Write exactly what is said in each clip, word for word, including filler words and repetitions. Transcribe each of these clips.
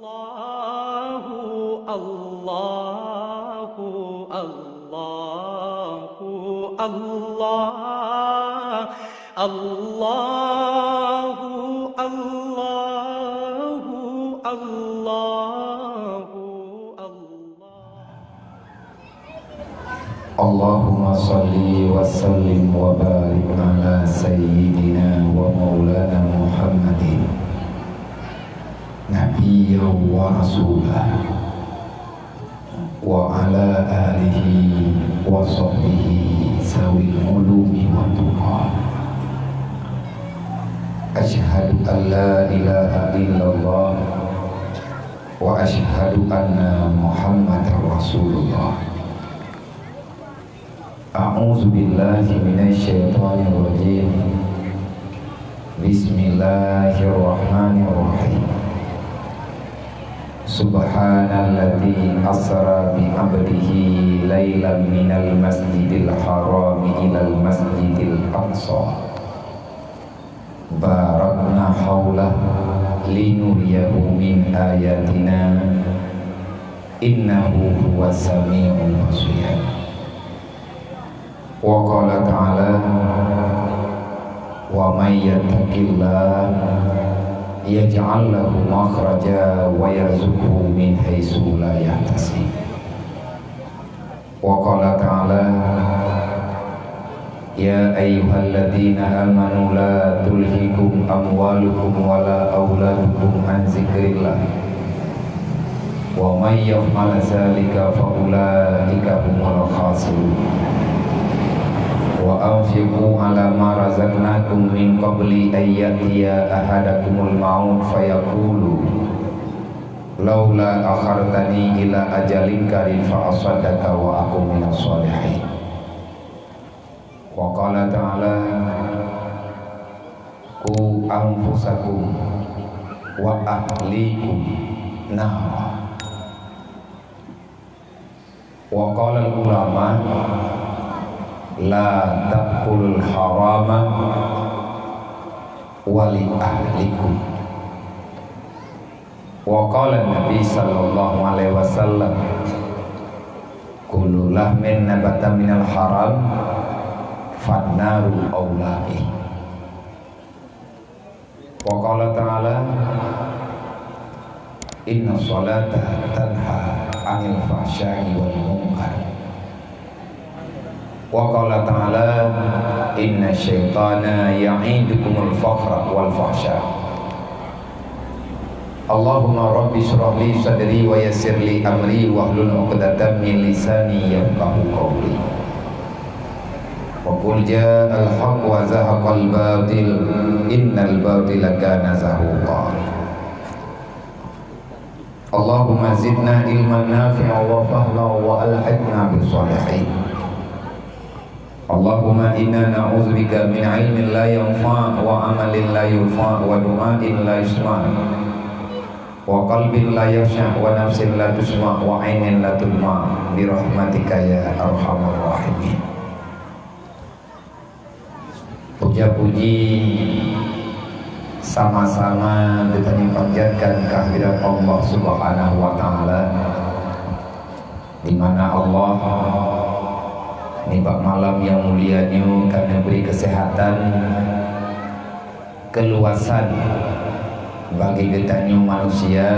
Allahu, Allahu, Allahu, Allah. Allahu, Allahu, Allahu, Allah. Allahumma shalli wa sallim wa barik ala sayyidina wa maulana Muhammadin, nabiyya wa rasulah, wa ala alihi wa sahbihi zawil ulumi wa tuqa. Asyhadu an la ilaha illallah wa asyhadu anna Muhammadar Rasulullah. A'udzu billahi minasy syaithanir rajim. Bismillahirrahmanirrahim. Subhanalladzi asra bi 'abdihi lailan minal masjidil harami ilal masjidil aqsa. Barakna haulah linuriyahu min ayatina, innahu huwas sami'ul basir. Wa qala ta'ala, wa may yattaqillaha yaj'al lahu makhraja wa yarzuqhu min haitsu la yahtasib. Wa qala ta'ala, ya ayyuhalladzina amanu la tulhikum amwalukum wala auladukum an dzikrillah. Wa may yaf'al dzalika fa ulaika humul khasirun. Wa anfiqu ala ma razaqnakum min qabli an ya'tiya ahadakumul maut fayaqulu laula akhartani ila ajalin qarib fa asaddaqa wa akun minas shalihin. Wa qala ta'ala, qu anfusakum wa ahlikum nara. Wa qala ulama, la ta'kulul harama wa li ahlikum. Wa qala Nabi sallallahu alaihi wasallam, kullu lahmin nabata minal haram fannaru aula bih. Wa qala ta'ala, inna sholata tanha anil fahsya'i wal munkar. Wa qala ta'ala, inna syaitana ya'idukumul fakhra wal fahsya. Allahumma rabbi shrah li sadri wa yassir li amri wahlul 'uqdatam min lisani yafqahu qawli. Wa qul ja'al haqq wa zahaqal batil, innal batila kana zahuqa. Allahumma zidna ilman nafi'a wa fahma wa alhiqna bis shalihin. Allahumma inna na'udzubika min ilmin la yanfa' wa amalin la yurfa' wa du'ain la yusma' wa qalbin la yakhsya' wa nafsin la tasma' wa ainin la tudma' bi rahmatika ya arhamar rahimin. Puja-puji sama-sama geutanyoe panjatkan kehadirat Allah Subhanahu wa Ta'ala, di mana Allah nibak malam nyang mulia nyoe ka neubri keuseuhatan, keuluwasan bagi geutanyoe manusia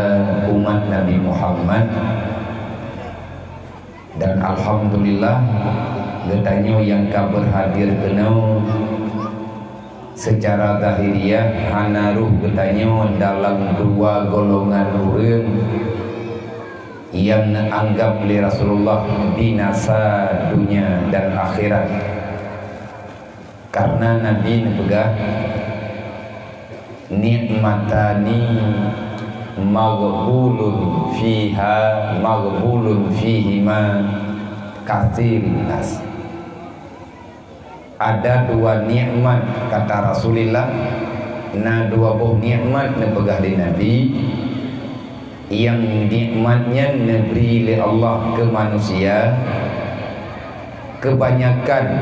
umat Nabi Muhammad. Dan alhamdulillah, geutanyoe nyang ka beurhadir keunoe seucara zahiriah hana rhoh geutanyoe dalam dua golongan ureuëng nyang neuanggab lé Rasulullah binasa donya dan akhirat. Karena Nabi neupeugah, "Nikmatani maghbulun fiha, maghbulun fihima katsirun nas." Ada dua nikmat, kata Rasulullah, na dua boh nikmat neupeugah lé Nabi, nyang nikmat nyan neubri lé Allah keu manusia, keubanyakan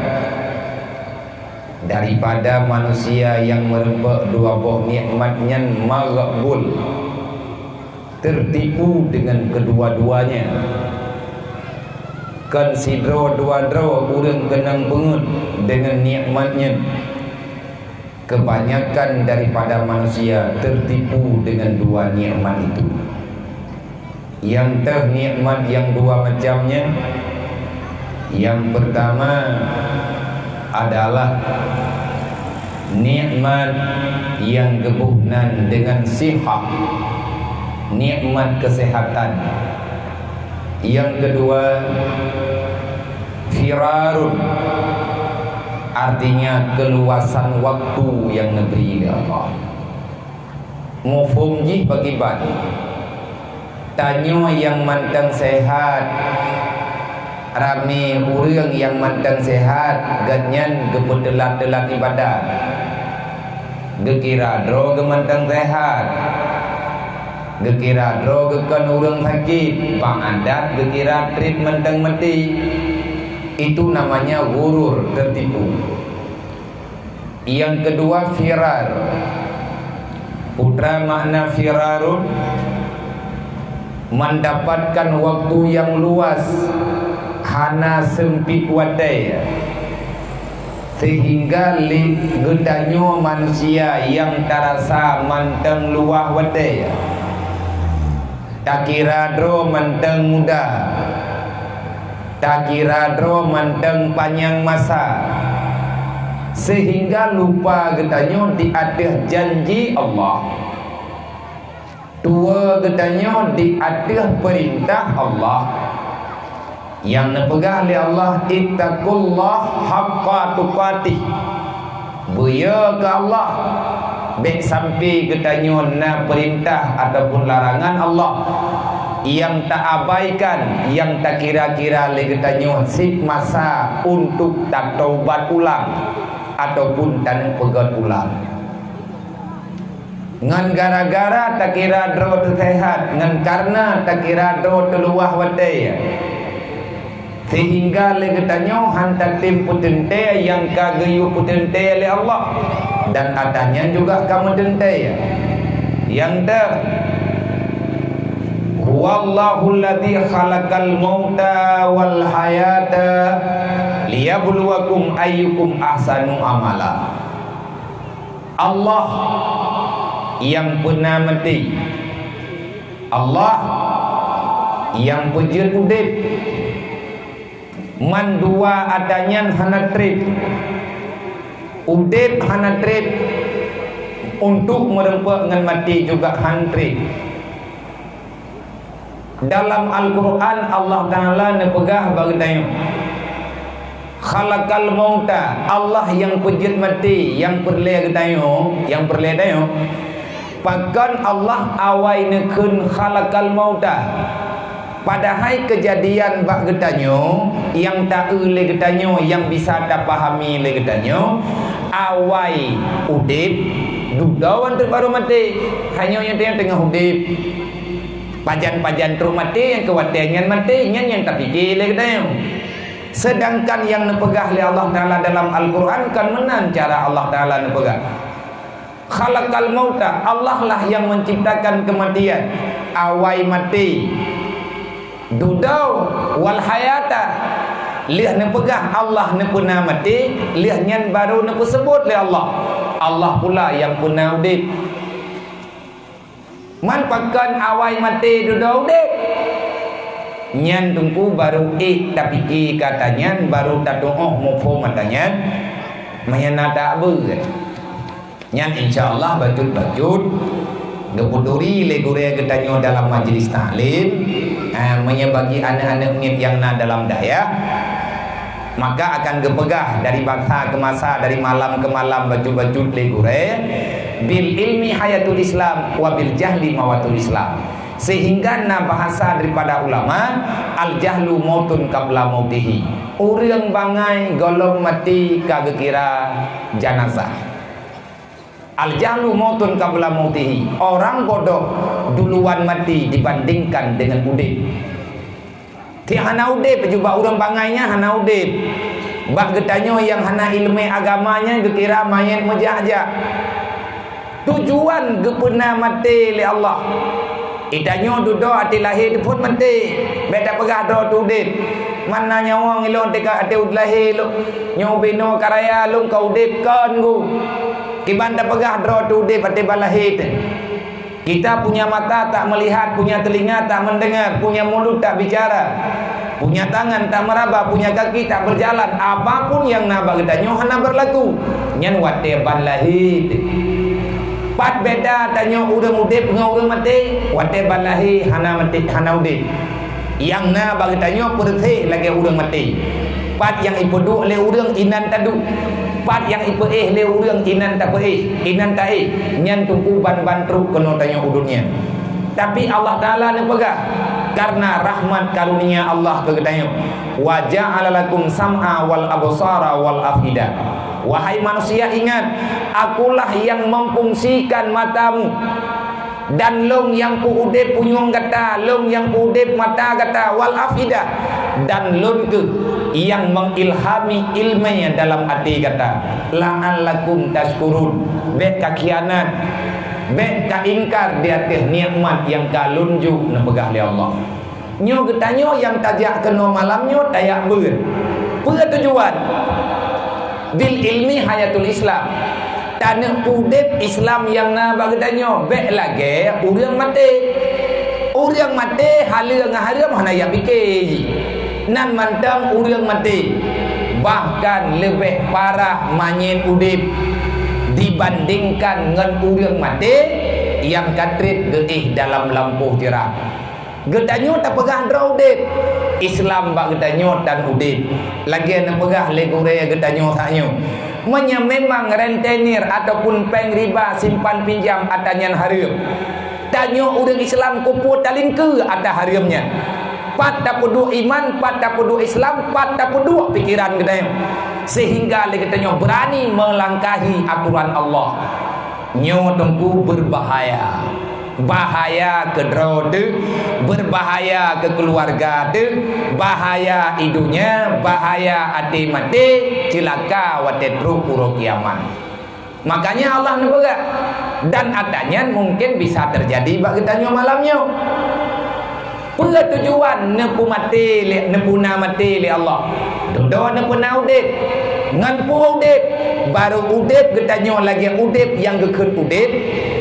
daripada manusia nyang meurumpok dua boh nikmat nyan maghbul. tertipu dengan kedua-duanya. Kon sidroe dua droe ureuëng keunong beungeut dengan nikmat nyan. Kebanyakan daripada manusia tertipu dengan dua nikmat itu. Nyang teuh nikmat nyang dua macam nyan, nyang pertama adalah nikmat nyang geuboh nan dengan sihah, nikmat kesehatan. Nyang kedua, firarun, artinya keluasan waktu nyang neubri lé Allah. Muphom jih pakriban? Tanyoe nyang mantong sehat, ramé ureuëng nyang mantong sehat, gobnyan geupeuteulat-teulat ibadat. Geukira droe geuh mantong sehat, geukira droe geuh kon ureuëng sakét, bak adat geukira treb mantong maté. Itu namanya ghurur, tertipu. Nyang keudua, firar. Peue makna firarun? Mendapatkan waktu yang luas, hana seumpit watée, sehingga lé geutanyoe manusia nyang tarasa mantong luwah watée. Takira droe mantong muda, takira droe mantong panyang masa, sehingga lupa geutanyoe di ateueh janji Allah, tuwoe geutanyoe di ateueh peurintah Allah. Nyang neupeugah lé Allah, "Ittaqullah haqqa tuqatih." Beuyo keu Allah, bék sampai geutanyoe na peurintah ataupun larangan Allah nyang taabaikan, nyang takira-kira lé geutanyoe cit masa untuk tataubat ulang ataupun taneupeugot ulang. Ngon gara-gara takira droe teusehat, ngon kareuna takira droe teuluwah watée, sehingga lé geutanyoe han tatem peuteuntée nyang ka geuyue peuteuntée lé Allah, dan atra nyan juga ka meuteuntée. Nyang deuh, "Huwallahul ladzi khalaqal mauta wal hayata liyabluwakum ayyukum ahsanu amala." Allah nyang peuna maté, Allah nyang peujeuet udeb. Mandua atra nyan hana treb. Udeb hana treb, untuk meurumpok ngon maté juga han treb. Dalam Al-Quran, Allah Ta'ala neupeugah bak geutanyoe, "Khalaqal mauta", Allah nyang peujeuet maté, nyang peureulée geutanyoe, nyang peureulée tanyoe. Pakon Allah awai neukheun "khalaqal mauta"? Padahai keujadian bak geutanyoe, nyang taeu lé geutanyoe, nyang bisa tapahami lé geutanyoe, awai udeb, dudoe 'oh treb barô maté. Hanyoe nyoe tanyoe teungoh udeb. Pajan-pajan trok maté, nyang keu watée nyan maté, nyan nyang tapike lé geutanyoe. Seudangkan nyang neupeugah lé Allah Ta'ala dalam Al-Quran kon meunan cara Allah Ta'ala neupeugah. "Khalaqal mauta", Allah lah nyang menciptakan kematian, awai maté, dudoe, "wal hayata", lheueh neupeugah Allah neupeuna maté, lheueh nyan barô neupeuseubut lé Allah, Allah pula nyang peuna udeb. Man pakon awai maté dudoe udeb? Nyan teungku barô ék tapike keu atra nyan, barô tatuoh muphom atra nyan, meunyoe na tabeuet. Nyan insya Allah bacut-bacut geupeuturi lé gurée geutanyoe dalam majlis taklim, eh, meunyoe bagi aneuëk-aneuëk miet nyang na dalam dayah, maka akan geupeugah dari masa ke masa, dari malam ke malam bacut-bacut lé gurée, "Bil ilmi hayatul Islam, wa bil jahli mawatul Islam." Sehingga na bahasa daripada ulama, "Al jahlu mautun qabla mautihi." Ureuëng bangai gohlom maté ka geukira janazah. "Al jahlu mautun qabla mautihi." Orang bodoh duluan mati dibandingkan dengan udeb. Ti hana udeb, jubak ureuëng bangai nyan hana udeb. Bak geutanyoe nyang hana iéleumé agama nyan geukira manyét meujak-jak. Tujuan geupeuna maté lé Allah. Geutanyoe dudoe até lahé teuh phon maté, bék tapeugah droe teuh udeb. Mana nyawöng ilôn teuka até lahé lôn, nyoe ubé noe ka raya lôn ka udeb kon gu. Kiban tapeugah droe teuh udeb até ban lahé teuh. Kita punya mata tak melihat, punya telinga tak mendengar, punya mulut tak bicara, punya tangan tak meraba, punya kaki tak berjalan. Apapun nyang na bak geutanyoe hana berlaku. Nyan watée ban lahé teuh. Pat beda tanyoe ureuëng udeb ngon ureuëng maté? Watée ban lahé hana maté, hana udeb. Nyang na bak geutanyoe peureuseh lagée ureuëng maté. Pat nyang ipeuduek lé ureuëng inan taduek. Pat nyang ipeuéh lé ureuëng inan tapeuéh, inan taéh. Nyan teungku ban-ban trok keunoe tanyoe u dunia. Tapi Allah Taala neupeugah, karena rahmat karunia Allah keu geutanyoe, "Wa ja'ala lakum sam'a wal absara wal afida." Wahai manusia, ingat, Akulah yang memfungsikan matamu, dan lôn nyang peuudeb punyueng gata, lôn nyang peuudeb mata gata, wal afidah, dan lôn kheueh nyang mengilhami ilmé dalam até gata, la'allakum tashkurun, bék ka khianat, bék ka ingkar di ateueh nikmat nyang ka lôn jok, neupeugah lé Allah. Nyoe geutanyoe nyang tajak keunoe malam nyoe tajak beuet. Peue tujuan? Bil ilmi hayatul Islam. Taneuk udeb Islam nyang na bak geutanyoe bék lagée ureuëng maté. Ureuëng maté haleue ngon hareuem hana jak pike jih. Nan mantong ureuëng maté, bahkan leubeh parah manyét udeb dibandingkan ngon ureuëng maté nyang ka treb geuéh dalam lampôh tiram. Geutanyoe tapeugah droe udeb, Islam bak geutanyoe tan udeb. Lagée neupeugah lé gurée geutanyoe saat nyoe, meunyoe memang rentenir ataupun péng riba simpan pinjam ata nyan hareuem, tanyoe ureuëng Islam keupeue talingkeue ata hareuem nyan? Pat tapeuduek iman, pat tapeuduek Islam, pat tapeuduek pikeran geutanyoe, sehingga lé geutanyoe beurani meulangkahi aturan Allah. Nyoe teungku beubahaya. Bahaya keu droe teuh, beubahaya keu keuluwarga teuh, bahaya i donya, bahaya até maté, ceulaka watée trok uroe kiamat. Makanya Allah neupeugah, dan ata nyan mungken bisa teujadi bak geutanyoe malam nyoe. Peue tujuan neupeumaté lé, neupuna maté lé Allah? Dudoe neupeuna udeb. Ngon peue udeb? Barô udeb geutanyoe lagée udeb nyang geukheun udeb,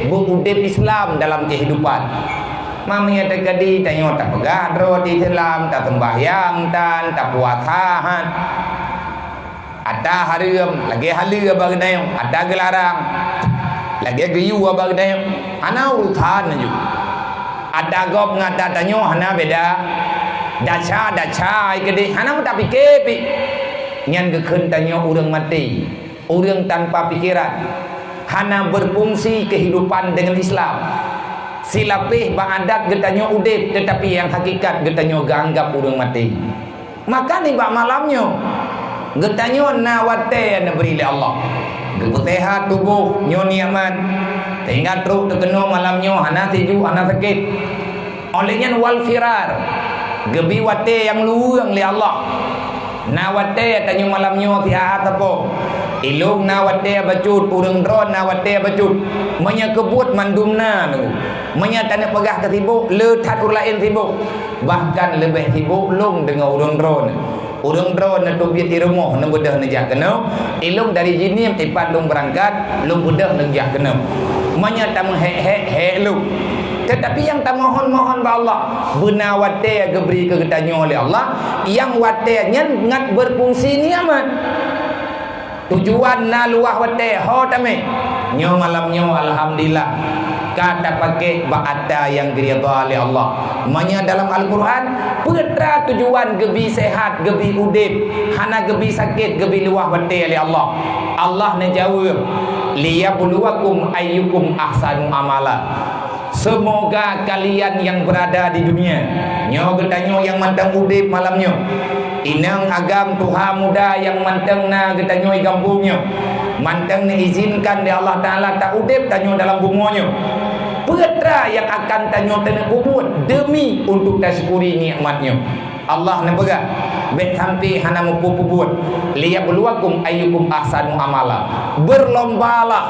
beu udeb Islam dalam keuhidupan. Meunyoe teukeudi tanyoe tapeugah droe Islam, taseumbahyang tan, tapuasa han. Ata hareuem lagée haleue bak geutanyoe, ata geularang lagée geuyue bak geutanyoe. Hana urusan laju. Ata gob ngon ata tanyoe hana beda. Dasha-dasha ai keudeh hana meutapike pih. Nyan geukheun tanyoe ureuëng maté, ureuëng tanpa pikeran, hana beufungsi keuhidupan deungon Islam. Silapeh bak adat geutanyoe udeb, teutapi nyang hakikat geutanyoe geuanggab ureuëng maté. Maka nibak malam nyoe, geutanyoe na watée neubri lé Allah. Geupeusehat tuboh nyoe nikmat, sehingga trok teukeunoe malam nyoe hana siju, hana sakét. Oleh nyan wal firar, geubi watée nyang luweueng lé Allah. Na watée tanyoe malam nyoe siat-at sapo. Ilong na watée bacut, ureuëng droe na watée bacut. Meunyoe keubuet mandum na nunggu. Meunyoe taneuk peugah keu sibok, le that ureuëng laén sibok. Bahkan leubeh sibok lôn deungon ureuëng droe. Ureuëng droe neuteubiet di rumoh neubeudôh neujak keunoe, ilong dari jih niem ipat lôn beurangkat, lôn beudôh neujak keunoe. Meunyoe tameuhék-hék, hék lôn. Teutapi nyang tamohon-mohon bak Allah, beuna watée geubri keu geutanyoe lé Allah, nyang watée nyan ngat beufungsi nikmat. Tujuan na luwah watée ho tamé. Nyoe malam nyoe alhamdulillah ka tapakék bak ata nyang geuridha lé Allah. Meunyoe dalam Al-Qur'an, peue teuma tujuan geubi sehat, geubi udeb, hana geubi sakét, geubi luwah watée lé Allah? Allah neujaweueb, "Liyabluwakum ayyukum ahsanu amala." Seumoga kalian nyang beurada di dunia nyoe, geutanyoe nyang mantong udeb malam nyoe, inong agam tuha muda nyang mantong na geutanyoe gampông nyoe, mantong neuizinkan lé Allah Taala taudeb tanyoe dalam bumoe nyoe. Peue teuma nyang akan tanyoe taneuk peubuet deumi untuk tasyukuri nikmat nyoe? Allah neupeugah, bék sampai hana muphom peubuet. "Liyabluwakum ayyukum ahsanu amala." Berlombalah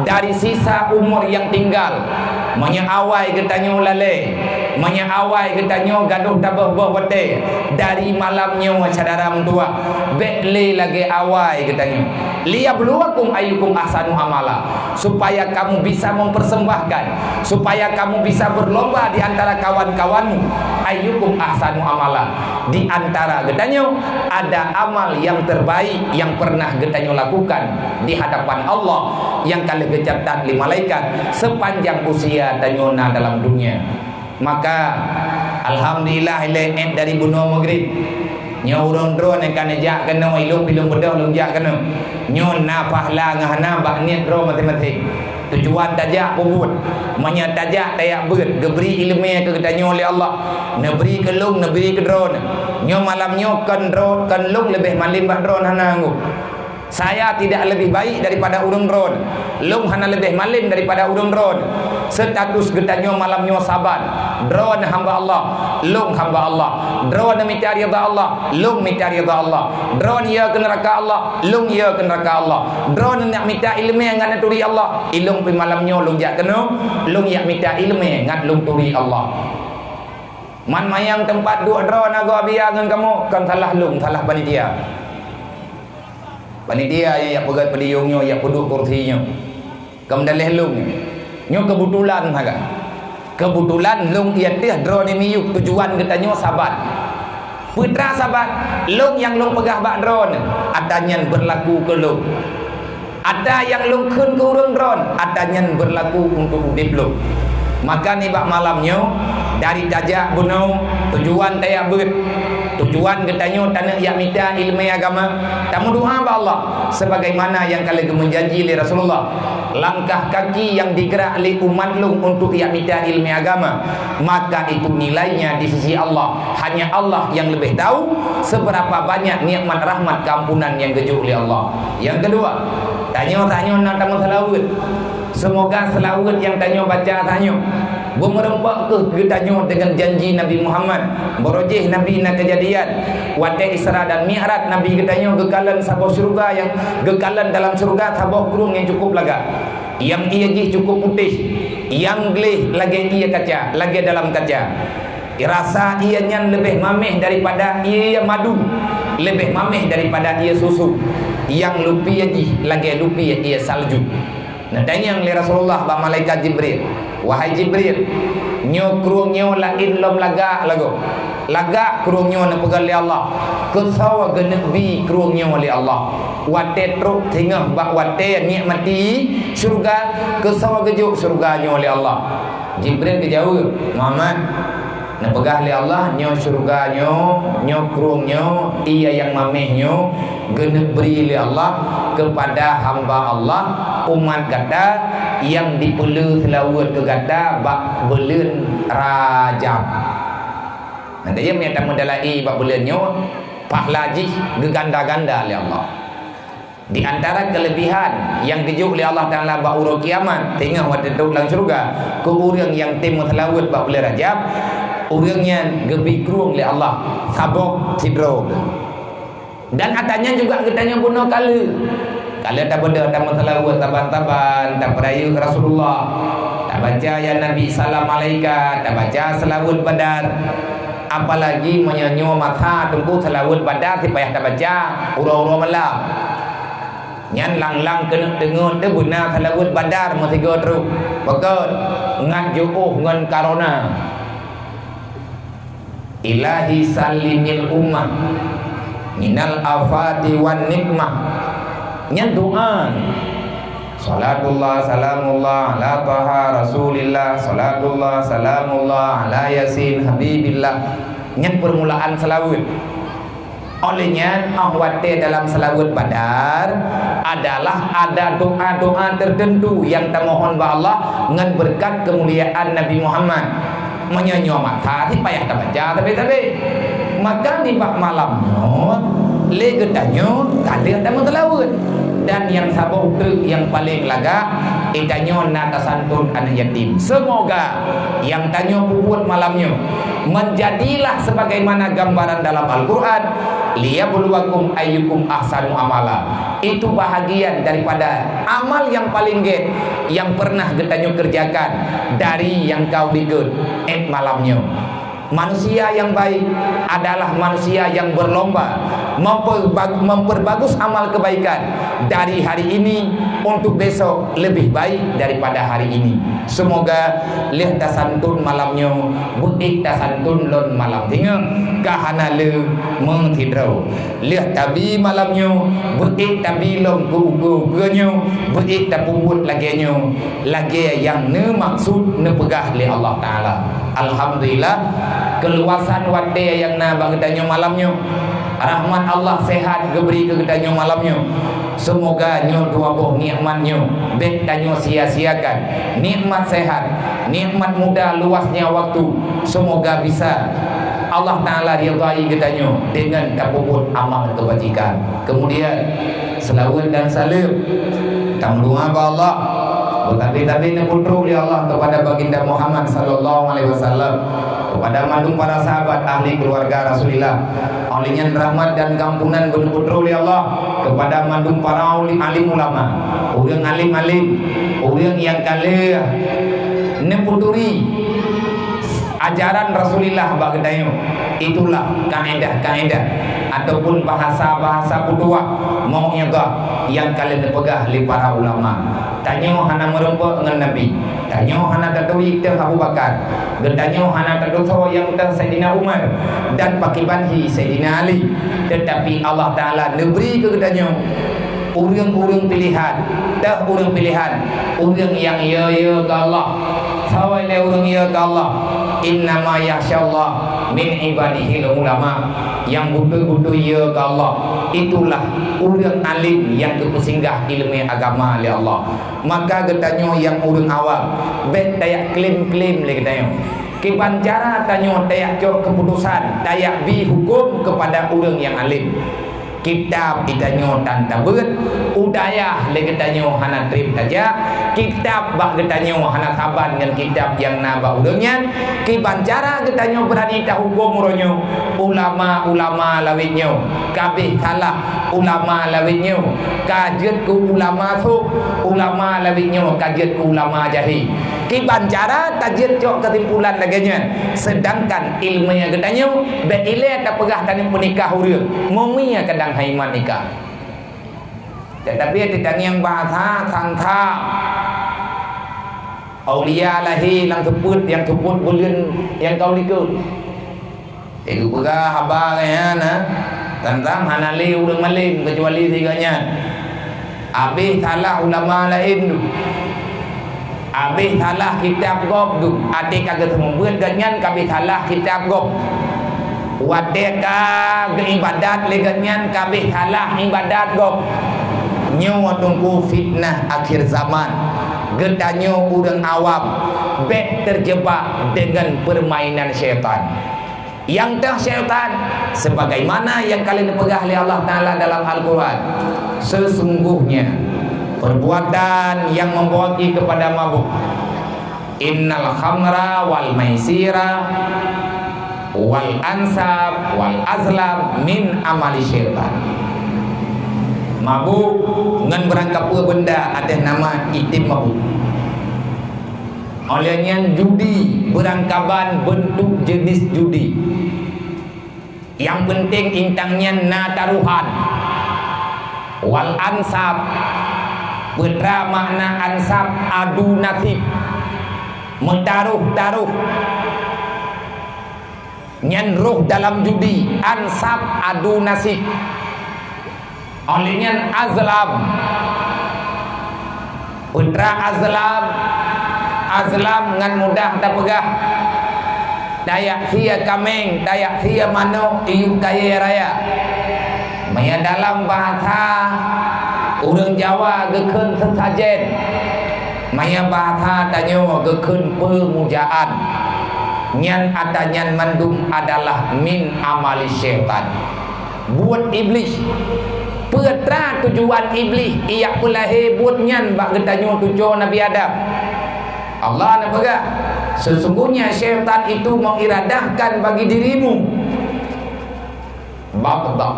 dari sisa umur yang tinggal. Meunyoe awai geutanyoe lalée, meunyoe awai geutanyoe gadôh tabôh-bôh watée, dari malam nyoe syedara meutuwah, bék lé lagée awai geutanyoe. "Liyabluwakum ayyukum ahsanu amala," supaya kamu bisa mempersembahkan, supaya kamu bisa berlomba di antara kawan-kawanmu. "Ayyukum ahsanu amala," di antara geutanyoe ada amal yang terbaik yang pernah geutanyoe lakukan di hadapan Allah nyang ka lheueh geucatat lé malaikat sepanjang usia tanyoe na dalam dunia. Maka, alhamdulillah, ilée ék dari bunoe Maghrib. Nyoe ureuëng droeneuh ka neujak keunoe, ilong pih lôn beudôh lôn jak keunoe. Nyoe na pahala ngon hana bak niet droe maséng-maséng. Tujuan tajak peubuet. Meunyoe tajak tajak beuet, geubri iéleumé keu geutanyoe lé Allah. Neubri keu lôn, neubri keu droeneuh. Nyoe malam nyoe kon droe, kon lôn leubeh malem bak droeneuh, hana anggô. Saya tidak lebih baik daripada ureuëng droeneuh. Lôn hana leubeh malem daripada ureuëng droeneuh. Status geutanyoe malam nyoe saban. Droeneuh hamba Allah, lôn hamba Allah. Droeneuh mita ridha Allah, lôn mita ridha Allah. Droeneuh yö keu neuraka Allah, lôn yö keu neuraka Allah. Droeneuh neujak mita iéleumé ngat neuturi Allah, ilong pih malam nyoe lôn jak keunoe, lôn jak mita iéleumé ngat lôn turi Allah. Man manyang teumpat duek droeneuh gob biya ngon kamoe, kon salah lôn, salah panitia. Panitia nyang jak peugét podium nyoe, jak peuduek kursi nyoe. Ka meudaléh lôn nyoe. Nyoe keubeutulan sagai. Keubeutulan lôn i ateueh droeneuh miyueb, tujuan geutanyoe saban. Peue teuma saban? Lôn nyang lôn peugah bak droeneuh, ata nyan beurlaku keu lôn. Ata nyang lôn kheun keu ureuëng droeneuh, ata nyan beurlaku untuk udeb lôn. Maka nibak malam nyoe, dari tajak bunoe, tujuan tajak beuet. Tujuan geutanyoe taneuk jak mita iéleumé agama, tameudoá bak Allah, sebagaimana nyang ka lheueh geumeujanji lé Rasulullah. Langkah kaki nyang digerak lé umat lôn untuk jak mita iéleumé agama, maka itu nilainya di sisi Allah. Hanya Allah nyang leubeh tahu seberapa banyak nikmat rahmat keampunan nyang geujok lé Allah. Nyang keudua, tanyoe-tanyoe na tameuseulaweuet. Seumoga seulaweuet nyang tanyoe baca tanyoe beumeureumpok kheueh geutanyoe deungon janji Nabi Muhammad. Barô jih Nabi na keujadian, watée Isra dan Mi'raj, Nabi geutanyoe geukalon saboh syeuruga nyang geukalon dalam syeuruga saboh krueng nyang cukup lagak, nyang ié jih cukup putéh, nyang gleh lagée ié kaca, lagée dalam kaca. Rasa ié nyan leubeh maméh daripada ié madu, leubeh maméh daripada ié susu, nyang lupié jih lagée lupié ié salju. Neutanyong lé Rasulullah bak malaikat Jibril, "Wahai Jibril, nyoe krueng nyoe laén lom lagak lagoe. Lagak krueng nyoe neupeugah lé Allah, keusoe geuneuk bi krueng nyoe lé Allah? Watée trok singoh bak watée nikmati syeuruga, keusoe geujok syeuruga nyoe lé Allah?" Jibril geujaweueb, "Muhammad, neupeugah lé Allah, nyoe syeuruga nyoe, nyoe krueng nyoe, ié nyang maméh nyoe, geuneuk bri lé Allah keupada hamba Allah, umat gata nyang dipeuleueh seulaweuet keu gata bak buleuen Rajab." Nah, dayeuem nyang tameudalai bak buleuen nyoe, pahala jih geuganda-ganda lé Allah. Di antara keulebihan nyang geujok lé Allah Taala bak uroe kiamat, teungoh watée trok lam syeuruga, keu ureuëng nyang tem meuseulaweuet bak buleuen Rajab, ureuëng nyan geubi krueng lé Allah saboh sidroe. Dan ata nyan juga geutanyoe bunoe ka lheueh. Ka lheueh tabeudôh tameuseulaweuet saban-saban, tapeurayeuk Rasulullah, tabaca ya Nabi salam alaika, tabaca seulaweuet Badar. Apalagi meunyoe nyoe masa teungku seulaweuet Badar sipayah tabaca uroe-uroe malam. Nyan lang-lang keuneuk deungoe teuh beuna seulaweuet Badar meusigoe trok. Beukôt, ngat jiôh ngon karona. Ilahi sallimil ummah minal afati wan nikmah. Nyan doa. Salatullah salamullah ala Taha Rasulillah, salatullah salamullah ala Yasin Habibillah. Nyan peurmulaan seulaweuet. Óh lheueh nyan, óh watée dalam seulaweuet Badar adalah ada doa-doa teuteuntu nyang tamohon bak Allah ngon beureukat keumuliaan Nabi Muhammad. Meunyoe nyoe masa sipayah tabaca sabe-sabe. Maka nibak malam nyoe lé geutanyoe ka lheueh tameuseulaweuet. Dan nyang saboh treuk nyang paleng lagak, geutanyoe na tasantun aneuk yatim. Seumoga nyang tanyoe peubuet malam nyoe meunjadilah sebagaimana gambaran dalam Al-Qur'an, "Liyabluwakum ayyukum ahsanu amala." Itu bahagian daripada amal nyang paleng gét nyang pernah geutanyoe keureujakan dari nyang ka u likot ék malam nyoe. Manusia nyang baik adalah manusia nyang berlomba memperbag-, memperbagus amal kebaikan dari hari ini untuk besok lebih baik daripada hari ini. Seumoga lheueh tasantun malam nyoe, beuék tasantun lom malam singoh, ka hana le meusidroe. Lheueh tabi malam nyoe, beuék tabi lom keu ukeue-ukeue nyoe, beuék tapeubuet lagée nyoe, lagée nyang neumaksud neupeugah lé Allah Taala. Alhamdulillah, keuluwasan watée nyang na bak geutanyoe malam nyoe. Rahmat Allah sehat geubri keu geutanyoe malam nyoe. Seumoga nyoe dua boh nikmat nyoe bék tanyoe sia-siakan. Nikmat sehat, nikmat muda luwasnya waktu. Seumoga bisa Allah Taala ridhai geutanyoe deungon tapeubuet amal keubajikan. Kemudian, seulaweuet dan saleuem tameudoa bak Allah, beutabi-tabi neupeutrok lé Allah kepada Baginda Muhammad sallallahu alaihi wasallam, kepada mandum para sahabat ahli keluarga Rasulullah. Oleh nyan rahmat dan gampunan beuneupeutro lé Allah kepada mandum para uli-, alim ulama, ureuëng alim-alim, ureuëng nyang ka lheueh neupeuturi ajaran Rasulullah bak geutanyoe. Itulah kaedah-kaedah ataupun bahasa-bahasa futuwah, mau'izah nyang ka lheueh neupeugah lé para ulama. Tanyoe hana meurumpok ngon Nabi. Tanyoe hana taturi teuh Abu Bakar, geutanyoe hana tadusoe nyang teuh Saidina Umar, dan pakriban hi Saidina Ali. Teutapi Allah Taala neubri keu geutanyoe ureuëng-ureuëng pilihan, teuh ureuëng pilihan, ureuëng nyang yo-yo keu Allah. Sawa lé ureuëng yo keu Allah, "Innama yakhsyallaha min ibadihil ulama." Nyang beutôi-beutôi yo keu Allah, itulah ureuëng alim nyang geupeusinggah iéleumé agama lé Allah. Maka geutanyoe nyang ureuëng awam, bék tajak klaim-klaim lé geutanyoe. Kiban cara tanyoe tajak cok keuputosan, tajak bi huköm keupada ureuëng nyang alim. Kitab geutanyoe tan tabeuet, u dayah lé geutanyoe hana treb tajak, kitab bak geutanyoe hana saban ngon kitab nyang na bak ureuëng nyan. Kiban cara geutanyoe beurani tahuköm uroe nyoe, ulama-ulama lawét nyoe ka abéh salah, ulama lawét nyoe ka jeuet keu ulama sôk, ulama lawét nyoe ka jeuet keu ulama jahé. Kiban cara tajeuet cok keusimpulan lagée nyan, seudangkan iéleumé geutanyoe bék ilée tapeugah tanyoe peunikah ureuëng, meunyoe kadang hai mat nikah. Teutapi teutangieng bahasa sangka aulia lahé lam seupôt nyang seupôt buleuen nyang ka u likôt. Lheueh geupeugah haba geuh nyan, tantang hana lé ureuëng malém keucuali sigoe nyan. Abéh salah ulama laén dum. Abéh salah kitab gob dum. Até ka geuseumeubeuet geuhnyan ka abéh salah kitab gob. Watée ka geuibadat lé geuhnyan ka abéh salah ibadat gob. Nyoe teungku fitnah akhir zaman. Geutanyoe ureuëng awam bék teujeubak deungon peurmainan syaitan. Nyang teuh syaitan, sebagaimana nyang ka lheueh neupeugah lé Allah Taala dalam Al-Quran, "Sesungguhnya perbuatan yang membawa kepada mabuk, innal khamra wal maisira wal ansab wal azlam min amali syaitan." Mabuk ngon beurangkapeue beunda ateueh nama item mabuk. Óh lheueh nyan judi, beurangkaban beuntuk jeunèh judi. Nyang peunteng intan nyan na taruhan. Wal ansab, peue makna ansab, adu nasib. Meutaroh-taroh. Nyan roh dalam judi, ansab adu nasib. Óh lheueh nyan azlam. Peue azlam, azlam ngon mudah tapeugah. Tajak sie kaméng, tajak sie manok, iyup kayèe raya. Meunyoe dalam bahasa ureuëng Jawa geukheun seusajen. Meunyoe bahasa tanyoe geukheun peumujaan. Nyan ata nyan mandum adalah min amali syaitan. Buet Iblih. Peue teuma tujuan Iblih ijak peulahé buet nyan bak geutanyoe cucoe Nabi Adam? Allah neupeugah, "Sesungguhnya syaitan itu mengiradahkan bagi dirimu baghdha."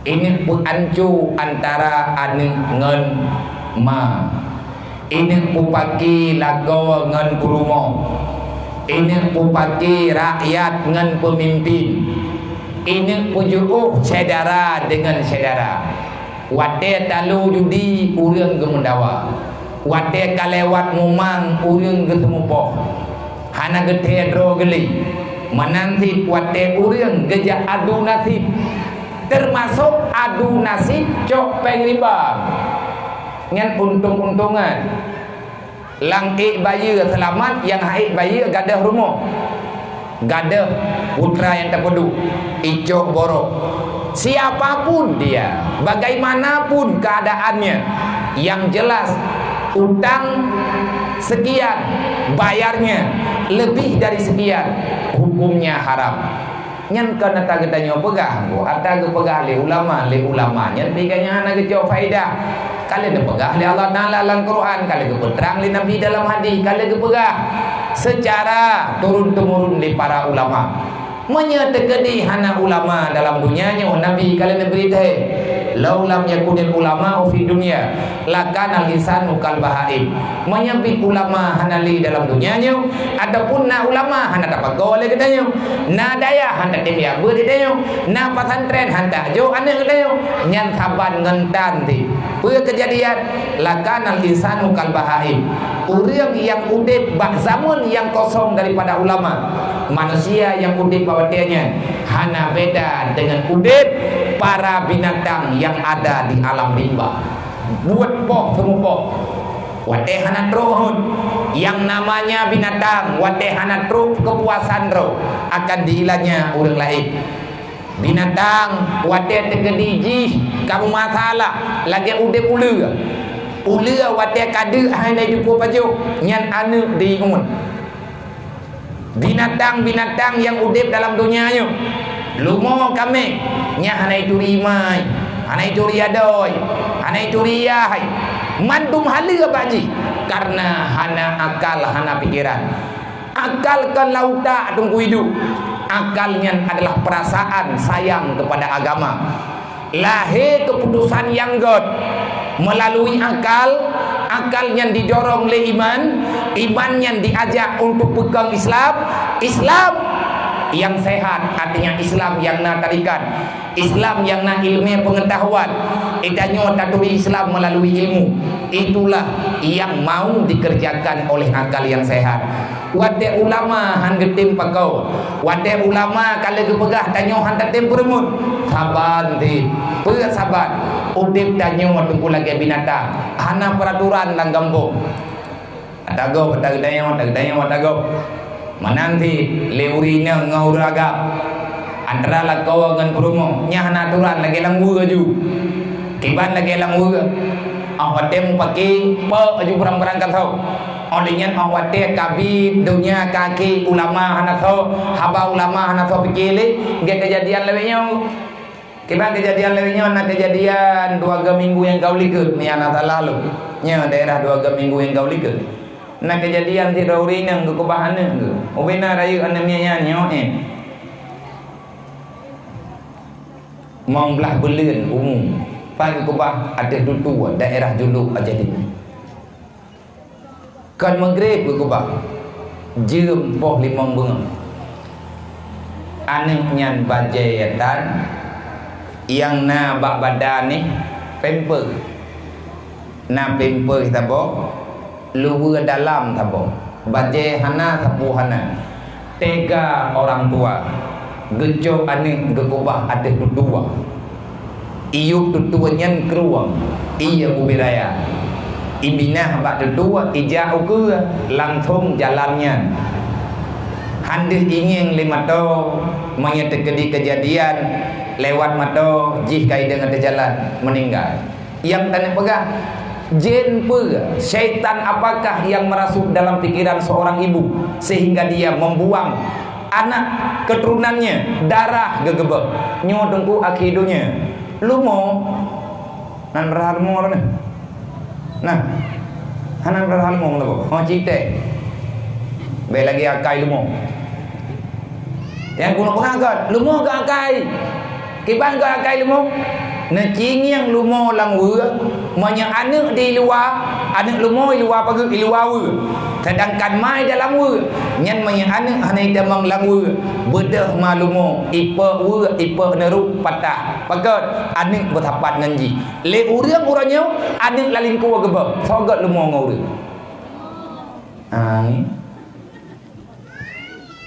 Ineuk peuanco antara aneuk ngon ma. Ineuk peupaki lakoe ngon peurumoh. Ineuk peupaki rakyat ngon peumimpin. Ineuk peujiôh syedara deungon syedara. Watée talo judi, ureuëng geumeudawa. Watée ka lewat mumang, ureuëng geuseumeubôh. Hana geuthée droe geuli. Meunan cit watée ureuëng geujak adu naseb, teumasok adu naseb cok péng riba. Nyan untông-untôngan. Nyang ék bayeue seulamat, nyang hana ék bayeue gadôh rumoh. Gadôh putra nyang tapeuduek, icok borok. Siapapun dia, bagaimanapun keadaannya, yang jelas utang sekian, bayarnya lebih dari sekian, hukumnya haram. Nyan kon ata geutanyoe peugah, ata geupeugah lé ulama, lé ulama nyan pih gobnyan hana geucok faedah. Ka lheueh neupeugah lé Allah Taala lam Quran, ka lheueh geupeutrang lé Nabi dalam hadis, ka lheueh geupeugah seucara turun-temurun lé para ulama. Meunyoe teukeudi hana ulama dalam donya nyoe, Nabi ka lheueh neubri thèe, "Lau lam yakunil ulama'u fid dunya, lakanal insanu kal bahaim." Meunyoe biet ulama hana lé dalam donya nyoe, ataupun na ulama hana tapakoe lé geutanyoe, na dayah hana tatem jak beuet geutanyoe, na pesantren hana tajok aneuk geutanyoe, nyan saban ngon tan cit. Peue keujadian? Lakanal insanu kal bahaim. Ureuëng nyang udeb bak zameun nyang kosong daripada ulama, manusia nyang udeb bak watée nyan hana beda deungon udeb para binatang nyang ada di alam rimba. Buet poh seumeubôh. Watée hana trok hon, nyang namanya binatang, watée hana trok keupuasan droe, akan diilanya ureuëng laén. Binatang watée teukeudi jih ka meumasalah lagée udeb uleue. Uleue watée ka deuk hana jipeupajoh, nyan aneuk diingon. Binatang-binatang nyang udeb dalam donya nyoe, lumoe kaméng, nyan hana ituri imai, hana ituri adoe, hana ituri yah, mandum haleue bak jih, kareuna hana akal, hana pikeran. Akal kon lam utak Teungku Iduek. Akal nyan adalah perasaan sayang kepada agama. Lahé keuputosan nyang gét meulalu akal, akal nyan didorong lé iman, iman nyan diajak untuk peukong Islam, Islam nyang sehat, artinya Islam nyang na tarikat, Islam nyang na ileumèe peungeutahuan. Geutanyoe taturi Islam meulalu ilmu. Itulah nyang mau dikerjakan oleh akal nyang sehat. Watée ulama hán geutem pakoe, watée ulama ka lheueh geupeugah tanyoe hán tatem peurumoh, saban cit. Peue saban? Udeb tanyoe teungku lagée binatang, hana peuraturan lam gampông. Ata gob, ata geutanyoe, ata geutanyoe, ata gob. Meunan cit lé ureuëng inong ngon ureuëng agam. Antara lakoe ngon peurumoh, nyan hana aturan lagée lam weue aju. Kiban lagée lam weue. Óh watée mupaki, pok aju barang-barang kasoe. Óh lheueh nyan óh watée ka biet donya ka akhé, ulama hana soe, haba ulama hana soe pike lé, gét keujadian lawét nyoe. Kiban keujadian lawét nyoe, na keujadian dua go minggu nyang ka u likot, meunyo hana salah lôn. Nyoe daerah dua go minggu nyang ka u likot. Na keujadian sidroe ureuëng inong geukeubah aneuk geuh. Ubena rayeuk aneuk miet nyan nyoe, eh. Limong blaih buleuen umu, pat geukeubah ateueh tutue daerah Juluk Ajaidin. Kon Maghrib geukeubah, jeuem poh limong beungoh. Aneuk nyan bajée tan, nyang na bak badan nyan pampers. Na pampers saboh, luweue dalam saboh, bajée hana, sapeue hana. Tega orang tua, geucok aneuk geukeubah ateueh tutue. Iyup tutue nyan krueng, ié ubit raya. Ibinah bak tutue, ijak ukeue, langsong jalan nyan. Hán deuh ingieng lé mata, meunyo teukeudi keujadian lewat mata, jih ka ideungoe teujalan, meuninggai. Nyang taneuk peugah, jén peue, syaitan apakah yang merasuk dalam pikiran seorang ibu sehingga dia membuang Anak keuturunannya, darah geugeubeuet. Nyoe teungku akhé donya. Lumo, nan rhah lumo droeneuh. Nah, hana rhah lumo ngon leumo. Ho cit teh. Bèk lagèe akai lumo. Nyang guna peugah kon, lumo keu akai. Kiban keu akai lumo? Neucingieng lumo lam weue, meunyoe aneuk di luwa, aneuk lumo di luwa pageue, di luwa weue. Seudangkan ma di dalam weue, nyan meunyoe aneuk hana jitamong lam weue, beudôh ma lumo, ipeuk weue, ipeuk neurok patah. Pakon? Aneuk beusapat ngon jih. Lé ureueng uroe nyoe, aneuk lam lingkue geubeuet, soe gèt lumo ngon ureueng. Ai.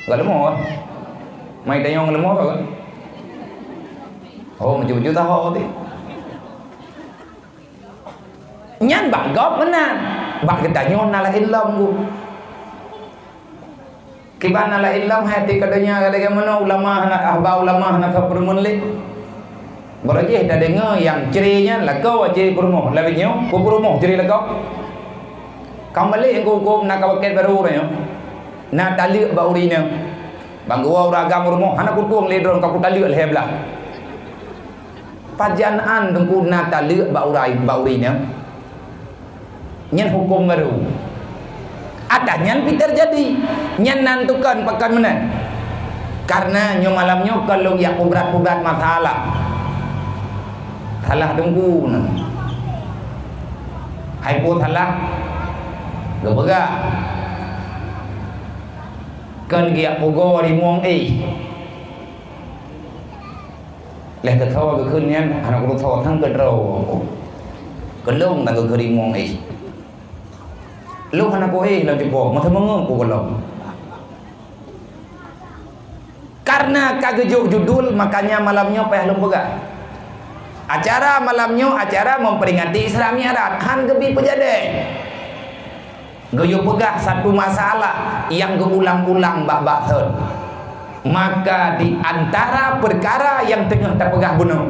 Gèt lumo, ah. Mai tanyong lumo ka, kan? Oh, meujeuet-meujeuet taho teuh. Nyan bak gob meunan. Bak geutanyoe na laén lom, Bu. Kiban na laén lom, hai até ka donya, ka lagèe meunoe ulama hana, ahba ulama hana ka peurumoh lé. Baroe jih tadeungoe nyang cre nyan lakoe cre peurumoh, laén nyoe peue peurumoh cre lakoe. Ka meubalek keu hukôm na ka paket barô uroe nyoe. Na taleuek bak ureueng inong. Ban geuwoe ureueng agam u rumoh, hana kutueng lé droeneuh ka kutaleuek lhèe blah. Pajan an teungku na taleuek bak urai, bak ureueng inong? Nyan hukôm barô. Adak nyan pih teujadi. Nyan nan tukon pakon meunan. Karena nyoe malam nyoe kon lôn jak peubrat-peubrat masalah. Salah teungku nyoe. Hai peue salah? Geupeugah. Kon geujak pugoe rimueng éh. Lheuh teutho geukheun nyan, hana kuteutho sang keudroe. Keulong tan geukheun rimueng éh. Lôn hana kuéh lom cupo, meuteumé ku keulong. Karena ka geujok judul, makanya malam nyoe payah lôn peugah. Acara malam nyoe, acara memperingati Isra Mi'raj, han geubi peujadèe. Geuyue peugah satu masalah nyang geuulang-ulang bak-bak thon. Maka di antara peukara nyang teungoh tapeugah bunoe,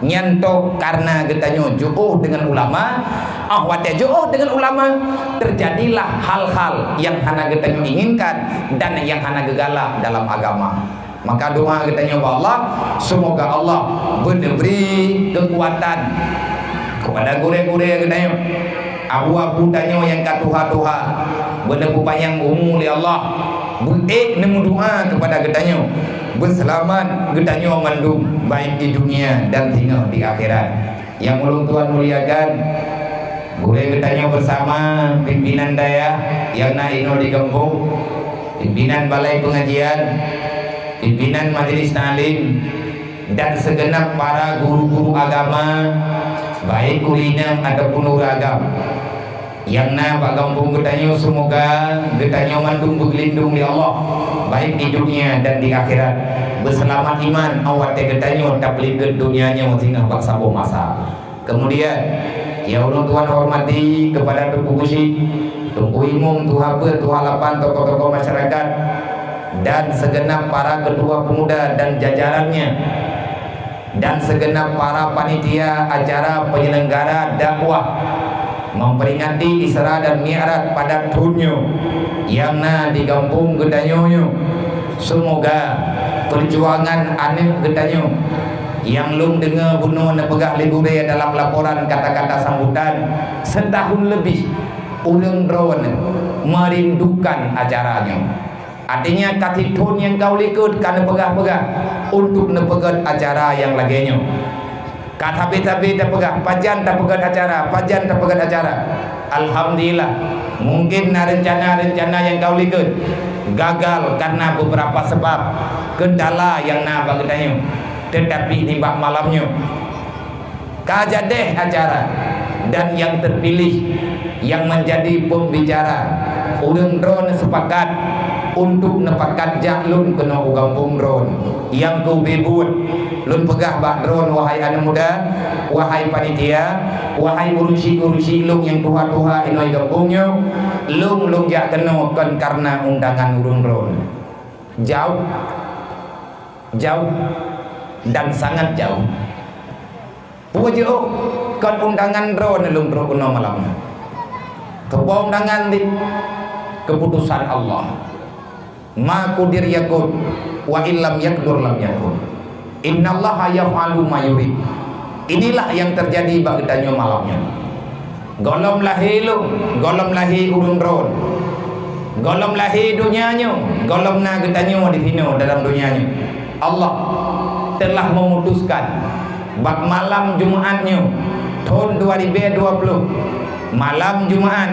nyan toh karena geutanyoe jiôh deungon ulama, óh watèe jiôh deungon ulama, teujadilah hal-hal nyang hana geutanyoe inginkan dan nyang hana geugalak dalam agama. Maka doa geutanyoe bak Allah, semoga Allah beuneubri keukuatan keupada gurèe-gurèe geutanyoe, abu-abu tanyoe nyang ka tuha-tuha, beuneupanyang umu lé Allah, beuék neumeudoa keupada geutanyoe, beuseulamat geutanyoe mandum, baik di dunia dan singoh di akhirat. Nyang ulôn tuan muliakan, gurèe geutanyoe beusama pimpinan dayah nyang na inoe di gampông, pimpinan balai peungajian, pimpinan majelis taklim, dan seugeunab para guru-guru agama, baik ureueng inong ataupun ureueng agam. Nyang na bak gampông geutanyoe, seumoga geutanyoe mandum beugeulindong lé Allah, baik di dunia dan di akhirat. Beuseulamat iman, óh watèe geutanyoe tapeulikot dunia nyoe singoh bak saboh masa. Kemudian, nyang ulôn tuan hormati keupada Teungku Geuchik, Teungku Imum, Tuha Peuet, Tuha Lapan, tokoh-tokoh masyarakat, dan seugeunab para keutua peumuda dan jajarannya. Dan seugeunab para panitia acara peunyelenggara dakwah memperingati Isra dan Mi'raj pada thon nyoe nyang na di gampông geutanyoe nyoe. Seumoga peujuangan aneuk geutanyoe nyang lôn deungoe bunoe neupeugah lé gurèe dalam laporan kata-kata sambutan, seutahun leubeh ureueng droeneuh meurindukan acara nyoe. Artinya, ka sithon nyang ka u likot ka neupeugah-peugah untuk neupeugèt acara nyang lagèe nyoe. Ka sabe-sabe tapeugah, pajan tapeugèt acara, pajan tapeugèt acara. Alhamdulillah, mungkin na reuncana-reuncana nyang ka u likot gagal karena beberapa sebab kendala nyang na bak geutanyoe. Teutapi nibak malam nyoe, ka jadeh acara, dan nyang teupiléh nyang meunjadi peumbicara. Ureueng droeneuh seupakat untuk neupakat jak lôn keunoe u gampông droeneuh. Nyang keubeue buet, lôn peugah bak droeneuh, wahai aneuk muda, wahai panitia, wahai urusi-urusi lôn nyang tuha-tuha inoe gampông nyoe, lôn, lôn jak keunoe kon kareuna undangan ureueng droeneuh. Jauh, jauh, dan sangat jauh. Peue jiôh kon undangan droeneuh lôn trok keunoe malam nyoe. Keupeue undangan di keuputosan Allah. Ma qudir yakun, wa illam yaqdur lam yakun. Innallaha yaf'alu ma yurid. Inilah yang terjadi bak geutanyoe malam nyoe. Gohlom lahé lôn, gohlom lahé ureuëng droen. Gohlom lahé donya nyoe, gohlom na geutanyoe di sinoe dalam donya nyoe. Allah telah memutuskan bak malam Jumaat nyoe, thon dua ribèe dua ploh, malam Jumaat,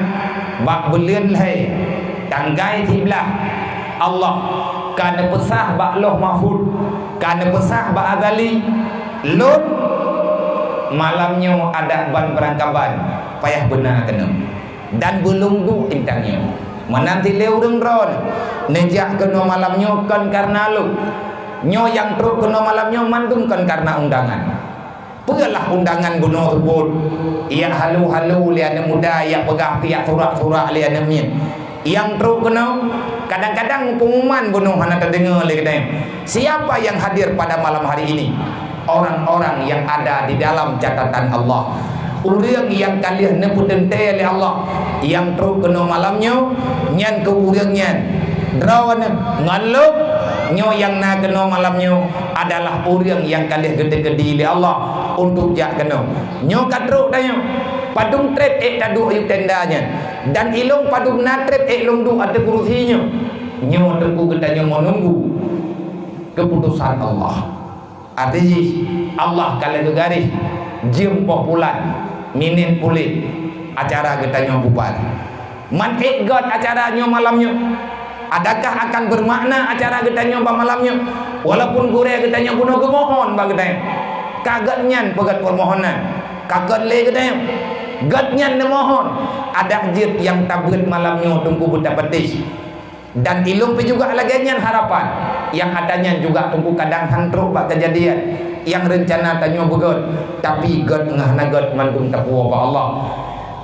bak buleuen lhèe, tanggai siblaih, Allah ka neupeusah bak Lauh Mahfuz, ka neupeusah bak Azali, lôn malam nyoe adak ban beurangkaban payah beuna keunoe. Dan beulôn duek intan nyoe. Meunan cit lé ureuëng droen, neujak keunoe malam nyoe kon kareuna lôn. Nyoe nyang trok keunoe malam nyoe mandum kon kareuna undangan. Peue lah undangan bunoe seubot, jak halo-halo lé aneuëk muda, jak peugah, jak surak-surak lé aneuëk miet. Nyang trok keunoe, kadang-kadang peungumuman bunoe hana tadeungoe lé geutanyoe. Siapa yang hadir pada malam hari ini? Orang-orang yang ada di dalam catatan Allah. Ureuëng nyang ka lheueh neupeuteuntèe lé Allah, nyang trok keunoe malam nyoe, nyan keuh ureuëng nyan. Droeneuh ngon lôn, nyoe nyang na keunoe malam nyoe adalah ureuëng nyang ka lheueh geuteukeudi lé Allah untuk jak keunoe. Nyoe ka trok tanyoe, padum trép ék taduek u tenda nyan, dan ilôn padum na trép ék lôn duek ateueh kurusi nyoe. Nyoe teungku geutanyoe meununggu keuputosan Allah. Arti jih, Allah ka lheueh geugaréh jeuem poh bulan, minét puléh, acara geutanyoe bubar. Man ék gét acara nyoe malam nyoe? Adakah akan beumakna acara geutanyoe bak malam nyoe? Walaupun gurèe geutanyoe bunoe geumohon bak geutanyoe, ka gét nyan peugét peumohonan, ka gét lé geutanyoe. Gét nyan neumohon, adak jeuet nyang tabeuet malam nyoe teungku beutapatéh. Dan ilôn pih juga lagèe nyan harapan, nyang ata nyan juga teungku kadang han trok bak keujadian nyang reuncana tanyoe beugét, tapi gét ngon hana gét mandum tapuwoe bak Allah.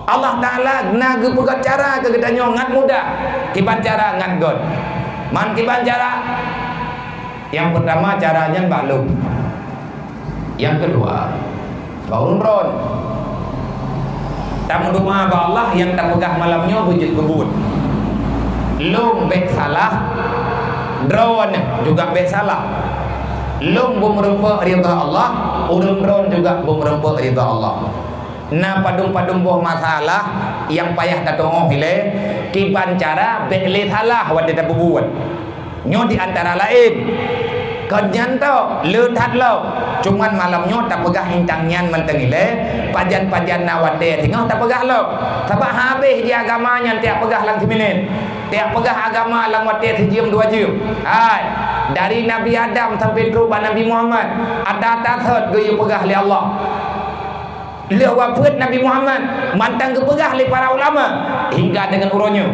Allah Taala na geupeugét cara keu geutanyoe ngat mudah, kiban cara ngat gét. Man kiban cara? Nyang peurtama cara nyan bak lôn. Nyang keudua, bak ureuëng droen. Tameudoá bak Allah nyang tapeugah malam nyoe beujeuet peubuet. Lôn bék salah, droen juga bék salah. Lôn beumeureumpok ridha Allah, ureuëng droen juga beumeureumpok ridha Allah. Na padum-padum boh masalah nyang payah tatuoh ilée, kiban cara bék lé salah watée tapeubuet. Nyoe di antara laén. Kon nyan tok, le that lom. Cuman malam nyoe tapeugah intang nyan mantong ilée, pajan-pajan na watée singoh tapeugah lom. Sabab habéh jih agama nyan tiak peugah lam siminét. Tiak peugah agama lam watée sijeuem dua jeuem. Hai, dari Nabi Adam sampai trok bak Nabi Muhammad, ata-ata sot geuyue peugah lé Allah. Lheueh wafeuet Nabi Muhammad, mantong geupeugah lé para ulama hingga deungon uroe nyoe.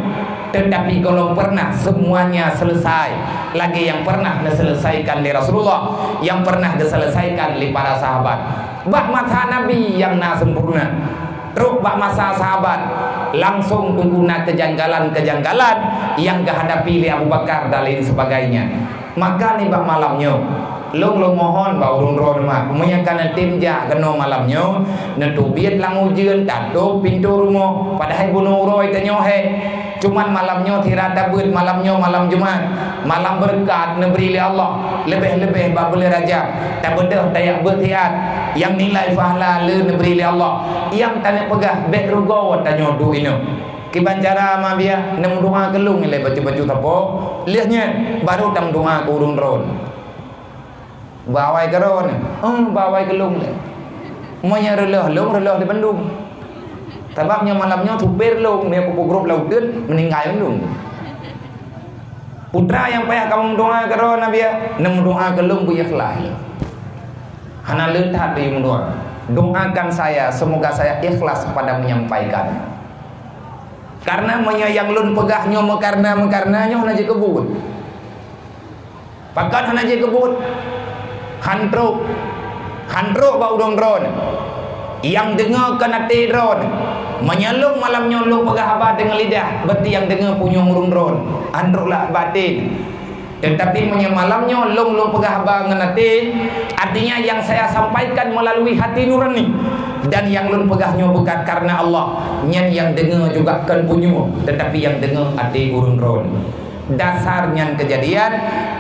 Teutapi gohlom pernah semuanya selesai lagée nyang pernah neuselesaikan lé Rasulullah, nyang pernah geuselesaikan lé para sahabat. Bak masa Nabi nyang na sempurna, trok bak masa sahabat, langsong teungku na keujanggalan-keujanggalan nyang geuhadapi lé Abu Bakar dan lain sebagainya. Maka nibak malam nyoe, lôn lôn mohon bak ureuëng droeneuh, meunyoe ka neutem jak keunoe malam nyoe, neuteubiet lam ujeuen, tatôb pintoe rumoh, padahai bunoe uroe tanyoe hék. Cuman malam nyoe sira tabeuet, malam nyoe malam Jumat, malam beureukat neubri lé Allah, leubeh-leubeh bak buleuen Rajab, tabeudôh tajak beuet siat, nyang nilai pahala le neubri lé Allah, nyang taneuk peugah bék rugoe tanyoe duek inoe. Kiban cara ma biya neumeudoá keu lôn ilée bacut-bacut sapo. Lheueh nyan baru tameudoá keu ureuëng droen. Bak awai keudroe nyoe, eh, bak awai keu lôn lé. Meunyoe reuloh lôn, reuloh di bandum. Sabab nyoe malam nyoe supir lôn, meunyoe kupeugrob lam uteuen, meuninggai lôn. Putra nyang payah kamoe meudoá keudroe na biya neumeudoá keu lôn beu ikhlas. Hana le that lé meudoá. Doakan saya, semoga saya ikhlas pada menyampaikan. Karena meunyoe nyang lôn peugah nyoe meukarna-meukarna nyoe hana jeuet keubuet. Pakon hana jeuet keubuet? Han trok. Han trok bak ureuëng droen. Nyang deungoe kon até droen. Meunyoe lôn malam nyoe lôn peugah haba deungon lidah, berarti nyang deungoe punyueng ureuëng droen. Han trok lam baten. Tetapi meunyoe malam nyoe lôn, lôn peugah haba ngon até, artinya yang saya sampaikan melalui hati nurani. Dan nyang lôn peugah nyoe bukan karena Allah, nyan nyang deungoe juga kon punyueng, tetapi nyang deungoe até ureuëng droen. Dasar nyan keujadian,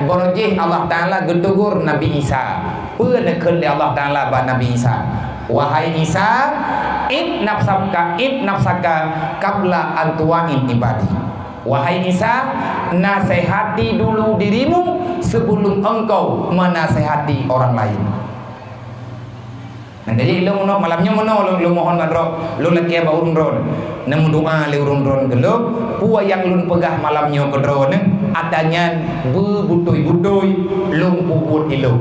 baroe jih Allah Taala geutegur Nabi Isa. Peue neukheun lé Allah Taala bak Nabi Isa? "Wahai Isa, ib nafsaka, ib nafsaka qabla an tu'in ibadi." Wahai Isa, nasehati dulu dirimu sebelum engkau menasehati orang lain. Nah, jadi lôn meunoe, malam nyoe meunoe lôn, lôn mohon bak droe, lôn lakée bak ureuëng droe. Neumeudoa lé ureuëng droe keu lôn, peue nyang lôn peugah malam nyoe keu droe nyoe, ata nyan beubutôi-butôi lôn peubuet ilôn.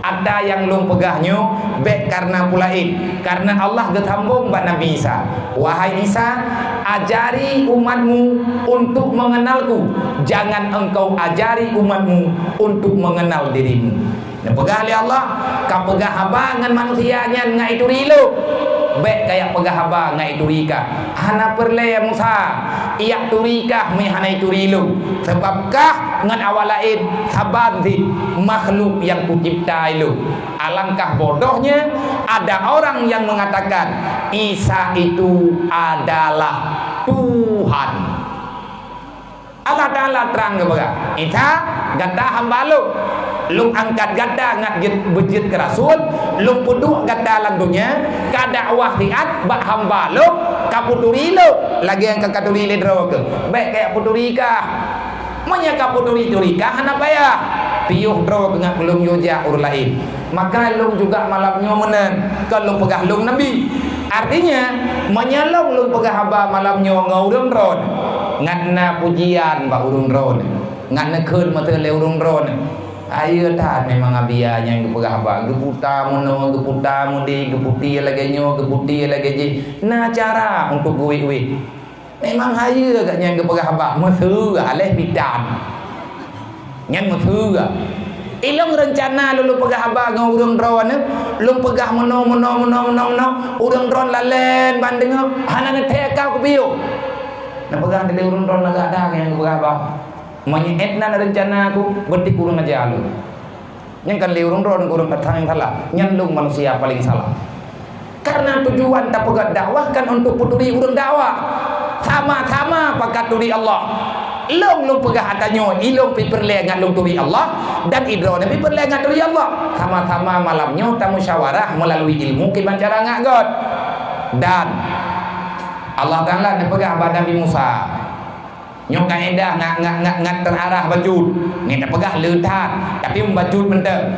Ata nyang lôn peugah nyoe bék kareuna peue laén, kareuna Allah geusambông bak Nabi Isa, "Wahai Isa, ajari umatmu untuk mengenalku, jangan engkau ajari umatmu untuk mengenal dirimu." Neupeugah lé Allah, "Kapeugah haba ngon manusia nyan ngat ituri lôn. Bék kajak peugah haba ngat ituri kah. Hana peureulée Musa, jak turi kah meuhana ituri lôn. Sabab kah ngon awak laén saban cit makhluk nyang kucebta ilôn." Alangkah bodohnya ada orang yang mengatakan Isa itu adalah Tuhan. Allah Taala trang geupeugah, "Isa, gata hamba Lôn. Lôn angkat gata ngat jeuet, beujeuet keu rasul, Lôn peuduek gata lam donya, ka dakwah siat bak hamba Lôn, ka peuturi Lôn, lagée nyang ka katuri lé droe keuh. Bék kajak peuturi kah. Meunyoe ka peuturi-turi kah, hana payah. Piôh droe keuh ngat Lôn yue jak ureuëng laén." Maka lôn juga malam nyoe meunan, kon lôn peugah lôn nabi. Artinya, meunyoe lôn, lôn peugah haba malam nyoe ngon ureuëng droe, ngat na pujian bak ureuëng droe, ngat neukheun meuteulée ureuëng droe. Ayeue that memang Abia nyang geupeugah haba, geuputa meunoe, geuputa meudeh, geuputi lagée nyoe, geuputi lagée jih. Na cara untuk geuwét-wét. Memang hayeue gobnyan geupeugah haba, meuseue aléh bidan. Nyan meuseue. Ilôn reuncana lôn, lôn peugah haba ngon ureuëng droe nyoe, lôn peugah meunoe, meunoe, meunoe, meunoe, meunoe, ureuëng droe lalén ban deungoe, hana neuthée ka kupiôh. Neupeugah teuntée ureuëng droe lagak that nyang geupeugah haba. Meunyoe ék nan reuncana ku, beuti ureuëng aja lôn. Nyan kan lé ureuëng droe, ureuëng that nyang salah. Nyan lôn manusia paleng salah. Karena tujuan tapeugét dakwah kan untuk peuturi ureuëng dakwah. Sama-sama pakat turi Allah. Lôn, lôn peugah ata nyoe, ilôn pih peureulée ngat lôn turi Allah, dan idroe pih peureulée ngat turi Allah. Sama-sama malam nyoe tamusyawarah meulalu ilmu kiban cara ngat göt. Dan Allah Taala neupeugah bak Nabi Musa, Nyoe kaedah ngat, ngat, ngat, ngat teuarah bacut. Nyan tapeugah le that, tapi bacut mantong.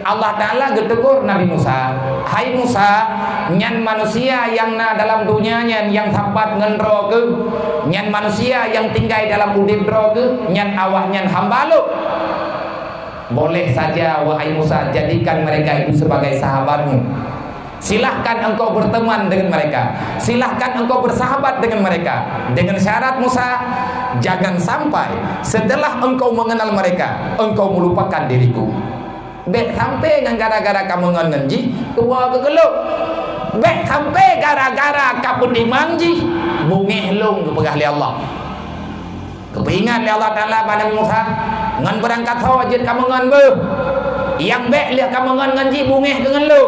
Allah Taala geutegur Nabi Musa, "Hai Musa, nyan manusia nyang na dalam donya nyan nyang sapat ngon droe keuh, nyan manusia nyang tinggai dalam udeb droe keuh, nyan awaknyan hamba Lôn. Boleh saja, wahai Musa, jadikan mereka itu sebagai sahabatmu." Silahkan engkau berteman dengan mereka. Silahkan engkau bersahabat dengan mereka. Dengan syarat, Musa, jangan sampai setelah engkau mengenal mereka, engkau melupakan diriku. Bék sampai ngon gara-gara kameungon ngon jih, tuwoe keu keu lôn. Bék sampai gara-gara kapeutimang jih, beungéh lôn geupeugah lé Allah. Geupeuingat lé Allah Taala bak Nabi Musa, "Ngon beurangkat soe jeuet kameungon beuh? Nyang bék lheueh kameungon ngon jih beungéh keu ngon lôn.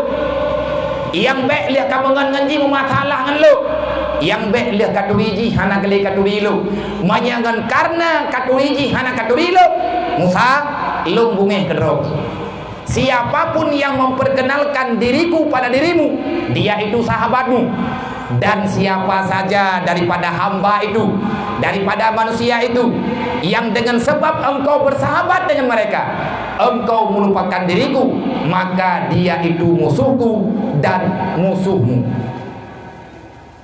Nyang bék lheueh kameungon ngon jih meumasalah ngon lôn. Nyang bék lheueh katuri jih hana keu lé katuri lôn. Meunyoe ngon kareuna katuri jih hana katuri lôn, Musa, lôn beungéh keu droe." Siapapun yang memperkenalkan diriku pada dirimu, dia itu sahabatmu. Dan siapa saja daripada hamba itu, daripada manusia itu, yang dengan sebab engkau bersahabat dengan mereka, engkau melupakan diriku, maka dia itu musuhku dan musuhmu.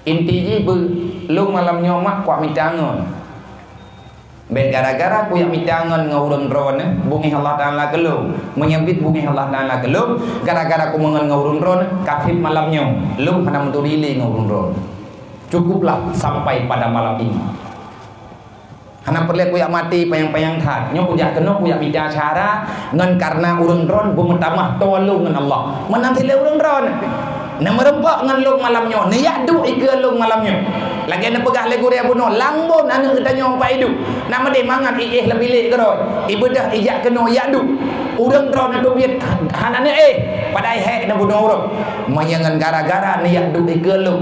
Inti jih beu, lôn malam nyoe mak kuat mita ngon. Bék gara-gara kujak mita ngon ngon ureuëng droeneuh, beungéh Allah Taala keu lôn. Meunyoe bit beungéh Allah Taala keu lôn, gara-gara kumeungon ngon ureuëng droeneuh, ka seb malam nyoe lôn hana meuturi lé ngon ureuëng droeneuh. Cukuplah sampai pada malam ini. Hana peureulée kujak maté panyang-panyang that. Nyoe kujak keunoe kujak mita cara ngon kareuna ureuëng droeneuh beumeutamah toe lôn ngon Allah. Meunan cit lé ureuëng droeneuh. Neumeurumpok ngon lôn malam nyoe, neujak duek ikeue lôn malam nyoe. Lagée neupeugah lé gurée bunoe, "Lambon aneuëk geutanyoe pat iduek. Na meudeh mangat iéh lam bilék keudroe, ibeudôh ijak keunoe ijak duek. Ureuëng droeneuh teubiet hana neuéh, padahai hék neubunoe ureuëng." Meunyoe ngon gara-gara neujak duek ikeue lôn,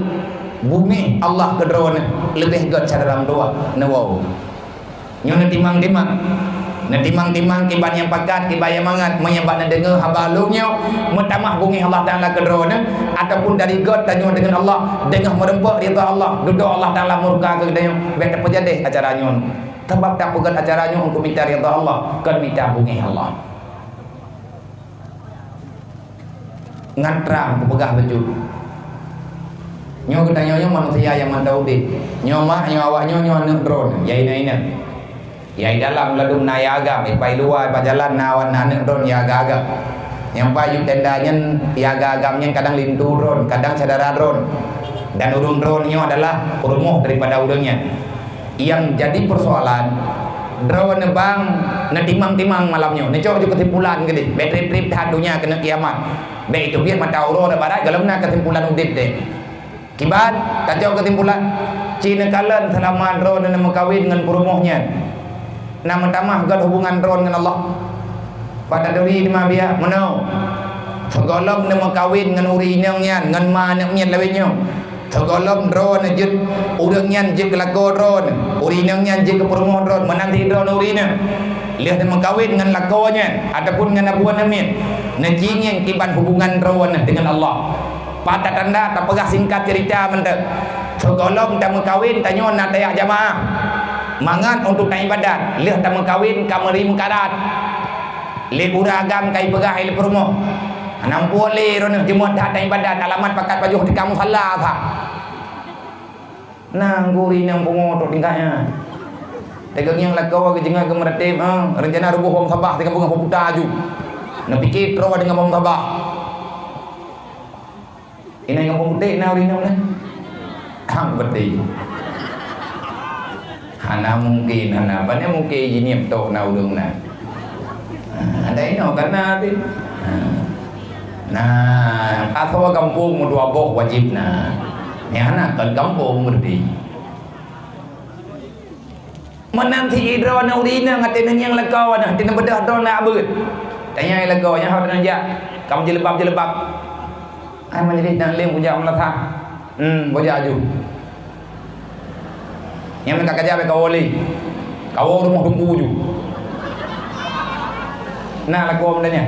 beungéh Allah keu droeneuh leubeh gét cara lam dua neuwoe. Nyoe neutimang-timang. Neutimang-timang kiban nyang pakat, kiban nyang mangat, meunyoe bak neudeungoe haba lôn nyoe, meutamah beungéh Allah Taala keu droeneuh, ataupun dari göt tanyoe deungon Allah, deungoe meureumpok ridha Allah, dudoe Allah Taala murka keu geutanyoe, bék tapeujadeh acara nyoe. Sabab tapeugöt acara nyoe untuk mita ridha Allah, kon mita beungéh Allah. Ngon trang kupeugah bacut. Nyoe geutanyoe nyoe manusia nyang mantong udeb. Nyoe mak, nyoe awak nyoe, nyoe aneuk droeneuh, ya inong-inong. Ya i dalam ladôm na ya agam, i pai luwa, i bak jalan na awak na aneuk droeneuh ya agam-agam. Nyang pat yub tenda nyan ya agam-agam nyan kadang linto droeneuh, kadang syedara droeneuh. Dan ureuëng droeneuh nyoe adalah peurumoh daripada ureuëng nyan. Nyang jadi peusoalan, droeneuh bang neutimang-timang malam nyoe, neucok ju keusimpulan keudeh, bék treb-treb that donya keuneuk kiamat. Bék iteubiet mata uroe dan barat gohlom na keusimpulan udeb deh. Kiban, tacok keusimpulan, ci neukalon seulama droeneuh neumeukawen ngon peurumoh nyan, na meutamah göt hubungan droeneuh ngon Allah. Pat taturi teuma biak meunoe. Sigohlom neumeukawen ngon ureuëng inong nyan, ngon ma aneuk miet lawét nyoe. Sigohlom droeneuh jeuet ureuëng nyan jeuet keu lakoe droeneuh, ureuëng inong nyan jeuet keu peurumoh droeneuh, meunan cit droeneuh ureuëng inong. Lheueh neumeukawen ngon lakoe nyan ataupun ngon abu aneuk miet, neuci ngieng kiban hubungan droeneuh deungon Allah. Pat tatanda tapeugah singkat ceurita mantong. Sigohlom tameukawen tanyoe na tajak jamaah. Mangat untuk taibadat, lheueh tameukawen ka meuri meukarat. Lé ureuëng agam ka ipeugah lé peurumoh, "Hana muphom lé droeneuh jeuet that taibadat, alamat pakat pajoh teuka musala that." Nanggroe ureuëng inong pungo trok tingkat nyan. Teuka ngieng lakoe geujeungeut keu meuratéb, ah, reuncana ruboh bom sabah teuka peugah peue buta aju. Neupike troh deungon bom sabah. Inong Kampung Putéh na ureuëng inong na? Hang beutôi. Hana mungken, hana. Pane mungken jiniep tok na ureuëng na. Ha, ada inoe kana teuh. Ha. Nah, asoe gampông meudua boh wajéb na. Nyang hana kon gampông beutôi. Meunan cit droeneuh ureuëng inong até neungieng lakoe nyan, até neubeudôh droeneuh abeuet. Tanyong lakoe nyan, "Ho droeneuh jak?" "Ka meujeuleueb-jeuleueb." "Ai majelis taklim kujak meulasah." "Hmm, bôh jak aju." Nyang meuka kaja bèk kawoe lé. Kawoe rumoh teungku ju. Na lakoe meunan nyan?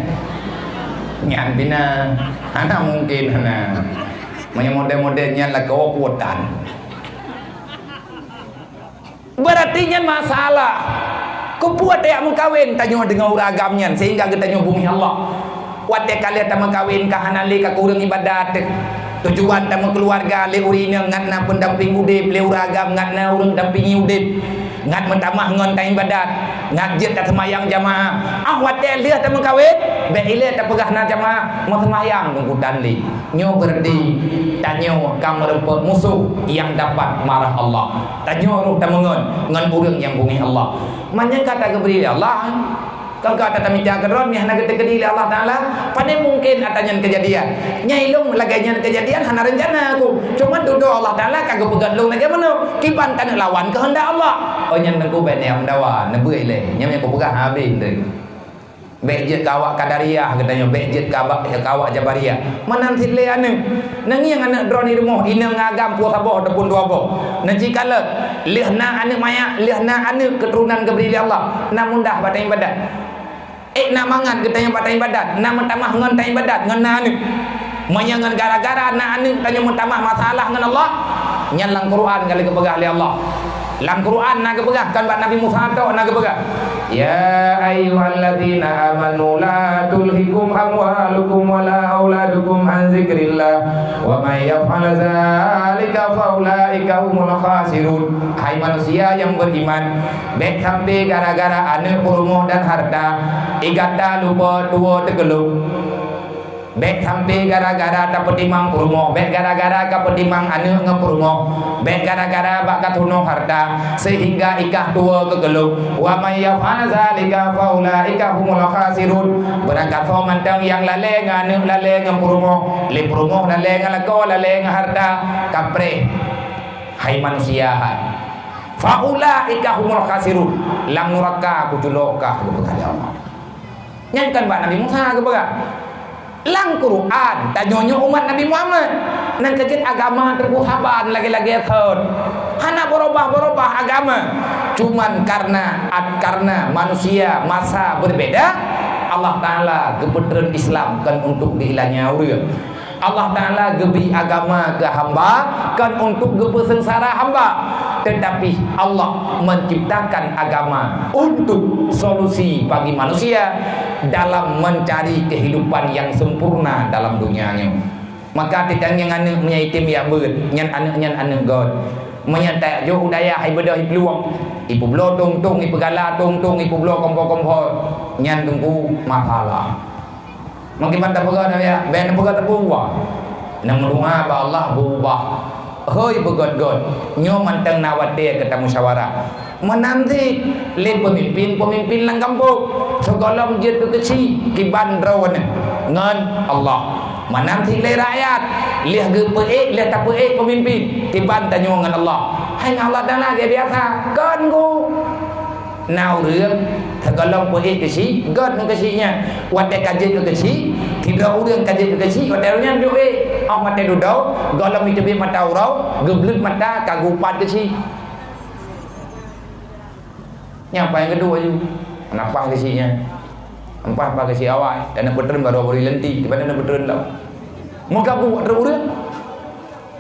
Nyan pih na. Hana mungken hana. Meunyoe model-model nyan lakoe kuatan. Beurati nyan masalah. Keupeue tajak meukawen tanyoe deungon ureuëng agam nyan sehingga geutanyoe beungéh Allah? Watée ka lheueh tameukawen ka hana lé ka kureueng ibadat. Tujuan tameukeuluwarga lé ureuëng inong ngat na peundampéng udeb, lé ureuëng agam ngat na ureuëng dampingi udeb. Ngat meutamah ngon taibadat, ngat jeuet taseumayang jamaah. Ah watée lheueh tameukawen, bék ilée tapeugah na jamaah, meuseumayang nunggu tan lé. Nyoe beureuti tanyoe ka meureumpok musoh nyang dapat marah Allah. Tanyoe roh tameungon ngon ureuëng nyang beungéh Allah. Meunyoe ka tageubri lé Allah, ka ka tatamita keudroe, meuhana geuteukeudi lé Allah Taala, pane mungken ata nyan keujadian. Nyai lôn lagée nyan keujadian hana reuncana aku. Cuma dudoe Allah Taala ka geupeugét lôn lagée meunoe, kiban taneuk lawan keuheundak Allah. Oh nyan teungku bék neumeudawa, neubeuet lé. Nyan nyang kupeugah habéh teuh. Bék jeuet keu awak Qadariyah geutanyoe, bék jeuet keu awak, keu awak Jabariyah. Meunan cit lé aneuëk. Neungieng aneuëk droeneuh di rumoh, inong agam pue saboh ataupun dua boh. Neuci kalon, lheueh na aneuëk manyak, lheueh na aneuëk keuturonan geubri lé Allah, na mudah bak taibadat. Ék na mangat geutanyoe bak taibadat, na meutamah ngon taibadat, ngon na aneuëk. Meunyoe ngon gara-gara na aneuëk tanyoe meutamah masalah ngon Allah, nyan lam Quran ka lheueh geupeugah lé Allah. Lam Quran na geupeugah, kon bak Nabi Musa tok na geupeugah, "Ya ayyuhalladzina amanu la tulhikum amwalukum wala auladukum an zikrillah, wa may yaf'al dzalika fa ulaika humul khasirun." Hai manusia nyang beriman, bék sampai gara-gara aneuëk, peurumoh dan harta, i gata lupa tuwo teugeulong. Bék sampai gara-gara tapeutimang peurumoh, bék gara-gara kapeutimang aneuëk ngon peurumoh, bék gara-gara bak katunoh harta, sehingga ikah tuwo keugeulong. Wa may yaf'al dzalika fa ulaika humul khasirun. Beurangkasoe mantong nyang lalée ngon aneuëk, lalée ngon peurumoh, lé peurumoh lalée ngon lakoe, lalée ngon harta, kapreh. Hai manusia hai. Fa ulaika humul khasirun. Lam nuraka kuculok kah, geupeugah lé Allah. Nyan kon bak Nabi Musa geupeugah. Lam Quran, tanyoe nyoe umat Nabi Muhammad, nyang keujeuet agama teungku saban lagée-lagée thon. Hana beurubah-beurubah agama. Cuman karena, karena manusia masa berbeda, Allah Ta'ala geupeutreun Islam kon untuk geuilanya ureuëng. Allah Ta'ala geubri agama keu hamba kon untuk geupeuseungsara hamba, tetapi Allah menciptakan agama untuk solusi bagi manusia dalam mencari kehidupan yang sempurna dalam dunia nyoe. Maka teutangieng aneuëk meunyoe item jak beuet, nyan aneuëk nyan aneuëk göt. Meunyoe tajok u dayah ibeudôh iplueng, ipubloe tong-tong, ipeugala tong-tong, ipubloe kompor-kompor, nyan teungku masalah. Mungkin mantap peugah dah ya, ben peugah teupeu wa. Nang meudoa bak Allah beubah. Hoi beugöt-göt, nyoe mantong na watée keu tamusyawarah. Meunan cit lé peumimpin-peumimpin lam gampông, sigohlom jeuet keu keuchik kiban droeneuh ngon Allah. Meunan cit lé rakyat, lheueh geupeuék, lheueh tapeuék peumimpin, kiban tanyoe ngon Allah. Hai ngon Allah Taala lagée biasa, kon geuh. Na ureuëng sigohlom peuék keuchik, göt ngon keuchik nyan. Watée ka jeuet keu keuchik, sidroe ureuëng ka jeuet keu keuchik, watée ureuëng nyan duek ék. Óh watée dudoe, gohlom jiteubiet mata uroe, geubleuet mata ka geupat keuchik. Nyan paih nyang keudua aju. Nyan paih keuchik nyan. Nyan paih, paih keuchik awai. Dan na peutreun baru-baru lenti, tiba na peutreun dah. Meugabuek trok ureuëng.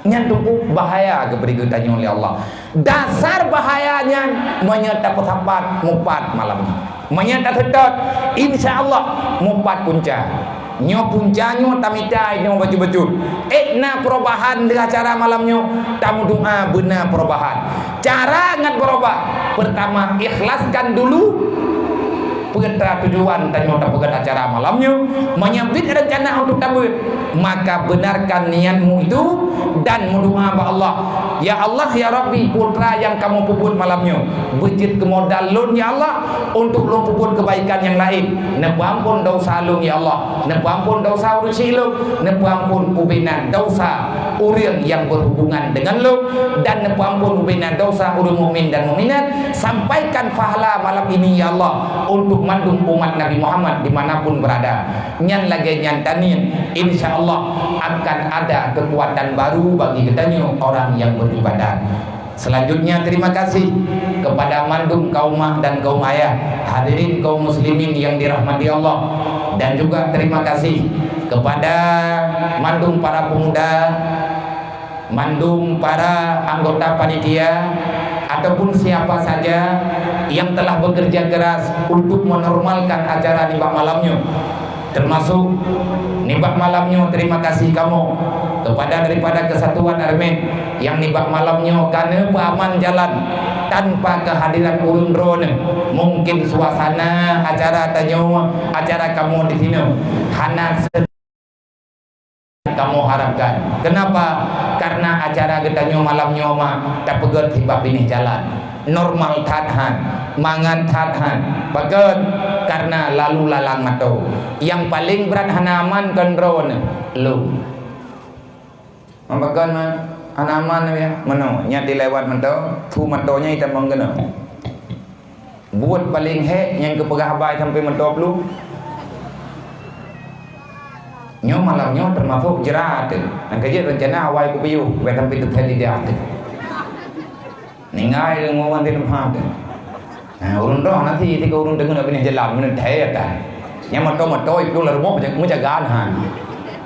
Nyan teungku bahaya geubri geutanyoe lé Allah. Dasar bahaya nyan meunyoe tapeusapat mupat malam nyoe. Meunyoe taseutôt, insya Allah mupat punca. Nyoe punca nyoe tamita nyoe bacut-bacut. Ék na perubahan di acara malam nyoe, tameudoa beuna perubahan. Cara ngat beurubah, pertama ikhlaskan dulu. Peue teuma tujuan tanyoe tapeugét acara malam nyoe? Meunyoe biet reuncana untuk tabeuet, maka benarkan niatmu itu dan meudoa bak Allah, "Ya Allah, ya Rabbi, peue teuma nyang kamoe peubuet malam nyoe, beujeuet keu modal lôn, ya Allah, untuk lôn peubuet keubaikan nyang laén. Neupeuampon desya lôn, ya Allah, neupeuampon desya ureuëng syik lôn, neupeuampon ubena desya ureuëng nyang berhubungan dengan lôn, dan neupeuampon ubena desya ureuëng mukmin dan mukminat." Sampaikan pahala malam ini, ya Allah, untuk mandum umat Nabi Muhammad di mana pun berada. Nyan lagée nyan taniet, insya Allah akan ada kekuatan baru bagi geutanyoe orang yang beribadat. Selanjutnya, terima kasih kepada mandum kaum mak dan kaum ayah, hadirin kaum muslimin yang dirahmati Allah, dan juga terima kasih kepada mandum para pemuda, mandum para anggota panitia ataupun siapa saja yang telah bekerja keras untuk menormalkan acara nibak malam nyoe. Termasuk nibak malam nyoe terima kasih kamoe kepada daripada Kesatuan Armet yang nibak malam nyoe ka neupeuaman jalan tanpa kehadiran ureuëng droeneuh. Mungkin suasana acara tanyoe, acara kamoe di sinoe hana se- kamoe harapkan. Kenapa? Karena acara geutanyoe malam nyoe mak tapeugét hibak binéh jalan. Normal that han, mangat that han. Pakon? Karena lalu lalang mantong. Nyang paleng brat hana aman kon droeneuh, lôn. Pakon, mak? Hana aman ya? Meunoe, nyan dilewat mantong, su mantong nyan itamong keunoe. Buet paleng hék nyang geupeugah haba sampai meutoe plueng. Nyoe malam nyoe teumasok jrat teuh. Nyang ka jeuet reuncana awai kupiôh, bèk sampai teuthèe lidah teuh. Ninggai deungon ureueng di teumpat teuh. Nah, ureueng droe na si, si ureueng deungon na binéh jalan, meunan thèe kan. Nyang meutoe-meutoe iplueng lam rumoh meujagaan han.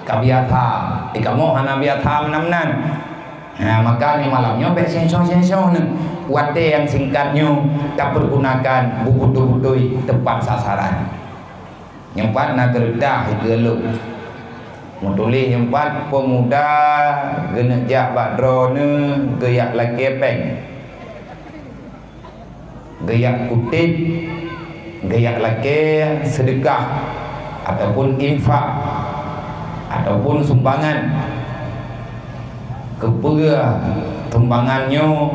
Ka biasa, di kamoe hana biasa meunan-meunan. Ha, maka nyoe malam nyoe bèk sensor-sensor neuh. Watèe nyang singkat nyoe tapeurgunakan beubeutôi-beutôi tepat sasaran. Nyang pat na keureudah ikeue lôn. Meutuléh nyang pat, peumuda geuneuk jak bak droeneuh geujak lakèe péng. Geujak kutéb, geujak lakèe seudeukah, ataupun infak, ataupun sumbangan. Keupeue sumbangan nyoe?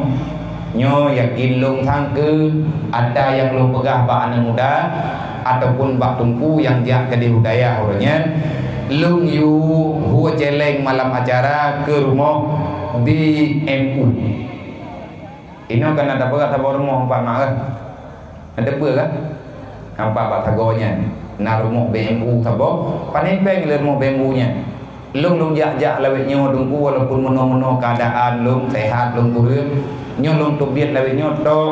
Nyoe yakin lôn sangkeue atra nyang lôn peugah bak aneuk muda, ataupun bak teungku nyang jak keudéh u dayah uroe nyan, lôn yue hue céléng malam acara keu rumoh B M U. Inoe ka na tapeugah saboh rumoh empat mak, eh? Na teupeue kan? Nampak bak sagoe nyan. Na rumoh B M U saboh, pané péng lé rumoh B M U nyan. Lôn, lôn jak-jak lawét nyoe teungku, walaupun meunoe-meunoe keuadaan lôn, seuhat lôn kureueng, nyoe lôn teubiet lawét nyoe tok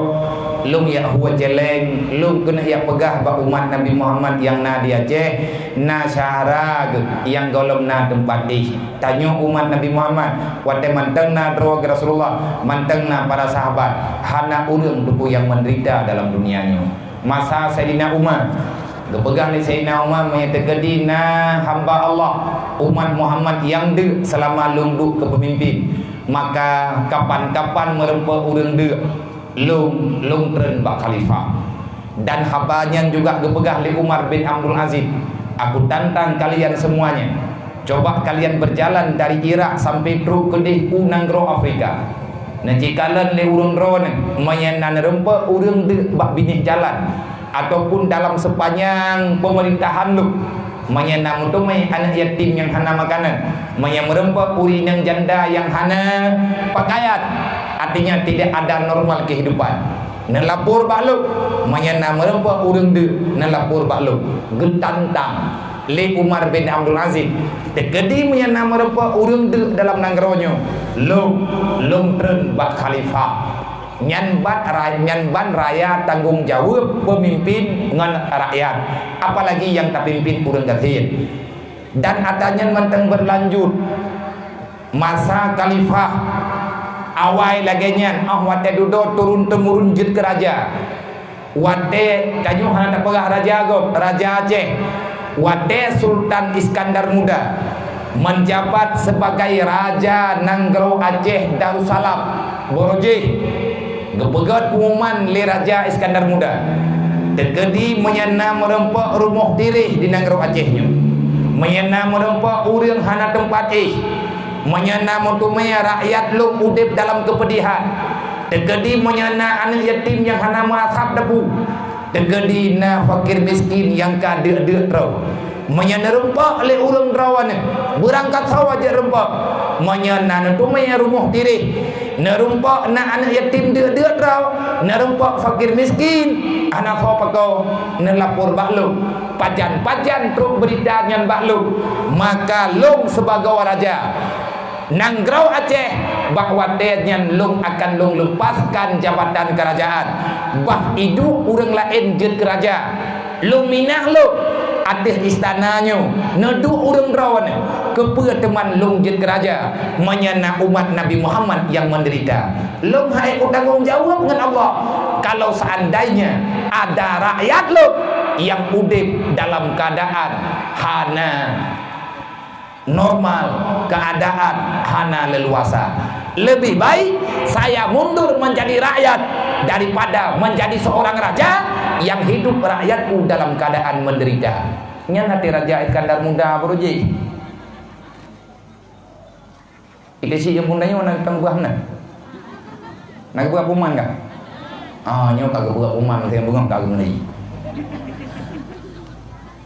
Lôn jak hue céléng, lôn keuneuk jak peugah bak umat Nabi Muhammad nyang na di Aceh, na syedara geuh nyang gohlom na teumpat éh. Tanyoe umat Nabi Muhammad, watée mantong na droe geuh Rasulullah, mantong na para sahabat, hana ureuëng teupeu nyang meudeurita dalam dunia nyoe. Masa Saidina Umar, geupeugah lé Saidina Umar, "Meunyoe teukeudi na hamba Allah, umat Muhammad nyang deuk seulama lôn duek keu peumimpin, maka kapan-kapan meurumpok ureuëng deuk, lôn, lôn treun bak khalifah." Dan haba nyan juga geupeugah lé Umar bin Abdul Aziz, "Aku tantang kalian semuanya. Coba kalian berjalan dari Irak sampai trok keudeh u nanggroe Afrika. Neucikalon lé ureuëng droeneuh, meunyoe na neurumpok ureuëng deuk bak binéh jalan, ataupun dalam sepanjang pemerintahan lôn, meunyoe na meuteumé aneuëk yatim nyang hana makanan, meunyoe meurumpok ureuëng inong janda nyang hana pakaian, artinya tidak ada normal kehidupan, neulapor bak lôn. Meunyoe na meurumpok ureuëng deuk, neulapor bak lôn." Geutantang lé Umar bin Abdul Aziz, "Teukeudi meunyoe na meurumpok ureuëng deuk dalam nanggroe nyoe, lôn, lôn treun bak khalifah." Nyan ban ra-, nyan ban raya tanggong jaweueb peumimpin ngon rakyat, apalagi nyang tapimpin ureuëng gasien. Dan atra nyan mantong beulanjut. Masa khalifah awai lagée nyan, óh watée dudoe turun-teumurun jeuet keu raja. Watée tanyoe hana tapeugah raja gob, raja Aceh. Watée Sultan Iskandar Muda menjabat sebagai raja nanggroe Aceh Darussalam, Borojeh, geupeugét pengumuman lé Raja Iskandar Muda, "Teukeudi meunyoe na meurumpok rumoh tireh di nanggroe Aceh nyoe, meunyoe na meurumpok ureuëng hana teumpat éh, meunyoe na meuteumé rakyat lôn udeb dalam keupeudihan, teukeudi meunyoe na aneuëk yatim nyang hana meuasab dapu, teukeudi na fakir miskin nyang ka deuk-deuk droe, meunyoe neurumpok lé ureuëng droeneuh, beurangkat sawa jeuet rumpok. Meunyoe na neuteumé rumoh tireh, neurumpok na aneuëk yatim deuk-deuk droe, neurumpok fakir miskin hana soe pakoe, neulapor bak lôn. Pajan-pajan trok beurita nyan bak lôn, maka lôn sibagoe raja nanggroe Aceh, bak watée nyan lôn akan lôn leupaskan jabatan keurajeuen, bah iduek ureuëng laén jeuet keu raja. Lôn minah lôn ateueh istana nyoe, neuduek ureuëng droeneuh, keupeue teuma lôn jeuet keu raja, meunyoe na umat Nabi Muhammad nyang meudeurita. Lôn han ék kutanggong jaweueb ngon Allah, kalau seandainya ada rakyat lôn nyang udeb dalam keuadaan hana normal, keuadaan hana leuluasa. Lebih baik saya mundur menjadi rakyat daripada menjadi seorang raja yang hidup rakyatku dalam keadaan menderita." Nyan até Raja Iskandar Muda, Borojeh. Ikeusi nyang pun tanyoe na tang buah meunan. Na geubuat puman kah? Ah, nyoe ka geubuat puman, meuteumé beungoh ka geumeuri.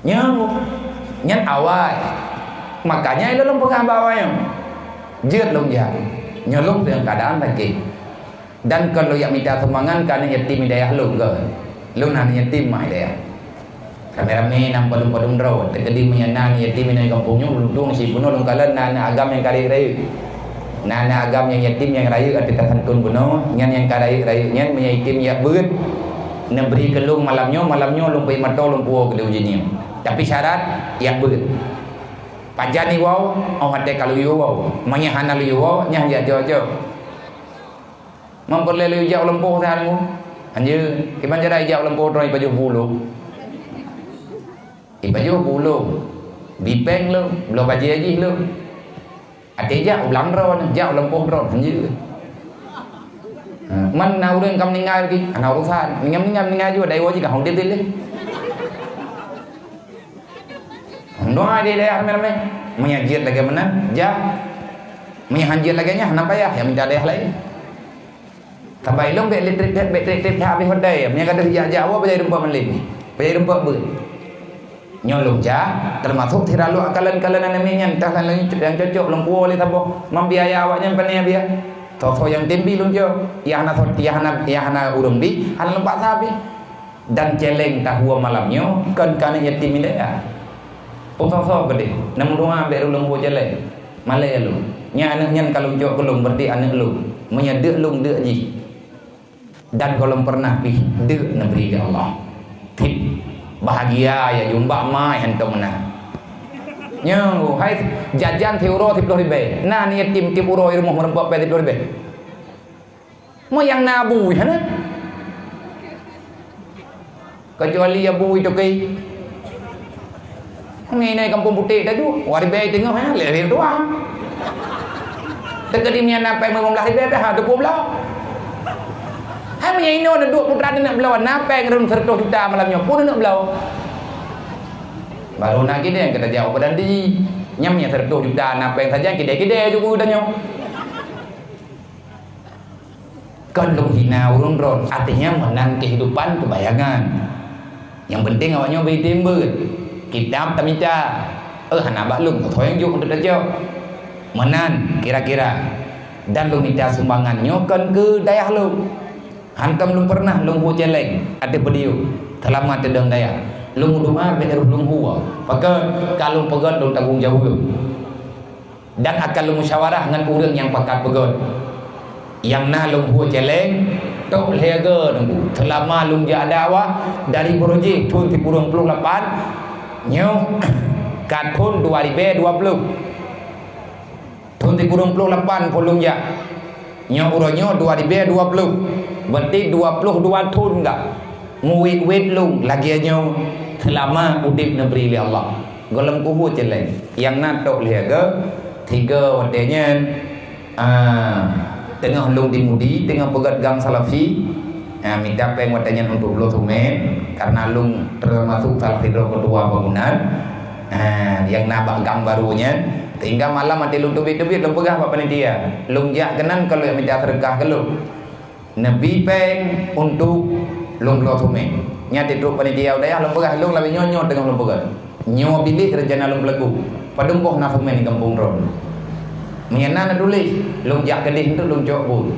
Nyoe, nyan awai. Makanya ilôn lôn peugah bak awai nyoe. Jeuet lôn jak. Nyoe lôn dalam keadaan sakét. Dan kon lôn jak mita sumbangan keu aneuëk yatim di dayah lôn kon. Lôn aneuëk yatim mak di dayah. Ramé-ramé na padum-padum droe. Teukeudi meunyoe na aneuëk yatim di gampông nyoe, lôn tueng sibunoe lôn kalon na aneuëk agam nyang ka rayeuk-rayeuk. Na aneuëk agam nyang yatim nyang rayeuk ateueh tasantun bunoe, nyan nyang ka rayeuk-rayeuk nyan meunyoe item jak beuet, neubri keu lôn malam nyoe, malam nyoe lôn peuék mantong lôn puwoe keu lôn ujeuen nyoe. Tapi syarat, jak beuet. Pajan iwoe, óh watée ka lôn yue woe. Meunyoe hana lôn yue woe, nyan jak jo-jo. Meupeureulee lôn jak u lampôh that nyoe. Hanjeuet, kiban cara ijak u lampôh droe ipajoh bu lôn. Ipajoh bu lôn. Bipeng lôn, bloe bajée jih lôn. Até jak u blang droe, jak u lampôh droe, hanjeuet. Ha, man na ureuëng ka meuninggai lagi, hana urusan. Meuninggai, meuninggai, meuninggai jua, dai woe jih ka hong teubiet lé. Doa di dayah ramé-ramé. Meunyoe jeuet lagée meunan, jak. Meunyoe han jeuet lagée nyan, hana payah, ya mita dayah laén. Saban ilôn bék lé trép-trép, bék trép-trép that habéh watée. Meunyoe ka deuh jak-jak woe, bajai rumpok malem. Bajai rumpok beuet. Nyoe lôn jak, teumasok sira lôn kalon-kalon aneuëk miet nyan, tah lôn nyang cocok lôn puwoe lé saboh. Mam biaya awaknyan pane biaya. Soe-soe nyang tem bi lôn cok. Ya hana, ya hana, ya hana ureuëng bi, hana lôn paksa bi. Dan céléng tahue malam nyoe kon keu aneuëk yatim di dayah. Peue soe-soe keudeh, na meudoa bék lôn puwoe céléng. Malée lôn. Nyan aneuëk nyan ka lôn cok keu lôn, berarti aneuëk lôn. Meunyoe deuk lôn, deuk jih. Dan gohlom peureunah pih deuk neubri lé Allah. Tiep bahagia ya jumba mai hantom meunan. Nyoe, hai, jajan siuroe siplôh ribèe. Na yatim tiep uroe i rumoh meureumpok pèng siplôh ribèe. Mo nyang na bui hana? Kecuali ya bui toke. Ngi nai kampung putéh taju, dua ribèe teungoh, ha, lhèe ribèe dua. Teuka di mian na pèng lima belas ribèe dah, dua puluh belas. Hai meunyo inoe na duek putra teuneuk bloe, na pèng rhun seratus juta malam nyoe, pun teuneuk bloe. Baru na kidée ka tajak u badan di. Nyam nyang seratus juta na pèng sajan kidée-kidée ju ku tanyoe. Kon lôn hina ureuëng droen, artinya meunan kehidupan keubayangan. Nyang penting awak nyoe bri tem beuet. Kitab tamita, eh, hana bak lôn, soe nyang jok untuk tajok. Meunan kira-kira. Dan lôn mita sumbangan nyoe kon keu dayah lôn. Hantom lôn peureunah lôn hu céléng ateueh video, seulama teudong dayah. Lôn meudoa bèk rôh lôn hu. Pakon ka lôn peugöt lôn tanggong jaweueb. Dan akan lôn musyawarah ngon ureuëng nyang pakat peugöt. Nyang na lôn hu céléng, tok lhèe go nunggu. Seulama lôn jak dakwah dari Beurujih thôn sikureueng ploh lapan, nyoe ka thôn dua ribèe dua ploh. Thôn sikureueng ploh lapan phôn lôn jak. Nyoe uroe nyoe dua ribèe dua ploh. Berarti dua ploh dua thôn gak. Meuwét-wét lôn lagèe nyoe seulama udép neubri lé Allah. Gohlom kuhu céléng. Nyang na tok lhèe go, tiga watèe nyan, ah, teungoh lôn di Mudi, teungoh peugöt gang Salafi, ah, mita pèng watèe nyan untuk bloe seumén, karena lôn teumasuk salah sidroe keutua bangunan, ah, nyang na bak gang barô nyan. Sehingga malam watèe lôn teubiet-teubiet lôn peugah bak panitia, lôn jak keunan ka lôn mita seudeukah keu lôn. Neubi pèng untuk lôn bloe seumén. Nyan teutrok panitia u dayah lôn peugah, lôn lagèe nyoe, nyoe teungoh lôn peugah. Nyoe biléh rencana lôn peulaku. Padum boh na seumén di gampông droen. Meunyo na neutuléh, lôn jak keudeh untuk lôn cok buet.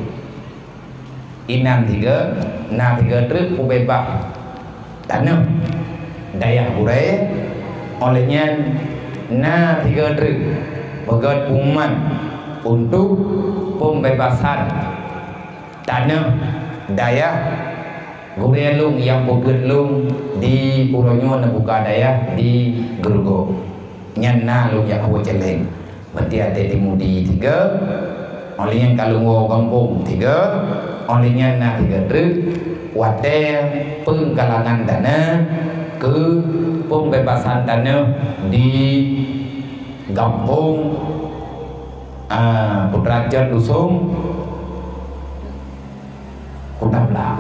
Inan tiga, na tiga treuk peubeubaih. Tanoh dayah gurèe, óh lheueh nyan na tiga treuk peugöt pengumuman untuk pembebasan tanoh dayah gurèe lôn nyang peugöt lôn di uroe nyoe neubuka dayah di Geureugoe. Nyan na lôn jak hu céléng. Berarti até di Mudi tiga, óh lheueh nyan ka lôn woe gampông tiga, óh lheueh nyan na tiga treuk watèe penggalangan dana keu pembebasan tanoh di gampông, ah, Putra Cot Dusong, Kuta Blang.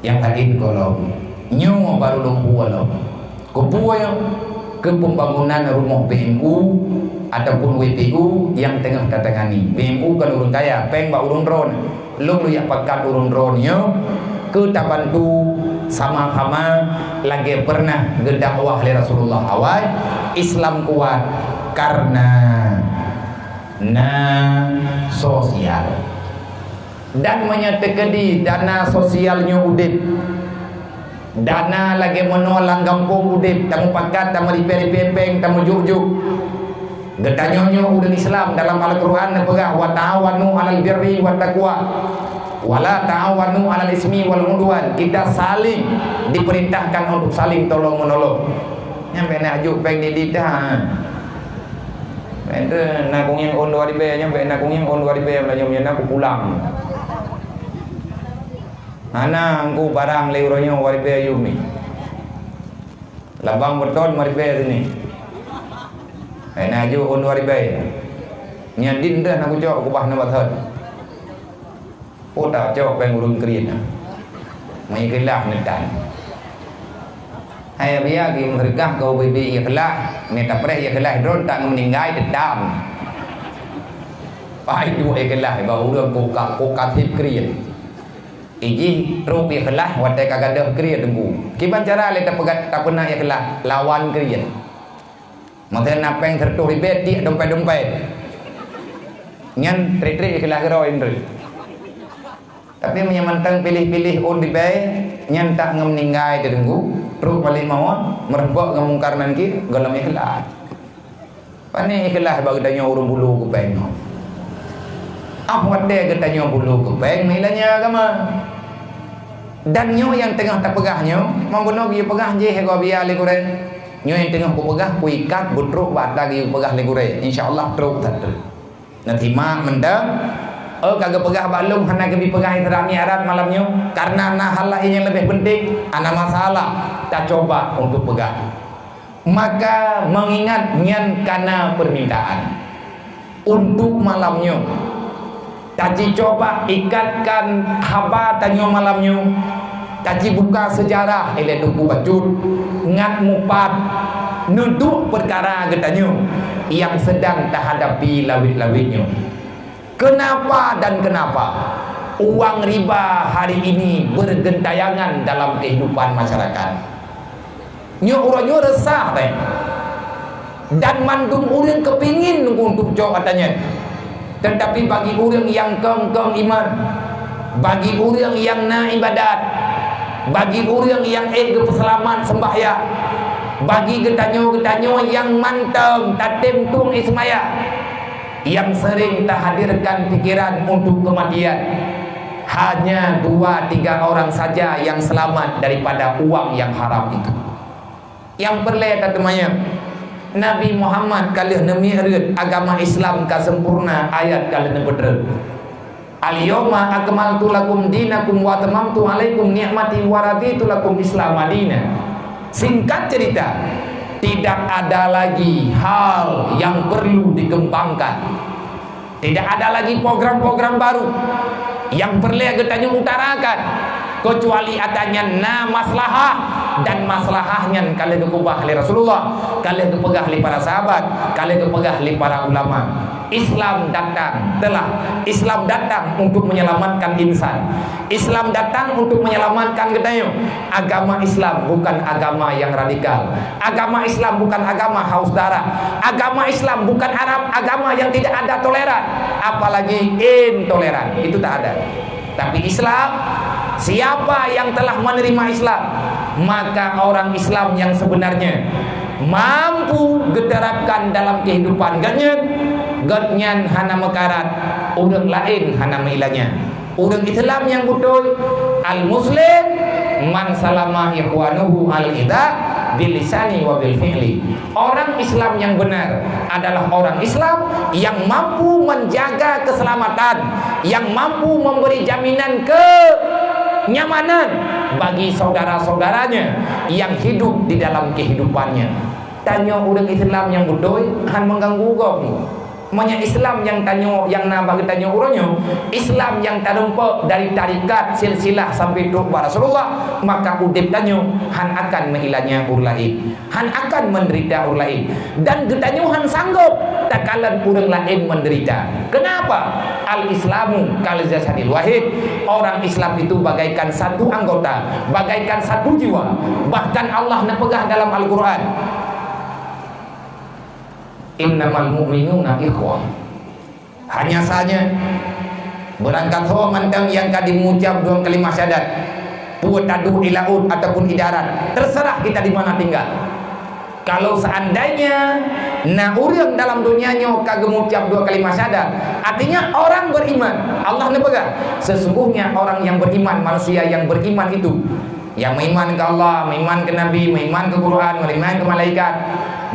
Nyang laén gohlom. Nyoe baru lôn hu lom. Keupeue nyoe? Keu pembangunan rumoh B M U ataupun W P U nyang teungoh tatangani. B M U kon ureuëng kaya, pèng bak ureuëng droen. Lôn lôn jak pakat ureuëng droen nyoe keu tabantu sama-sama lagèe peureunah geudakwah lé Rasulullah awai, Islam kuat karena na sosial. Dan meunyoe teukeudi dana sosial nyoe udép, dana lagèe meunoe lam gampông udép, tamupakat, tameuripèe-ripèe pèng, tamujok-jok. Geutanyoe nyoe ureuëng Islam dalam Al-Qur'an neupeugah, "Wa ta'awanu 'alal birri wat taqwa, wa la ta'awanu 'alal ismi wal 'udwan." Kita saling diperintahkan untuk saling tolong-menolong. Nyan bèk na jok pèng di dita. Bèk na kunyang ôn dua ribèe, nyan bèk na kunyang ôn dua ribèe, meunyoe nyan na kupulang. Hana, engku barang lé uroe nyoe dua ribèe yum ni. Labang beutôi lima ribèe sini. Hai na aju ôn dua ribèe. Nyan din dah na kucok kubah na bathon. Oh, tacok pèng ureuëng kriet na. Meuikeulah neutan. Hai biya ki meuseudeukah keu ubé-bé ikeulah, mita preh ikeulah droen tak ngon meuninggai teutam. Pai duek ikeulah bak ureuëng ko ka, ko kaseb kriet. Ijih trok ikeulah watèe ka gadôh kriet teungku. Kiban cara lé tapeugah tapeuna ikeulah lawan kriet. Masa na pèng seratus ribèe tiek dompet-dompet. Nyan trik-trik ikeulah keudroe indri. Tapi meunyoe mantong piléh-piléh ôn ribèe, nyan tak ngon meuninggai teungku, trok balek mawöt, meureumpok ngon Mungkar Nakir, gohlom ikeulah. Pane ikeulah bak geutanyoe ureuëng bulu keu pèng nyoe. Ah watèe geutanyoe bulu keu pèng meuilanya agama. Dan nyoe nyang teungoh tapeugah nyoe, meunyoe geupeugah jih gob ya lé gurée. Nyoe nyang teungoh kupeugah, kuikat beutrok bak ata geupeugah lé gurée. Insya Allah trok that. Neusimak mantong, oh, ka geupeugah bak lôn hana geubi peugah Isra Mi'raj malam nyoe, karena na hal laén nyang leubeh penting, hana masalah, tacoba untuk peugah. Maka mengingat nyan kana permintaan untuk malam nyoe, tajicoba ikatkan haba tanyoe malam nyoe, tajibuka sejarah ilée Teungku Bacut ngat mupat neuduek peukara geutanyoe nyang sedang tahadapi lawét-lawét nyoe. Kenapa dan kenapa uang riba hari ini bergentayangan dalam kehidupan masyarakat? Nyoe uroe nyoe resah teuh. Dan mandum ureuëng keupingin untuk cok ata nyan. Tetapi bagi ureuëng nyang kong-kong iman, bagi ureuëng nyang na ibadat, bagi ureuëng nyang ék geupeuseulamat seumbahyang, bagi geutanyoe-geutanyoe nyang mantong tatem tueng ié seumayang, nyang sering tahadirkan pikiran untuk kematian, hanya dua tiga orang saja yang selamat daripada uang yang haram itu. Nyang peureulée tateumanyong, Nabi Muhammad ka lheueh neumiet rhot, agama Islam ka sempurna, ayat ka lheueh neupeutrön. "Al-yauma akmaltu lakum dinakum wa atmamtu alaikum ni'mati wa raditu lakum Islam dina." Singkat cerita, tidak ada lagi hal yang perlu dikembangkan. Tidak ada lagi program-program baru nyang peureulée geutanyoe utarakan, keucuali ata nyan na maslahah, dan maslahah nyan ka lheueh geukeubah lé Rasulullah, ka lheueh geupeugah lé para sahabat, ka lheueh geupeugah lé para ulama. Islam datang telah, Islam datang untuk menyelamatkan insan. Islam datang untuk menyelamatkan geutanyoe. Agama Islam bukan agama yang radikal. Agama Islam bukan agama haus darah. Agama Islam bukan Arab, agama yang tidak ada toleran, apalagi intoleran. Itu tak ada. Tapi Islam, siapa yang telah menerima Islam, maka orang Islam yang sebenarnya mampu geuterapkan dalam kehidupan geuhnyan, geuhnyan hana meukarat, ureuëng laén hana meuilanya. Ureuëng Islam nyang beutôi, al-muslim man salama ikhwanuhu al-idha bil lisani wa bil fi'li. Orang Islam yang benar adalah orang Islam yang mampu menjaga keselamatan, yang mampu memberi jaminan kenyamanan bagi saudara-saudaranya yang hidup di dalam kehidupannya. Tanyoe ureuëng Islam nyang beutôi han mengganggu gob. Meunyoe Islam nyang tanyoe, nyang na bak geutanyoe uroe nyoe, Islam nyang tarumpok dari tarekat, silsilah sampai trok bak Rasulullah, maka udeb tanyoe han akan meuilanya ureuëng laén, han akan menderita ureuëng laén, dan geutanyoe han sanggob takalon ureuëng laén menderita. Kenapa? Al-Islamu kal jasadil wahid. Orang Islam itu bagaikan satu anggota, bagaikan satu jiwa. Bahkan Allah neupeugah dalam Al-Quran, "Innamal mu'minuna ikhwah." Hanya saja, beurangkat ho mantong nyang ka jimucab dua kalimah syahadat, peue taduek di laôt ataupun di darat, terserah kita di mana tinggal. Kalau seandainya na ureuëng dalam dunia nyoe ka geumucab dua kalimah syahadat, artinya orang beriman. Allah neupeugah, "Sesungguhnya orang yang beriman, manusia yang beriman itu, yang meuiman keu Allah, meuiman keu Nabi, meuiman keu Quran, meuiman keu malaikat,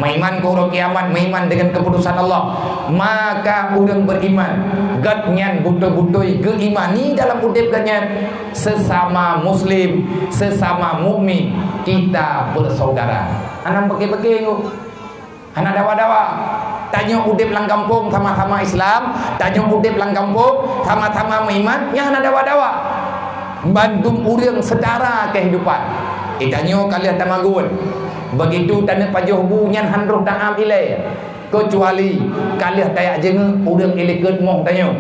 meuiman keu uroe kiamat, meuiman dengan keputusan Allah, maka ureuëng beriman, geuhnyan beutôi-beutôi geuimani dalam udeb geuhnyan, sesama muslim, sesama mukmin, kita bersaudara." Hana peuke-peuke nyoe. Hana dawa-dawa. Tanyoe udeb lam gampông sama-sama Islam, tanyoe udeb lam gampông sama-sama meuiman, nyan hana dawa-dawa. Bandum ureuëng setara kehidupan. Eh, tanyoe ka lheueh tamagun. Begitu taneuk pajoh bu nyan han roh taam ilée. Kecuali ka lheueh tajak jeungeuk ureuëng ilikot moh tanyoe.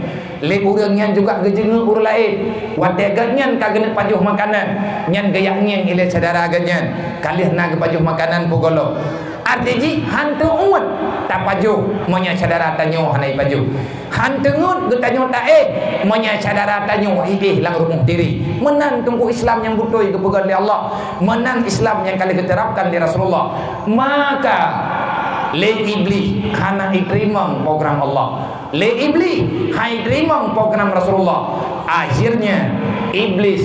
Lé ureuëng nyan juga geujeungeuk ureuëng laén. Watée geuhnyan ka geuneuk pajoh makanan, nyan geujak ngieng ilée syedara geuhnyan. Ka lheueh na geupajoh makanan peugolom. Arti jih, han teuôt tapajoh meunyoe syedara tanyoe hana jipajoh. Han teuôt geutanyoe taéh meunyoe syedara tanyoe jiéh lam rumoh tiri. Meunan teungku Islam nyang beutôi geupeugah lé Allah. Meunan Islam nyang ka lheueh geuterapkan lé Rasulullah. Maka, lé Iblih hana jiteurimong program Allah. Lé Iblih han jiteurimong program Rasulullah. Akhirnya, Iblih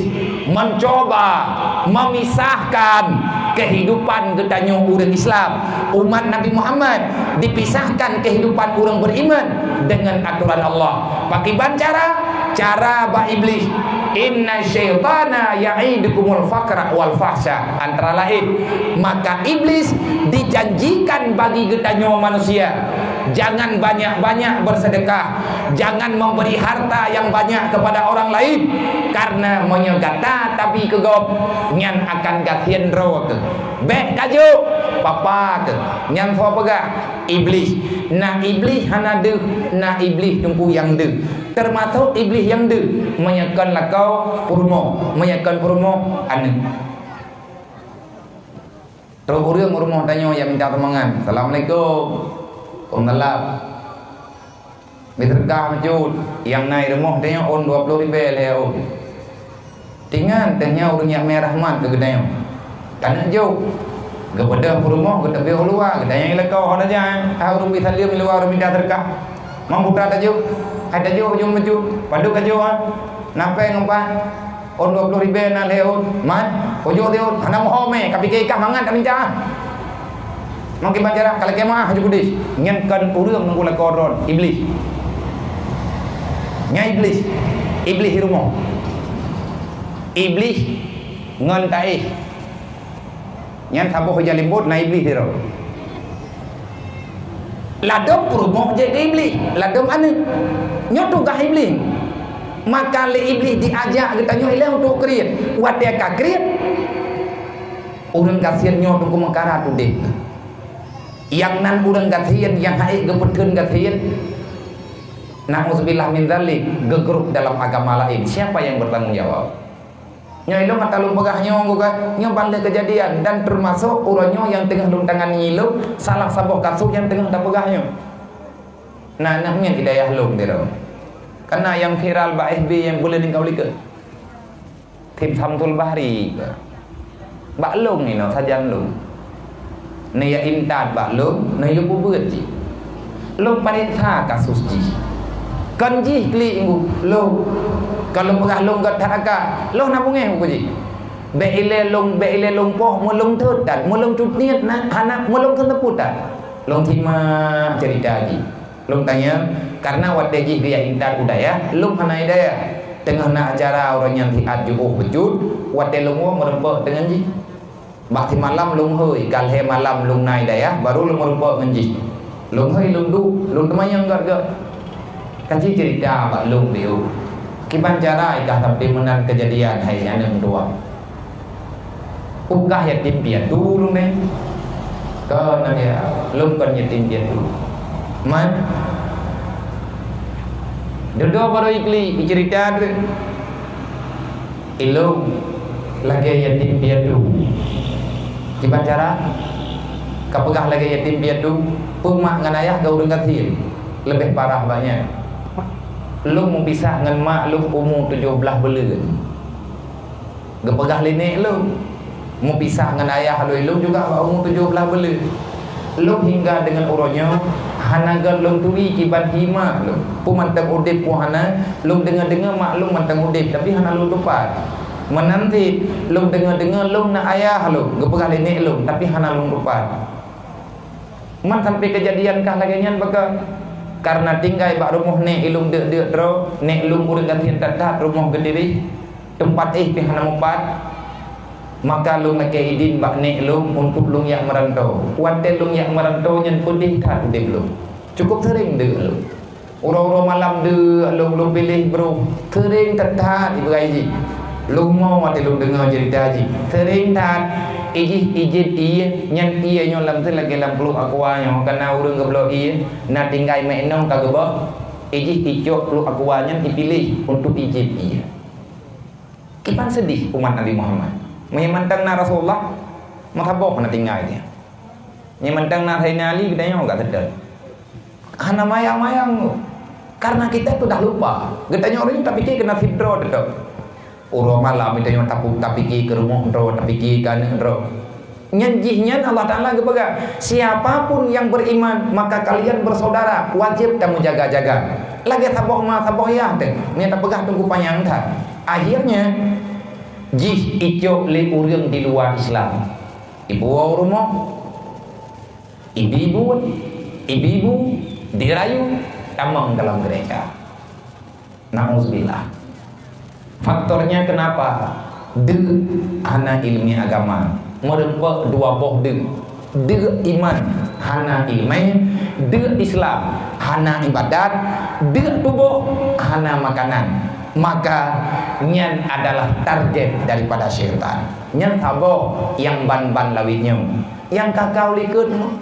Mencoba memisahkan kehidupan geutanyoe ureuëng Islam. Umat Nabi Muhammad dipisahkan kehidupan ureuëng beriman dengan aturan Allah. Pakiban cara? Cara bak Iblis. "Inna syaitana ya'idukumul faqra wal fahsya." Antara lain, maka Iblis dijanjikan bagi geutanyoe manusia, jangan banyak-banyak bersedekah, jangan memberi harta yang banyak kepada orang lain, karena meunyoe gata tabi keu gob, nyan akan gasien droe keuh. Bék tajok, papa keuh. Nyan soe peugah? Iblis. Na Iblis hana deuh, na Iblis teungku nyang deuh. Teumasok Iblis nyang deuh, meunyoe kon lakoe peurumoh, meunyoe kon peurumoh aneuëk. Trok ureuëng u rumoh tanyoe nyang minta sumbangan. "Assalamualaikum." "Waalaikumsalam." "Bri seudeukah meucut, nyang na i rumoh tanyoe ôn dua ploh ribée lhée ôn. Tingan teuh nyoe ureuëng nyang mé rahmat keu geutanyoe. Taneuk jok." Geupeudeuh peurumoh, geuteubiet u luwa, geutanyoe i lakoe, "Ho tajak, eh? Hai ureuëng bi saleuem i luwa, ureuëng minta seudeukah. Mang buta tajok? Hai tajok ujong meucut. Padub kajok, ah? Na péng ngon pat? Ôn dua ploh ribée na lhée ôn. Man, kujok lhée ôn. Hana meuho mé, ka pike kah mangat taminta." Mungkin pacara, ka lakée meuah ju keudeh. Nyan kon ureuëng nunggu lakoe droe, Iblis. Nyan Iblis. Iblis di rumoh. Iblis ngon taéh. Nyan saboh ija limbot na Iblis di droe. Ladôm peurumoh jeuet keu Iblis, ladôm aneuëk. Nyoe tugaih Iblis. Maka lé Iblis diajak geutanyoe ilée untuk kriet. Watée ka kriet, ureuëng gasien nyoe teungku meukarat udeb. Nyang nan ureuëng gasien nyang haiek geupeutheun gasien, na'udzubillah min dzalik, geugrôp dalam agama laén. Siapa yang bertanggung jawab? Nyoe ilôn ata lôn peugah nyoe, geuga, nyoe ban lé keujadian dan teumasok uroe nyoe nyang teungoh lôn tangani ilôn, salah saboh kasus nyang teungoh tapeugah nyoe. Nah, nah nyan hidayah lôn sidroe. Kana nyang viral bak F B nyang buleuen ninggai likot. Tim Samsul Bahri. Bak lôn inoe sajan lôn. Neujak intat bak lôn, neujak peubeuet jih. Lôn pareksa kasus jih. Kon jih klik ngu, lôn. Ka lôn peugah lôn gét that aka, lôn na beungéh ukeue jih. Bék ilée lôn, bék ilée lôn poh, meulôn thot that, meulôn cut niet na, hana, meulôn keuneupeuet that. Lôn simak cerita jih. Lôn tanyong, karna watée jih geujak intat u dayah, lôn hana i dayah. Teungoh na acara uroe nyan siat jiôh beucut, watée lôn woe meurumpok deungon jih. Bak simalam lôn hôi, ka lhée malam lôn na i dayah, barô lôn meurumpok ngon jih. Lôn hôi lôn duek, lôn teumanyong gét-gét. Ka jicerita bak lôn piôh. Kiban cara i kah sampoe meunan keujadian hai aneuëk meutuah. Peue kah yatim piatu lôn nyoe? Kon ya, lôn kon yatim piatu. Man, dudoe barô iklik, icerita treuk. Ilôn lagée yatim piatu. Kiban cara? Ka peugah lagée yatim piatu, peue mak ngon ayah geuh ureuëng gasien. Leubeh parah bak nyan. Lôn meupisah ngon mak lôn umu tujoh blaih buleuen. Geupeugah lé nek lôn, meupisah ngon ayah lôn, lôn juga bak umu tujoh blaih buleuen. Lôn hingga deungon uroe nyoe hana gét lôn turi kiban hi mak lôn. Peue mantong udeb peue hana, lôn deungoe-deungoe mak lôn mantong udeb, tapi hana lôn tupat. Meunan cit, lôn deungoe-deungoe lôn na ayah lôn, geupeugah lé nek lôn, tapi hana lôn tupat. Man sampoe keujadian kah lagée nyan baka? Karna tinggai bak rumoh nek ilôn deuk-deuk droe, nek lôn ureuëng gasien that-that rumoh geutirih, teumpat éh pih hana mupat, maka lôn lakée idin bak nek lôn untuk lôn jak meuranto. Watée lôn jak meuranto nyan peudeh that udeb lôn. Cukup seuring deuk lôn. Uroe-uroe malam deuk lôn, lôn piléh broh, seuring that-that iburai jih. Lôn mo watée lôn deungoe ceurita jih. Seuring that, ijih ijieb ié, nyan ié nyoe lam seulah lagée lam pluek aqua nyoe, kana ureuëng geubloe ié, na tinggai meuinong ka geuboh, ijih icok pluek aqua nyan ipiléh untuk ijieb ié. Kiban seudeh umat Nabi Muhammad. Meunyoe mantong na Rasulullah, meusaboh na tinggai dia. Nyoe mantong na Saidina Ali, geutanyoe ka seudeh. Hana mayang-mayang tu. Karena kita sudah lupa. Geutanyoe ureuëng tapike keu nasib droe teutap. Uroe malam geutanyoe tapu-, tapike keu rumoh droe, tapike keu aneuëk droe. Nyan jih nyan Allah Taala geupeugah, "Siapa pun yang beriman, maka kalian bersaudara, wajib kamu jaga-jaga." Lagée saboh ma saboh yah teuh, nyan tapeugah teungku panyang that. Akhirnya, Jih icok lé ureuëng di luwa Islam. Ibuwoe u rumoh, ibibu, ibibu, dirayu, tamong dalam gereja. Nauzubillah. Faktornya kenapa? Deuk hana ileumèe agama. Meureumpok dua boh deuk. Deuk iman hana ileumèe, deuk Islam hana ibadat, deuk tuboh hana makanan. Maka nyan adalah target daripada syaitan. Nyan saboh nyang ban-ban lawét nyoe. Nyang kakau likot nyoe.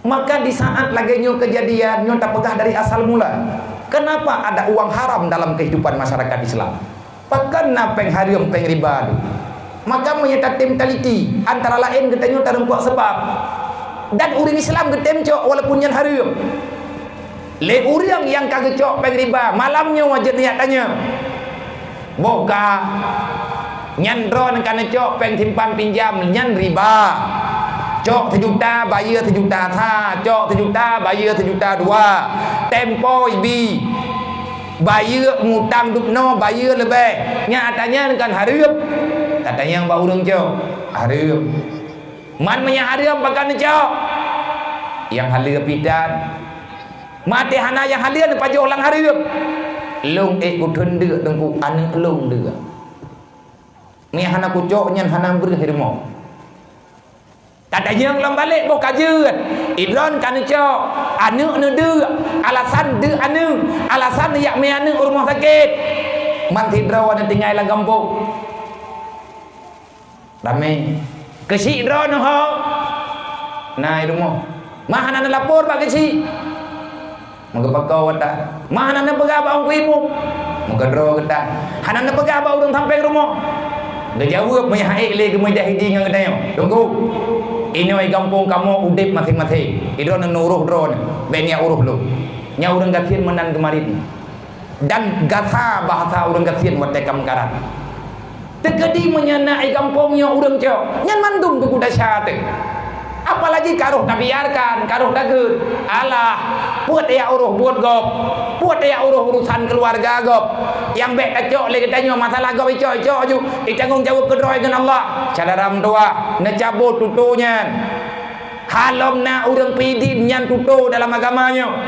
Maka di saat lagèe nyoe keujadian, nyoe tapeugah dari asal mula. Kenapa ada uang haram dalam kehidupan masyarakat Islam? Pakon na péng hareuem, péng riba tu? Maka meunyoe tatem taliti, antara laén geutanyoe tareumpok seubab. Dan ureuëng Islam geutem cok walaupun nyan hareuem. Lé ureuëng nyang ka geucok péng riba, malam nyoe wajéb niat tanyoe. Boh ka, nyan droeneuh ka neucok péng simpan pinjam, nyan riba. Cok seujuta, bayeue seujuta sa, cok seujuta, bayeue seujuta dua. Tempo ibi. Bayeue mutang dubnoe, bayeue leubeh. Nyan ata nyan kan hareuem. Tatanyong bak ureuëng cok, hareuem. Man meunyo hareuem, pakon neucok? Nyang haleue pih tan. Maté hana nyang haleue neupajoh lam hareuem. Lôn ék kutheun deuk teungku, aneuëk lôn deuk. Meunyo hana kucok nyan hana breuh i rumoh. Tatanyong lom balek boh ka jeuet. Idroeneuh ka neucok, aneuëk neudeuk, alasan deuk aneuëk, alasan neujak mé aneuëk u rumoh sakét. Man sidroe neutinggai lam gampông. Ramé. Keuchik droeneuh ho? Na i rumoh. Ma hana neulapor bak keuchik? Meugeupeuko gata. Ma hana neupeugah bak ungku imeum? Meugeudroe gata. Hana neupeugah bak ureuëng sampéng rumoh? Geujaweueb meuhai lé geumeujahidi ngon geutanyoe, "Teungku, inoe gampông kamoe udeb maséng-maséng. Idroeneuh neuuroh droeneuh, bék neujak uroh lôn." Nyan ureuëng gasien meunan geumarit. Dan gasa bahasa ureuëng gasien watée ka meukarat. Teukeudi meunyo na i gampông nyoe ureuëng cok, nyan mandum teungku desya teuh. Apalagi ka roh tabiarkan, ka roh tageuet. Alah, peue teuyak uroh buet gob, peue teuyak uroh urusan keuluwarga gob. Nyang bék tacok lé geutanyoe masalah gob icok-icok aju, itanggong jaweueb keudroe ngon Allah. Syedara meutuwah, neucabot tutoe nyan. Halom na ureuëng peuidin nyan tutoe dalam agama nyoe.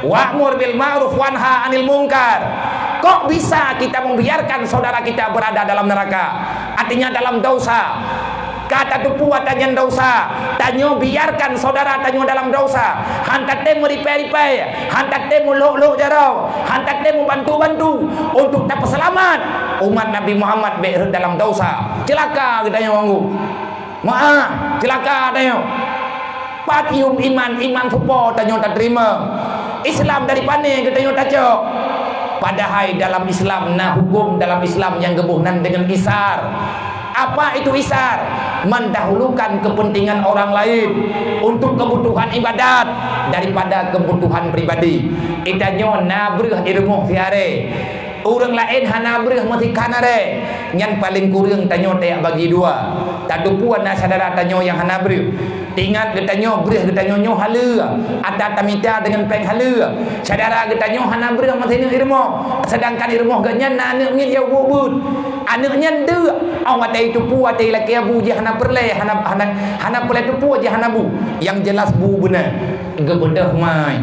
Wa'mur bil ma'ruf wanha 'anil munkar. Kok bisa kita membiarkan saudara kita berada dalam neraka? Artinya dalam dosa. Ka tateupeue ata nyan dosa. Tanyoe biarkan saudara tanyoe dalam dosa. Han tatem meuripée-ripée, han tatem meulhok-lhok jaroe, han tatem meubantu-bantu untuk tapeuseulamat umat Nabi Muhammad bék rhot dalam dosa. Ceulaka geutanyoe anggô. Meu'ah, ceulaka tanyoe. Pat yum iman, iman soe po tanyoe tateurimong? Islam dari pane geutanyoe tacok? Padahai dalam Islam na huköm dalam Islam nyang geuboh nan deungon isar. Apa itu isar? Mendahulukan kepentingan orang lain untuk kebutuhan ibadat daripada kebutuhan pribadi. Geutanyoe na breuh i rumoh siaré. Ureuëng laén hana breuh meusikan aré, nyan paleng kureueng tanyoe tajak bagi dua. Tateupeue na syedara tanyoe nyang hana breuh. Teuingat geutanyoe breuh geutanyoe nyoe haleue, ata tamita deungon péng haleue. Syedara geutanyoe hana breuh meusineuk i rumoh, seudangkan i rumoh geuhnyan na aneuëk miet nyang ubeuet-ubeuet. Aneuëk nyan deuk, 'oh watée teupeue watée lakée bu jih hana peureulée, hana, hana, hana peureulée teupeue jih hana bu. Nyang jeulaih bu beuna, geubeudôh mai.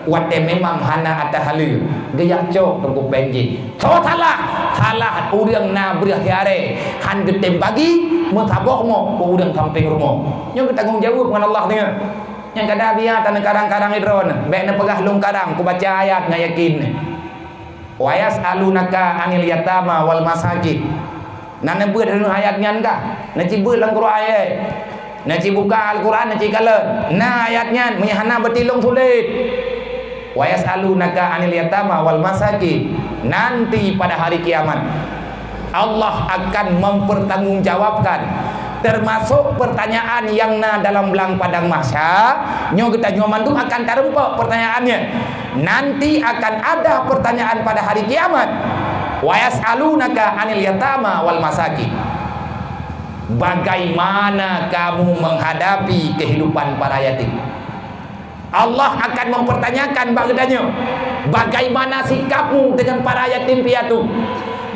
Watée memang hana ata haleue, geujak cok teungku péng jih. Soe salah? Salah ureuëng na breuh siaré, han geutem bagi, meusaboh mo keu ureuëng sampéng rumoh. Nyoe geutanggong jaweueb ngon Allah teungoh. Nyang kada biya taneukarang-karang i droeneuh, bék neupeugah lôn karang, kubaca ayat ngon yakin. "Wa yas'alunaka 'anil yatama wal masakin." Na neubeuet droeneuh ayat nyan kah? Neucibeuet lam Quran ayat. Neucibuka Al-Quran, neucikalon. Na ayat nyan, meunyo hana beutilông sulet. "Wa yas'alunaka 'anil yatama wal masakin." Nanti pada hari kiamat, Allah akan mempertanggungjawabkan termasuk pertanyaan nyang na dalam blang padang mahsyar. Nyoe geutanyoe mandum akan tareumpok pertanyaannya. Nanti akan ada pertanyaan pada hari kiamat. "Wa yas'alunaka 'anil yatama wal masakin." Bagaimana kamu menghadapi kehidupan para yatim? Allah akan mempertanyakan bak geutanyoe, bagaimana sikapmu dengan para yatim piatu?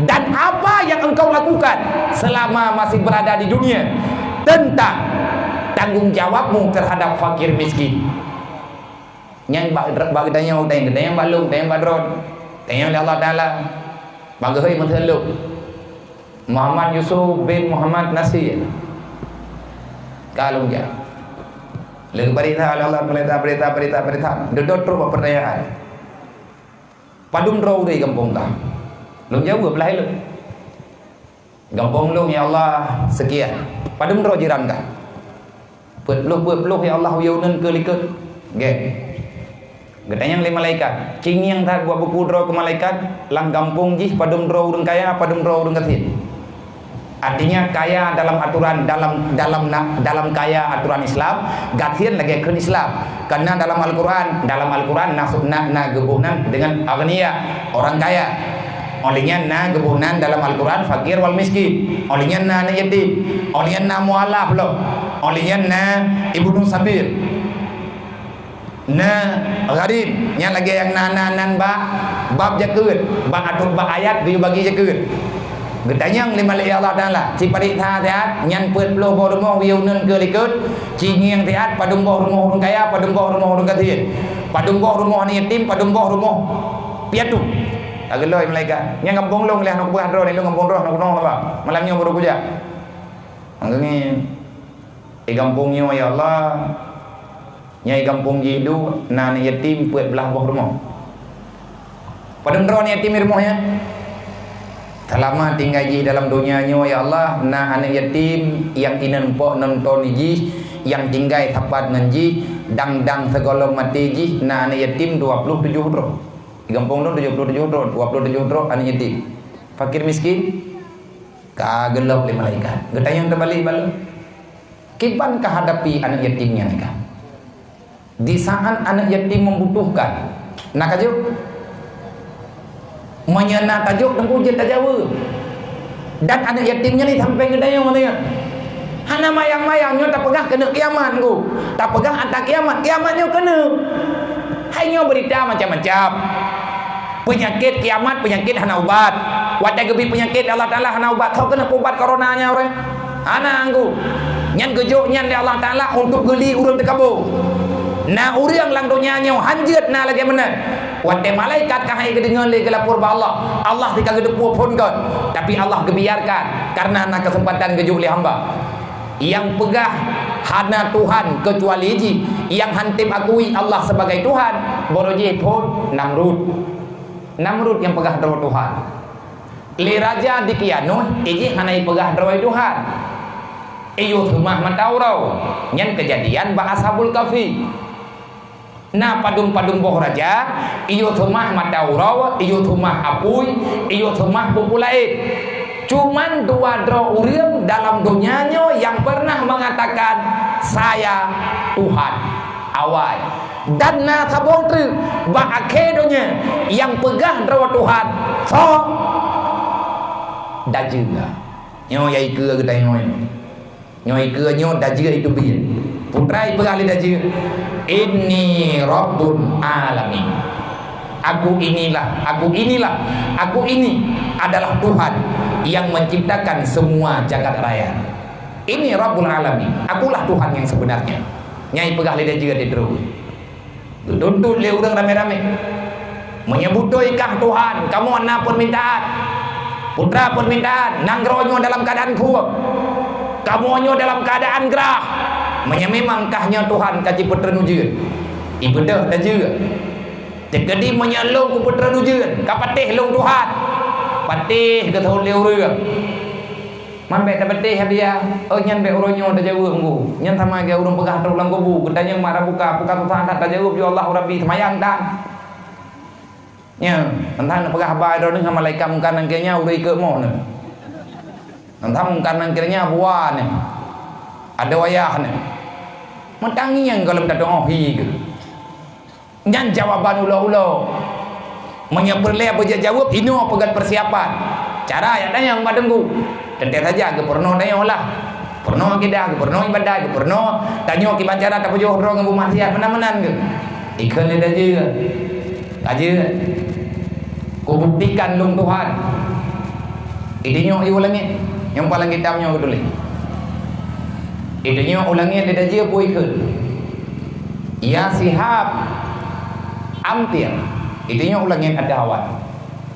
Dan apa yang engkau lakukan selama masih berada di dunia tentang tanggung jawabmu terhadap fakir miskin. Nyan bak, bak geutanyoe, geutanyoe bak lôn, geutanyoe bak droe, geutanyoe lé Allah Taala. Bak geuhôi meuteulok, Muhammad Yusuf bin Muhammad Nasir. Ka lôn jak. Lé geubarita lé Allah, barita, barita, barita, barita. Dudoe trok bak peutanyaan. Padum droe ureuëng gampông kah? Lôn jaweueb lah ilôn. Gampông lôn, ya Allah, sekian. Padum droe jiran kah? Peuet ploh, peuet ploh, ya Allah, uyoe uneun keu likot. Gét. Geutanyong lé malaikat, cingieng that buat buku droe keu malaikat, lam gampông jih padum droe ureuëng kaya, padum droe ureuëng gasien. Artinya kaya dalam aturan, dalam, dalam na-, dalam kaya aturan Islam, gasien lagée kheun Islam. Karena dalam Al-Quran, dalam Al-Quran na, na, na geuboh nan dengan aghnia, orang kaya. Óh lheueh nyan na geuboh nan dalam Al-Quran fakir wal miskin. Óh lheueh nyan na aneuk yatim. Óh lheueh nyan na mualaf lom. Óh lheueh nyan na ibnu sabil. Na gharib, nyan lagée nyang na, na, nan bak bab jakeuet, bak ateueh bak ayat geuyue bagi jakeuet. Geutanyong lé malaikat Allah Taala, siparit that-that, nyan peuet ploh boh rumoh uyoe uneun keu likot, cingieng that, padum boh rumoh ureuëng kaya, padum boh rumoh ureuëng gasien, padum boh rumoh aneuk yatim, padum boh rumoh piatu. Ka geulôi malaikat. Nyan gampông lôn lé hana kupeugah droe, lôn gampông droe hana kunoe haba. Malam nyoe baru kujak. Mangkeunyang di gampông nyoe, ya Allah, nyang di gampông jih duek na aneuk yatim peuet blaih boh rumoh. Padum droe aneuk yatim di rumoh nyan? Seulama tinggai jih dalam donya nyoe, ya Allah, na aneuk yatim nyang inan pok non ton jih, nyang tinggai sapat ngon jih, dang-dang sigohlom maté jih, na aneuk yatim dua ploh tujoh droe. Di gampông lôn tujoh ploh tujoh droe, dua ploh tujoh droe aneuk yatim. Fakir miskin. Ka geulok lé malaikat. Geutanyong teubalek bak lôn, "Kiban kahadapi aneuk yatim nyan kah? Di saat aneuk yatim membutuhkan, na kajok?" Meunyoe na kajok, teungku jeuet tajaweueb. Dan aneuk yatim nyan sampai geutanyong, katanya, "Hana mayang-mayang nyoe tapeugah keuneuk kiamat, teungku. Tapeugah ata kiamat, kiamat nyoe keuneuk." Hai nyoe beurita macam-macam. Peunyakét kiamat, peunyakét hana ubat. Watée geubri peunyakét, Allah Taala hana ubat. Soe keuneuk ubat corona nyan ureuëng? Hana, teungku. Nyan geujok nyan lé Allah Taala untuk geuli ureuëng teukabo. Na ureuëng lam donya nyoe hanjeuet na lagée meunan. Watée malaikat ka hai geudeungoe lé geulapor bak Allah, Allah sika geuteupeue phon kon. Tapi Allah geubiarkan karena na keuseumpatan geujok lé hamba. Nyang peugah hana Tuhan keucuali jih, nyang han tem akui Allah sebagai Tuhan, baroe jih phon Namrud. Namrud nyang peugah droe Tuhan. Lé raja Dikyanus, ijih hana ipeugah droe Tuhan. Iyuh seumah mata uroe. Nyan keujadian bak Ashabul Kahfi. Na padum-padum boh raja, iyuh seumah mata uroe, iyuh seumah apui, iyuh seumah peue-peue laén. Cuman dua droe ureuëng dalam donya nyoe nyang pernah mengatakan, "Saya Tuhan." Awai. Dan na saboh treuk bak akhé donya nyang peugah droe Tuhan, soe? Dajeueng. Nyoe nyang ikeue geutanyoe. Nyoe ikeue nyoe dajeueng itu biet. Putra ipeugah lé dajeueng, "Inni Rabbul Alamin." Aku inilah, aku inilah, aku ini adalah Tuhan yang menciptakan semua jagat raya. Ini Rabbul Alamin. Akulah Tuhan yang sebenarnya. Nyang ipeugah lé dajeueng di terus. Geutuntut lé ureuëng ramé-ramé. Meunyoe beutôi kah Tuhan, kamoe na peurmintaan. Putra peurmintaan, nanggroe nyoe dalam keuadaan khuëp. Kamoe nyoe dalam keuadaan grah. Meunyoe memang kah nyoe Tuhan ka jipeutreun ujeuen, ibeudôh tajeuet. Teukeudi meunyoe lôn kupeutreun ujeuen, ka patéh lôn Tuhan. Patéh geuthôn lé ureuëng. Man bék tapatéh hadiah, oh nyan bék uroe nyoe tajaweueb engku. Nyan sama lagée ureuëng peugah trok lam kubu, geutanyong mak rabuka, peue ka susah that tajaweueb, ya Allah Rabbi, seumayang tan. Nyan, entah neupeugah haba droeneueh ngon malaikat Mungkar Nakir nyan ureuëng ikot mo neuh. Entah Mungkar Nakir nyan bua neuh. Ada wayah neuh. Meutangieng gohlom tatuoh hi geuh. Nyan jawaban ulo-ulo. Meunyoe peureulée beujeuet jaweueb, inoe peugét peusiapan. Cara jak tanyong bak teungku. Teuntée saja geupeurunoe tanyoe lah. Peurunoe akidah, geupeurunoe ibadat, geupeurunoe tanyoe kiban cara tapeujôh droe ngon beumaksiat meunan-meunan geuh. Ikheun lé tajeuet. Tajeuet. Kubuktikan lôn Tuhan. Itunyok u langét, nyang paléng kitab nyoe geutuléh. Itunyok u langét lé dajeu peue ikheun. Ya Sihab, amtir. Itunyok u langét ateueh awan.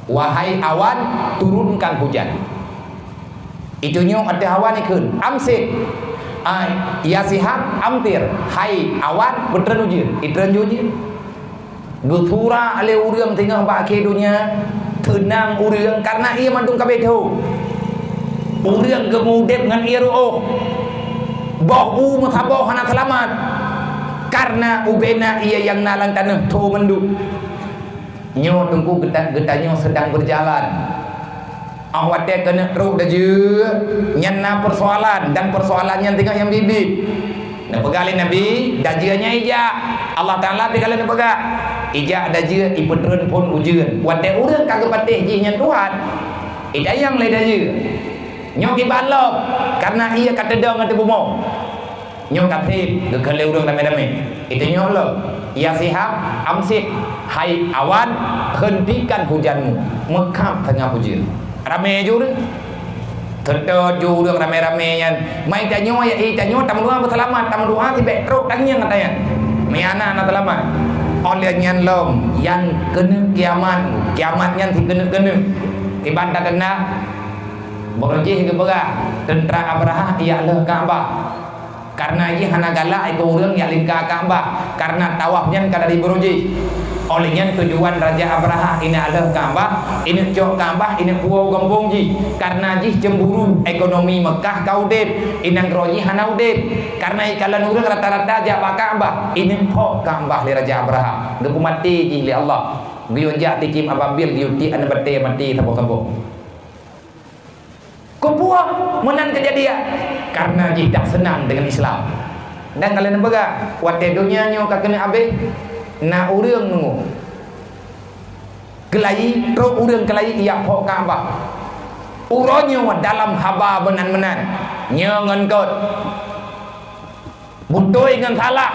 Wahai awan, turunkan hujan. Itunyok ateueh awan ikheun. Amsik. Ai, ya Sihab, amtir. Hai awan, peutreun ujeuen. Itreun ujeuen. Geusura lé ureuëng teungoh bak akhé donya, teunang ureuëng karna ié mandum ka beuet tho. Ureuëng geumudeb ngon ié ruoh. Boh u meusaboh hana seulamat. Karna ubena ié nyang na lam tanoh tho mandum. Nyoe teungku geuta-, geutanyoe seudang beujalan. Óh watée keuneuk trok dajeu, nyan na peusoalan dan peusoalan nyan teungoh nyang biet-biet. Neupeugah lé Nabi, dajeu nyan ijak. Allah Taala pi ka lheueh neupeugah, ijak dajeu ipeutreun phon ujeuen. Watée ureuëng ka geupatéh jih nyan Tuhan, itayang lé dajeu. Nyoe kiban lom, karna ié ka teudong ateueh bumoe. Nyoe ka treb geukheun lé ureuëng ramé-ramé. Itunyok lom, ya Sihab, amsik, hai awan, hentikan hujanmu, meukhab teungoh ujeuen. Ramé ju ureuëng. Teutôt ju ureuëng ramé-ramé nyan. Mai tanyoe, ya, eh, tanyoe tameudoa beuseulamat, tameudoa sibék trok tangieng ata nyan. Meuhana na seulamat. Óh lheueh nyan lom, nyang keuneuk kiamat, kiamat nyan si keuneuk-keuneuk. Kiban tateunak, beurojih geupeugah, teuntra Abrahah ijak lheueh Ka'bah. Karna jih hana galak ikôt ureuëng jak lingka Ka'bah, karna tawaf nyan ka dari beurojih. Óh lheueh nyan tujuan Raja Abrahah ineuk lheueh Ka'bah, ineuk cok Ka'bah, ineuk puwoe gampông jih. Karna jih cemburu, ekonomi Meukah ka udeb, i nanggroe jih hana udeb. Karna ikalon ureuëng rata-rata jak bak Ka'bah, ineuk phok Ka'bah lé Raja Abrahah. Geupeumaté jih lé Allah. Geuyue jak tikim ababil, geuyue tiek aneuk batée maté saboh-saboh. Keupeue meunan keujadian? Karna jih dak seunang deungon Islam. Dan ka lheueh neupeugah, watée donya nyoe ka keuneuk habéh, na ureuëng nunggu. Keulayi, trok ureuëng keulayi ijak phok Ka'bah. Uroe nyoe dalam haba meunan-meunan, nyoe ngon göt. Beutôi ngon salah.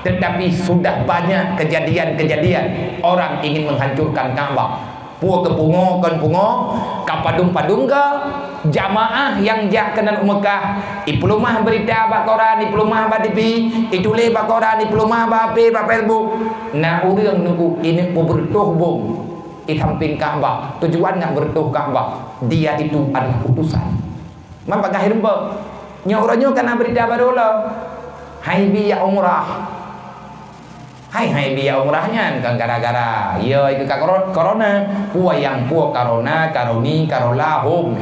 Tetapi sudah banyak kejadian-kejadian orang ingin menghancurkan Ka'bah. Peue keu pungo kon pungo, ka padum-padum keu jamaah nyang jak keunan u Meukah, ipeuleumah beurita bak koran, ipeuleumah bak T V, ituléh bak koran, ipeuleumah bak H P, bak Facebook. Na ureuëng nunggu ineuk peubeureutoh bông di sampéng Ka'bah, tujuan ngon beureutoh Ka'bah, dia itu adalah utusan. Man bagaih rumpok. Nyoe uroe nyoe ka na beurita barô lom. Hai bi jak umrah. Hai, hai bi jak umrah nyan kon gara-gara, ya, itu ka koro-, korona. Peue nyang peue korona, karoni, karola, hom.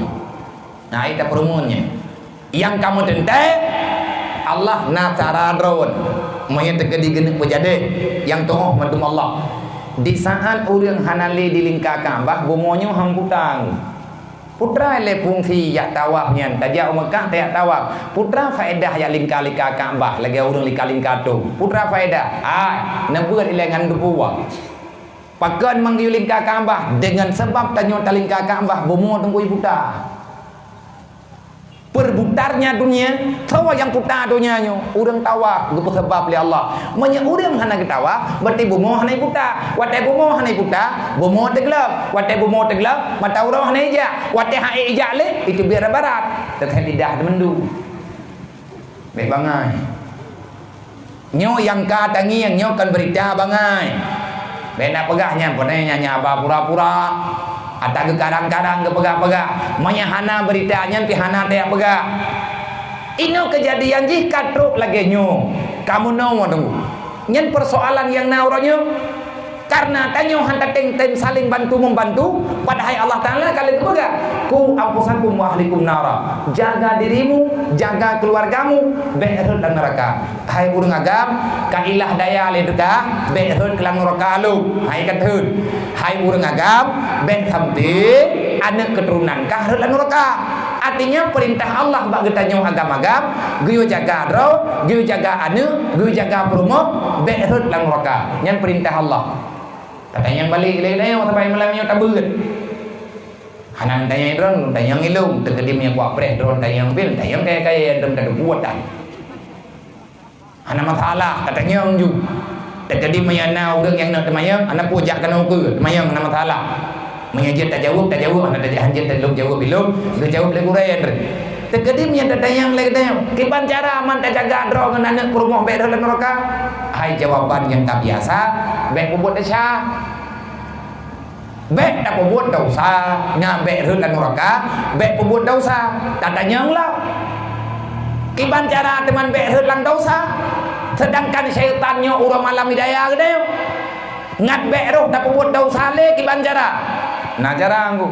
Nah, itu peureumeun nyan. Nyang kamoe teuntée, Allah na cara droe. Meunyoe teukeudi geuneuk peujadeh, nyang tuoh mandum Allah. Di saat ureuëng hana lé di lingka Ka'bah, bumoe nyoe han putang. Peue teuma lé fungsi jak tawaf nyan, tajak u Meukah tajak tawaf. Peue teuma faedah jak lingka-lingka Ka'bah lagée ureuëng lingka-lingka tông? Peue teuma faedah? Hai, neubeuet ilée ngon teupeue. Pakon manggeu lingka Ka'bah? Deungon sabab tanyoe talingka Ka'bah, bumoe teungku iputa. Perbutarnya dunia, soe nyang puta donya nyoe? Ureuëng tawaf geupeusabab lé Allah. Meunyoe ureuëng hana geutawaf, berarti bumoe hana iputa. Watée bumoe hana iputa, bumoe teugleueng. Watée bumoe teugleueng, mata uroe hana ijak. Watée han ék ijak lé, iteubiet rot barat. Teuthét lidah teumandum. Bék bangai. Nyoe nyang ka tangieng, nyoe kon beurita bangai. Bék na peugah nyan, peureulée nyan haba pura-pura. Ata geukarang-karang geupeugah-peugah. Meunyoe hana beurita nyan pih hana tajak peugah. Inoe keujadian jih ka trok lagée nyoe. Kamoe nyoe teungku. Nyan peusoalan nyang na uroe nyoe. Karena tanyoe han tatém-tém saléng bantu-membantu, padahai Allah Taala ka lheueh geupeugah, "Qu anfusakum wa ahlikum nara." Jaga dirimu, jaga keluargamu, bék rhot lam neuraka. Hai ureuëng agam, ka ilah daya lé teuka, bék rhot lam neuraka lom. Hai ka thon. Hai ureuëng agam, bék sampoe aneuëk keuturonan kah rhot lam neuraka. Artinya, peurintah Allah bak geutanyoe agam-agam, geuyue jaga droe, geuyue jaga aneuëk, geuyue jaga peurumoh, bék rhot lam neuraka. Nyan peurintah Allah. Tatanyong balek lé geutanyoe, sampai malam nyoe tabeuet. Hana tanyong droe, tanyong ilong, teukeudi meunyoe kuat preh droe tanyong pih, tanyong kaya-kaya nyang droe tatubuet dah. Hana masalah, tatanyong ju. Teukeudi meunyoe na ureuëng nyang neuk teumanyong, hana peue jak keunoe ukeue, teumanyong hana masalah. Meunyoe jeuet tajaweueb, tajaweueb, hana tajaweueb, hanjeuet lôn jaweueb ilôn, geujaweueb lé gurée nyan. Teukeudi meunyoe tatanyong lé geutanyoe, kiban cara man tajaga droe ngon aneuk peurumoh bék rhot lam nuraka? Hai jawaban nyang ka biasa, bék peubuet desya. Bék tapeubuet desya, nyan bék rhot lam nuraka, bék peubuet desya. Tatanyong lom. Kiban cara teuma bék rhot lam desya? Seudangkan syaitan nyoe uroe malam hidaya geutanyoe. Ngat bék roh tapeubuet desya lé kiban cara? Na cara ngku.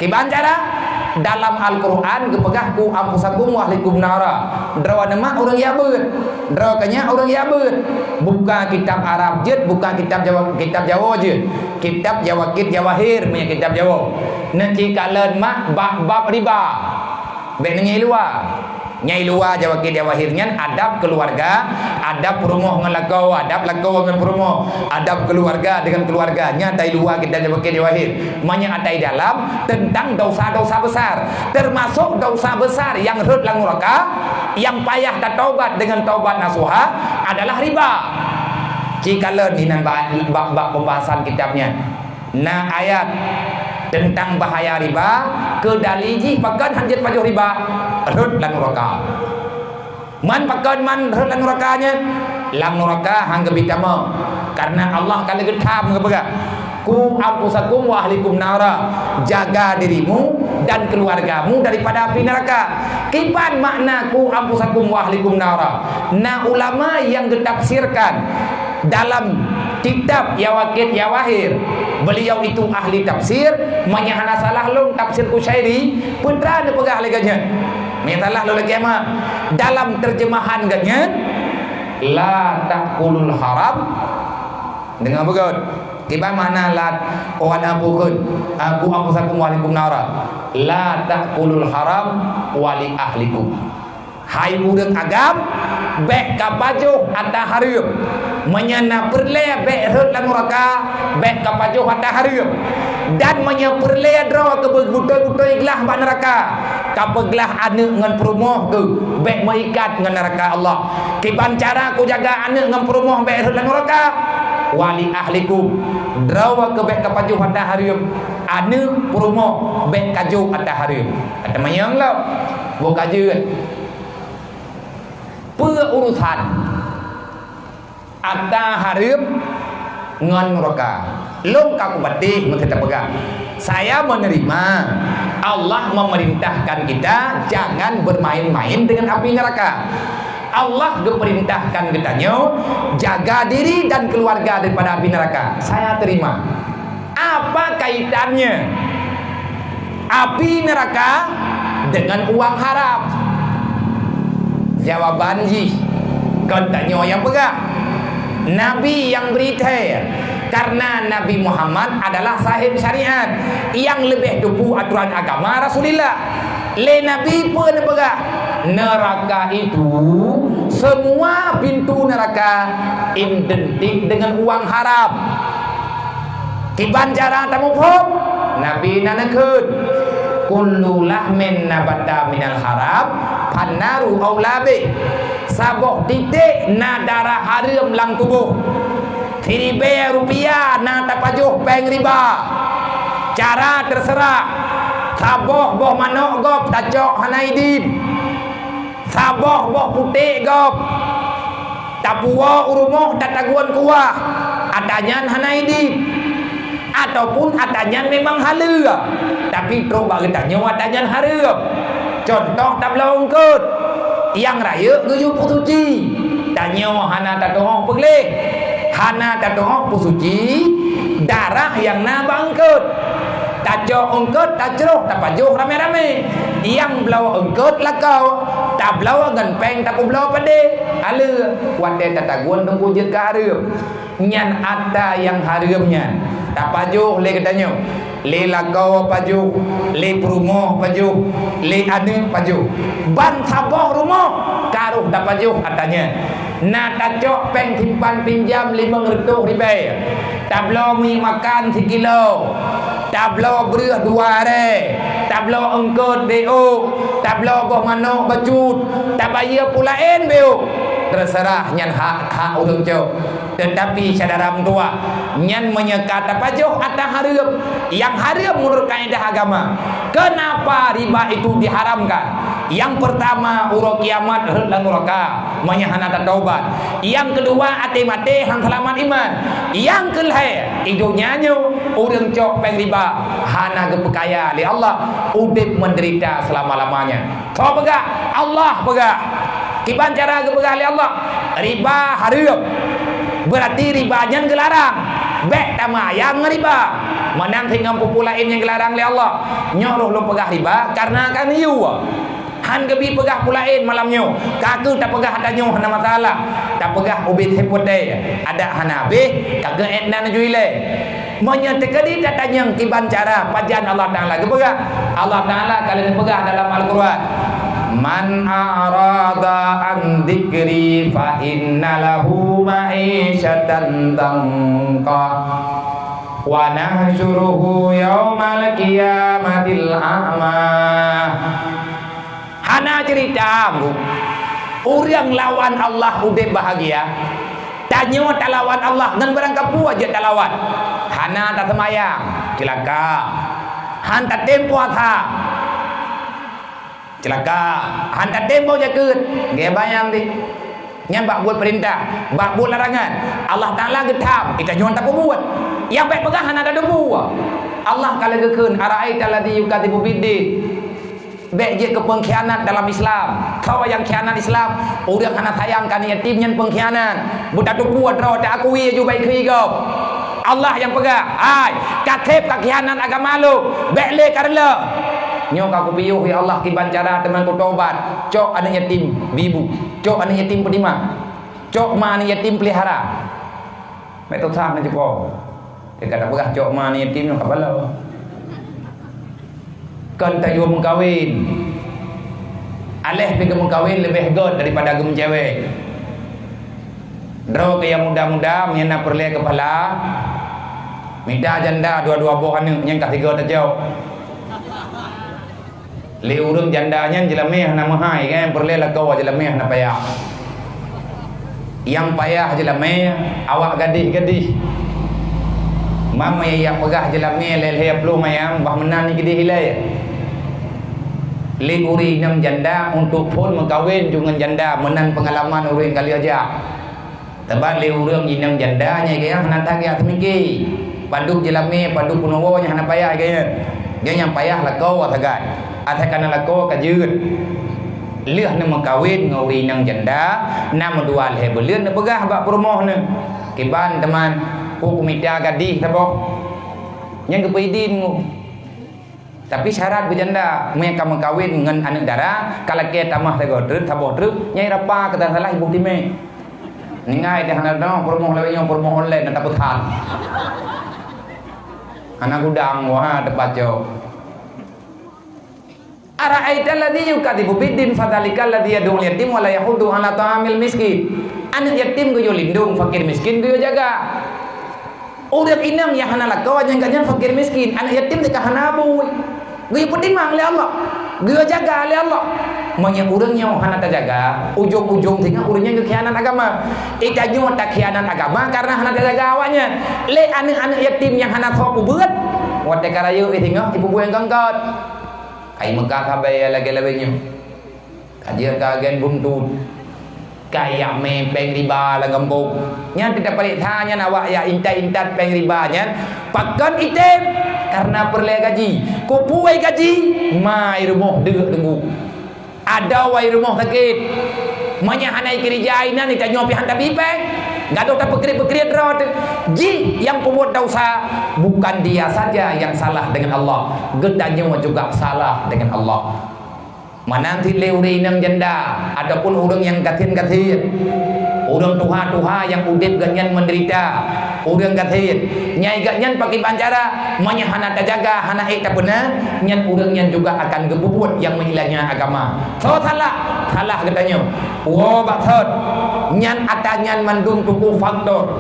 Kiban cara? Dalam Al-Qur'an geupeugah, "Qu anfusakum wa ahlikum nara." Droe neuh mak ureuëng jak beuet. Droe keuh nyak ureuëng jak beuet. Buka kitab Arab jeuet, buka kitab Jawa, kitab Jawoe jeuet. Kitab Jawakit Jawahir, meunyoe kitab Jawoe. Neuci kalon mak bab-bab riba. Bék neungieng luwa. Nyang luwa Jawakit Jawahir nyan adab keuluwarga, adab peurumoh ngon lakoe, adab lakoe ngon peurumoh, adab keuluwarga deungon keuluwarga. Nyan tai luwa kitab Jawakit Jawahir. Meunyoe atai dalam teuntang desya-desya besar, teumasok desya besar nyang rhot lam nuraka, nyang payah tataubat deungon taubat nasuha adalah riba. Ci kalon inan bak, bak, bak pembahasan kitab nyan. Na ayat teuntang bahaya riba, keu dali jih pakon hanjeuet pajoh riba, rhot lam nuraka. Man pakon man rhot lam nuraka nyan? Lam nuraka han geubi tamong, karena Allah ka lheueh geutham geupeugah, "Qu anfusakum wa ahlikum nara," jaga dirimu dan keluargamu daripada api neraka. Kiban makna "Qu anfusakum wa ahlikum nara"? Na ulama nyang geutafsirkan dalam kitab Yawaqit Yawahir, beliau itu ahli tafsir, meunyoe hana salah lôn tafsir Qusyairi, peue teuma neupeugah lagée nyan. Meunyoe salah lôn lagée ma, dalam terjemahan geuh nyan, "La ta'kulul haram." Deungoe beugét. Kiban makna la, oh, ana bukon, "Qu anfusakum wa ahlikum nara." "La ta'kulul haram wa li ahlikum." Hai ureuëng agam, bék kapajoh ata hareuem. Meunyoe na peureulée bék rhot lam nuraka, bék kapajoh ata hareuem. Dan meunyoe peureulée droe keubeutôi-beutôi glah bak nuraka, kapeuglah aneuëk ngon peurumoh keuh bék meuikat ngon nuraka Allah. Kiban cara kujaga aneuëk ngon peurumoh bék rhot lam nuraka? "Wa li ahlikum." Droe keuh bék kapajoh ata hareuem, aneuëk peurumoh bék kajoh ata hareuem. Ata manyang lom, boh ka jeuet. Peue urusan ata hareuem ngon nuraka? Lôn ka kupatéh meunteuk tapeugah, saya menerima Allah memerintahkan kita jangan bermain-main dengan api neraka. Allah geuperintahkan geutanyoe jaga diri dan keluarga daripada api neraka. Saya terima. Apa kaitannya api neraka dengan uang haram? Jawaban jih, kon tanyoe nyang peugah. Nabi nyang bri thèe, karena Nabi Muhammad adalah sahib syariat nyang leubeh teupeu aturan agama Rasulullah. Lé Nabi peue neupeugah? Neraka itu, semua pintu neraka identik dengan uang haram. Kiban cara tamuphom? Nabi na neukheun, "Kullu lahmin nabata minal haram, fannaru aula bih." Saboh titék na darah hareuem lam tuboh. Siribée rupiah na tapajoh péng riba. Cara teuseurah, saboh boh manok gob tacok hana idin. Saboh boh puték gob tapuwoe u rumoh tatagun kuah, ata nyan hana idin. Ataupun ata nyan memang haleue, tapi trok bak geutanyoe ata nyan hareuem. Cuntoh tabloe eungkôt, nyang rayeuk geuyue peusuci. Tanyoe hana tatu'oh peugleh, hana tatu'oh peusuci darah nyang na bak eungkôt. Tacok eungkôt, tacroh, tapajoh ramé-ramé. Nyang bloe eungkôt lakoe, tabloe ngon péng tapeubloe padé. Haleue, watée tatagun teungku jeuet keu hareuem. Nyan ata nyang hareuem nyan tapajoh lé geutanyoe, lé lakoe pajoh, lé peurumoh pajoh, lé aneuëk pajoh. Ban saboh rumoh ka rhoh tapajoh ata nyan. Na tacok péng simpan pinjam limong reutôh ribée, tabloe miek makan sikilo, tabloe breueh dua arée, tabloe eungkôt beuôk, tabloe boh manok bacut, tabayeue peue laén beuôk. Teuseurah nyan hak, hak ureuëng cok. Teutapi syedara meutuwah, nyan meunyoe ka tapajoh atra hareuem, nyang hareuem meunurot kaedah agama. Keunapa riba itu diharamkan? Nyang peurtama, uroe kiamat rhot lam nuraka, meunyoe hana tatobat. Nyang keudua, até maté han seulamat iman. Nyang keulhée, i donya nyoe ureuëng cok péng riba hana geupeukaya lé Allah, udeb meudeurita seulama-lamanya. Soe peugah? Allah peugah. Kiban cara geupeugah lé Allah, riba hareuem. Beurati riba nyan geularang. Bék tamayang ngon riba. Meunan singoh peue-peue laén nyang geularang lé Allah. Nyoe roh lôn peugah riba kareuna ka neuyue. Han geubi peugah peue laén malam nyoe. Ka kheueh tapeugah ata nyoe hana masalah. Tapeugah ubit sép watée. Adak hana habéh, ka geuék nan ju ilée. Meunyoe teukeudi tatanyong kiban cara pajan Allah Taala geupeugah, Allah Taala ka lheueh peugah dalam Al-Quran, "Man a'rada an dzikri fa inna lahu ma'isyatan dhanka, wa nahsyuruhu yaumal qiyamatil a'ma." Hana ceurita, Bu. Ureuëng lawan Allah udeb bahagia. Tanyoe talawan Allah ngon barang kapeue jeuet talawan. Hana taseumayang, ceulaka. Han tatem puasa, ceulaka. Han tatem boh jakeuet, geubayang deh. Nyan bak buet peurintah, bak buet larangan. Allah Taala geutham, geutanyoe tapeubuet. Nyang bék peugah hana tateupeue. Allah ka lheueh geukheun, "Ara'aital ladzi yukadzibu biddin." Bék jeuet keu peungkhianat dalam Islam. Soe nyang khianat Islam, ureuëng hana sayang keu aneuk yatim nyan peungkhianat. Beutateupeue droe, ta-akui aju baik keu gob. Allah nyang peugah, "Hai, ka sép ka khianat agama lôn, bék lé ka reuloh." Nyoe ka kupiôh, ya Allah, kiban cara teuma kutobat. Cok aneuk yatim bibu, cok aneuk yatim peutimang, cok ma aneuk yatim peulihara. Bék tosah na cuko. Teuka tapeugah cok ma aneuk yatim nyoe ka balo. Kon tajôh meukawen. Aléh pi geumeukawen leubeh göt daripada geumeucewek. Droe keu nyang muda-muda, meunyoe na peureulée keupala, mita janda dua-dua boh aneuk nyang ka sigoe tacok. Lé ureuëng janda nyan jeulamé hana meuhai, kan? Peureulée lakoe jeulamé hana payah. Nyang payah jeulamé awak gadih-gadih. Mam meunyoe jak peugah jeulamé lhée-lhée ploh mayang, bah meunan jikeudeh ilée. Lé ureuëng inong janda untuk phon meukawen ju ngon janda, meunan peungalaman ureuëng ka lheueh jak. Teuma lé ureuëng inong janda nyan geuh hana that geuh seumiké. Padub jeulamé, padub peunuwoe nyang hana payah geuh nyan. Geuh nyang payah lakoe sagai. Asai ka na lakoe ka jeuet. Lheueh neumeukawen ngon ureuëng inong janda, na meudua lhée buleuen neupeugah bak peurumoh neuh, "Kiban teuma, peue kumita gadih saboh." Nyan geupeuidin ngon Tapi syarat beujanda, meunyo ka meukawen ngon aneuk dara, ka lakée tamah sagoe treuk, saboh treuk, nyang rapa keu tan salah iboh timé. Ninggai deh hana dong, peurumoh lawét nyoe peurumoh online na tapeusan. Hana gudang, wah, teupacok. Ara'aital ladzi yukadzibu biddin fadzalikal ladzi yad'ul yatim wa la yahuddu 'ala ta'amil miskin. Aneuk yatim geuyue lindong, fakir miskin geuyue jaga. Ureuëng inong nyang hana lakoe nyang gobnyan fakir miskin, aneuk yatim teuka hana bui. Geuyue peutimang lé Allah, geuyue jaga lé Allah. Meunyoe ureuëng nyoe hana tajaga, ujong-ujong singoh ureuëng nyan geukhianat agama. Geutanyoe takhianat agama kareuna hana tajaga awaknyan. Lé aneuk-aneuk yatim nyang hana soe peubeuet, watée ka rayeuk singoh ipeubuet nyang gangkat. Kai meuka sabe lagée lawét nyoe. Ka jeuet keu agen buntut. Kaya mé péng riba lam gampông. Nyan teuka pareksa nyan awak jak intat-intat péng riba nyan. Pakon item? Kareuna peureulée gaji. Kupuwoe gaji, ma i rumoh deuk teunggu. Adoe i rumoh sakét. Meunyo hana ikeurija inan, itanyoe pih han tabi péng. Gadôh tapeukriet-peukriet droe teuh. Jih nyang peubuet desya, bukan dia saja yang salah dengan Allah, geutanyoe juga salah dengan Allah. Meunan cit lé ureuëng inong janda ataupun ureuëng nyang gasien-gasien, ureuëng tuha-tuha nyang udeb gobnyan meudeurita, ureuëng gasien. Nyai gobnyan pakriban cara, meunyo hana tajaga, hana ék tapeuna, nyan ureuëng nyan juga akan geupeubuet nyang meuilanya agama. Soe salah? Salah geutanyoe. Woe bak sot, nyan atra nyan mandum tuku faktor.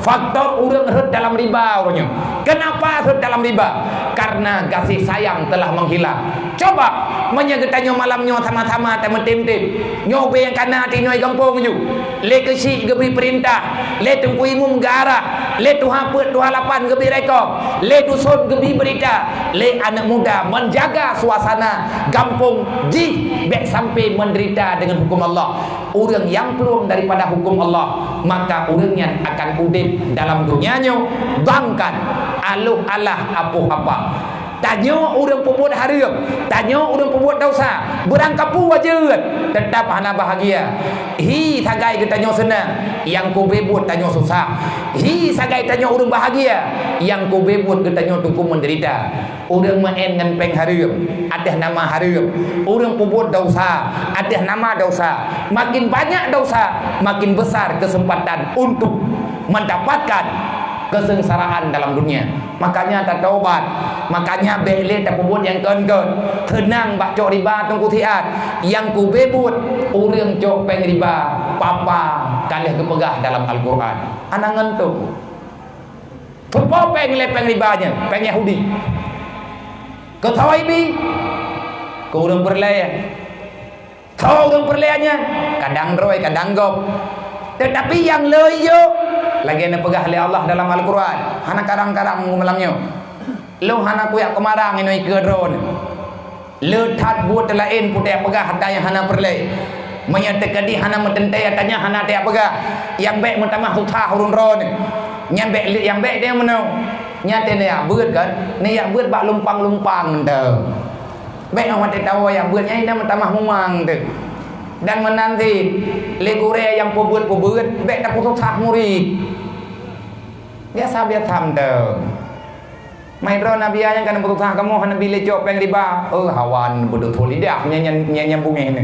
Faktor ureuëng rhot dalam riba uroe nyoe. Keunapa rhot dalam riba? Karena gaséh sayang telah menghilang. Coba, meunyoe geutanyoe malam nyoe sama-sama tameutem-tem, nyoe ubé nyang kana tinoe gampông ju. Lé keuchik geubri peurintah, lé teungku imum geuarah, lé tuha peuet tuha lapan geubri rekom, lé duson geubri beurita, lé aneuk muda menjaga suasana gampông jih bék sampai menderita dengan hukum Allah. Ureuëng nyang plueng daripada hukum Allah, maka ureuëng nyan akan udeb dalam dunia nyoe bangkan aloh alah apoh apa. Tanyoe ureuëng peubuet hareuem, tanyoe ureuëng peubuet dosa, beurangkapeue jeuet, teutap hana bahagia. Hi sagai geutanyoe seunang, nyang kube buet tanyoe susah. Hi sagai tanyoe ureuëng bahagia, nyang kube buet geutanyoe teungku menderita. Ureuëng meu'en ngon péng hareuem, ateueh nama hareuem. Ureuëng peubuet dosa, ateueh nama dosa. Makin banyak dosa, makin besar kesempatan untuk mendapatkan kesengsaraan dalam dunia. Makanya tatobat. Makanya bék lé tapeubuet nyang kon-kon. Seunang bak cok riba teungku siat. Nyang kube buet, ureuëng cok péng riba, papa ka lheueh geupeugah dalam Al-Qur'an. Hana ngon tu. Teupo péng lé péng riba nyan, péng Yahudi. Keu sawa ibi, keu ureuëng peureulée. Sawa ureuëng peureulée nyan, kadang droe, kadang gob. Teutapi nyang le ijok, lagée neupeugah lé Allah dalam Al-Qur'an, hana karang-karang malam nyoe. Lôn hana kuyak keumarang inoe ikeue droeneuh. Le that buet teulaén peue teuyak peugah ata nyang hana peureulée. Meunyoe teukeudi hana meuteuntée ata nyan hana teuyak peugah, nyang bék meutamah susah ureuëng droeneuh. Nyan bék lé, nyang bék deh meunoe. Nyan teuh neuyak beuet kan? Neuyak beuet bak lumpang-lumpang teuh. Bék ngon watée tawoe yak beuet nyan inong meutamah mumang teuh. Dan meunan cit, lé gurée nyang peubeuet-peubeuet, bék tapeususah murit. Biasa-biasa mantong. Mai droe Nabi ayang kan beurusaha kamoe hana bi lé cok péng riba. Oh, hawan beudôh thôn lidah nyan, nyan, nyan, nyan bungéh ni.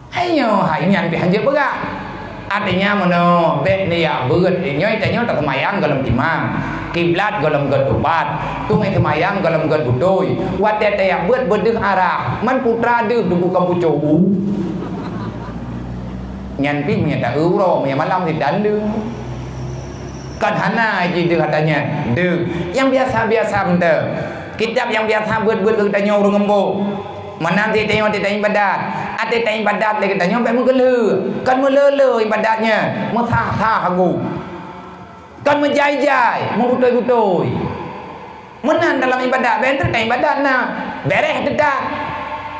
Hai nyoe, hai nyan pih hanjeuet peugah. Artinya meunoe, bék neuyak beuet nyoe tanyoe taseumayang gohlom timang. Kiblat gohlom gét ubat. Teungoh seumayang gohlom gét beutôi. Watée tayak beuet beudeuh arah. Man putra deuh teungku kamoe pucôh u. Nyan pih meunyo ta-eu uroe, meunyo malam sit dan deuh. Kan hana jideuh ata nyan. Deuh. Nyang biasa-biasa mantong. Kitab nyang biasa beuet-beuet keu geutanyoe ureuëng eumbôk. Meunan sit tanyoe ateueh ibadat. Ateueh ibadat lé geutanyoe bék meugeulheueh. Kan meuleu-leu ibadat nyan. Meusah-sah agoe. Kan meujai-jai. Meubutôi-butôi. Meunan dalam ibadat, bék treuk ibadat na. Béréh teutab.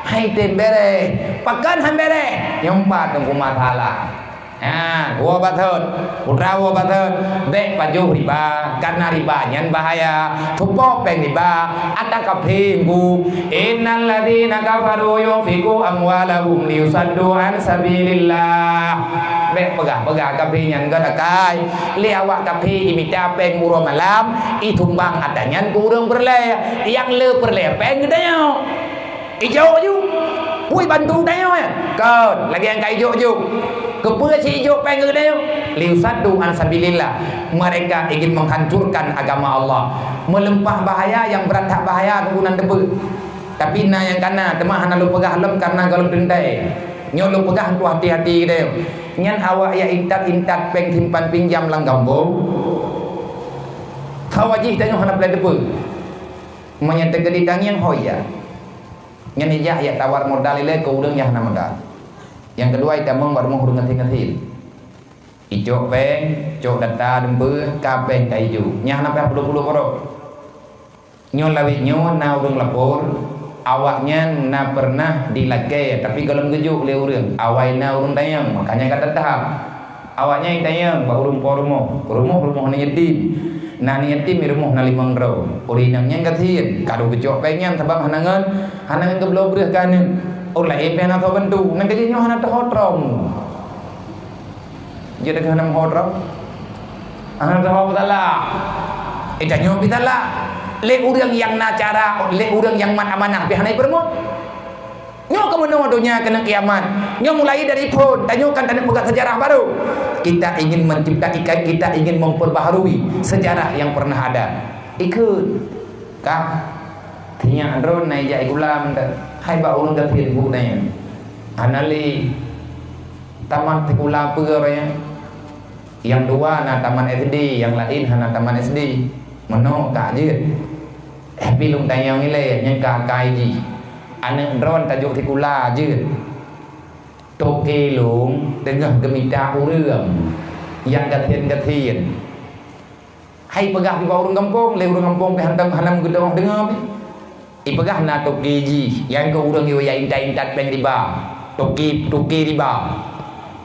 Hai tem béréh. Pakon han béréh? Nyoe pat teungku masalah. Ha, woe batot. Putra woe batot. Bék pajoh riba. Karena riba nyan bahaya. Teupo péng riba. Ata kafé bu. Innal ladzina kafaru yunfiqu amwalahum liyusaddu an sabilillah. Bék peugah-peugah kafé nyan gét akai. Lé awak kafé imita péng uroe malam, isumbang ata nyan keu ureuëng peureulée. Nyang le peureulée péng geutanyoe. Ijok ju. Pui bantu tanyoe, ya? Kon, lagée nyang ka ijok ju. Keupeue si ijok péng geutanyoe? Liyusaddu an sabilillah. Mereka ingin menghancurkan agama Allah. Meuleumpah bahaya nyang brat that bahaya keugunan teupeu. Tapi na nyang kana, teuma hana lôn peugah lom karena gohlom teuntée. Nyoe lôn peugah untuk hati-hati geutanyoe. Nyan awak ya intat-intat péng simpan pinjam lam gampông. Sawa jih tanyoe hana peureulée teupeu. Meunyo teukeudi tangieng ho ya. Nyan ijak ya tawar modal ilée keu ureuëng nyang hana modal. Nyang keudua itamong bak rumoh ureuëng ngasien-ngasien. Icok péng, cok data dumpeue, ka péng ka ijok. Nyang hana payah puluh-puluh poroh. Nyoe lawét nyoe na ureuëng lapor, awaknyan na pernah dilakée tapi gohlom geujok lé ureuëng, awai na ureuëng tanyong, makanya ka tatahap. Awaknyan tanyong bak ureuëng po rumoh, rumoh-rumoh aneuk yatim. Na aneuk yatim di rumoh na limong droe. Ureuëng inong nyan gasien, ka deuh geucok péng nyan sabab hana ngon, hana ngon geubloe breueh keu aneuk. Ureuëng laén pih hana soe bantu, nyan keuh nyoe hana teuho trom. Jeuet keu hana meuho droe. Hana teuho peusalah. Eh, tanyoe pih salah. Lé ureuëng nyang na cara, lé ureuëng nyang mat amanah pih hana ipeureumeun. Nyoe keuh meunoe donya keuneuk kiamat. Nyoe mulai dari phon. Tanyoe kan taneuk peugah sejarah baru. Kita ingin mencipta, kita ingin memperbaharui sejarah yang pernah ada. Ikut. Kah? Sinyak droe na ijak i gulam teuh. Hai bak ureuëng gasien bu na nyan. Hana lé tamat sikula peue roh nyan. Nyang dua na tamat S D, nyang laén hana tamat S D. Meunoe ka jeuet. Tapi lôn tanyong ilée nyang ka-kai jih. Aneuk droeneuh tajok sikula jeuet. Toke lôn teungoh geumita ureuëng nyang gasien-gasien. Hai peugah bak ureuëng gampông, lé ureuëng gampông pih hantom hana meugeudong deungoe pih. Ipeugah na toke jih, nyang keu ureuëng yo ya intat-intat péng riba. Toke, toke riba.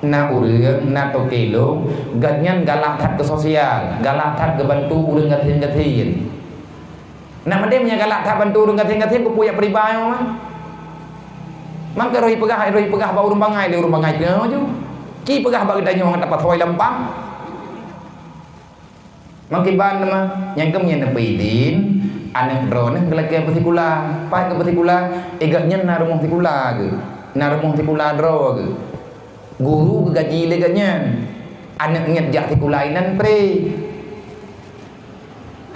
Na ureuëng, na toke lôn, gobnyan galak that keu sosial, galak that geubantu ureuëng gasien-gasien. Nak meudeh meunyoe galak that bantu ureuëng gasien-gasien, keupeue jak peuriba nyoe mah? Mangka roh ipeugah, roh ipeugah bak ureuëng bangai, lé ureuëng bangai teungoh ju. Ci peugah bak geutanyoe ngon tapasoe lampah. Meukiban teuma, nyang keuh meunyoe neupeuidin, aneuk droeneuh geulakée beusikula. Pat keu beusikula, eh, gobnyan na rumoh sikula geuh, na rumoh sikula droe geuh. Guru geugaji lé gobnyan. Aneuk ngiet jak sikula inan pré.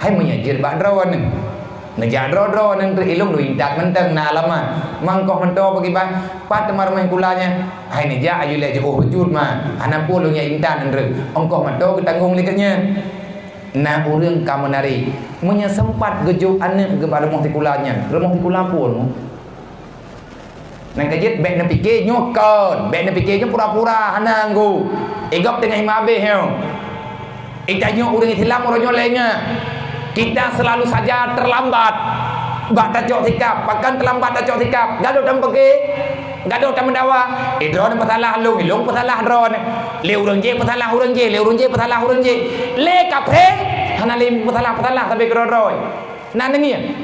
Hai meunyoe jeuet bak droeneuh. Neujak droe-droe nyan treuk ilong lôn intat mantong na alamat. Mangkoh meutoe bagi ban, pat teuma rumoh sikula nyan. Hai neujak aju lé jiôh bacut ma. Hana peue lôn jak intat nyan treuk. Ongkoh meutoe geutanggong lé gobnyan. Na ureuëng ka meunari. Meunyoe seumpat geujok aneuk geuh bak rumoh sikula nyan, rumoh sikula peue nyoe? Nyang keujeuet bék neupike nyoe kon, bék neupike nyoe pura-pura hana nggu. Igob teungoh imeubéh nyoe. Itanyoe ureuëng Islam uroe nyoe lé nyan. Kita selalu saja terlambat bak tacok sikap, pakon terlambat tacok sikap. Gadôh tameupike, gadôh tameudawa. Eh, droeneuh peusalah lôn, lôn peusalah droeneuh. Lé ureuëng jéh peusalah ureuëng jéh, lé ureuëng jéh peusalah ureuëng jéh. Lé kaphé hana lé peusalah-peusalah sabe keudroe-droe. Na neungieng?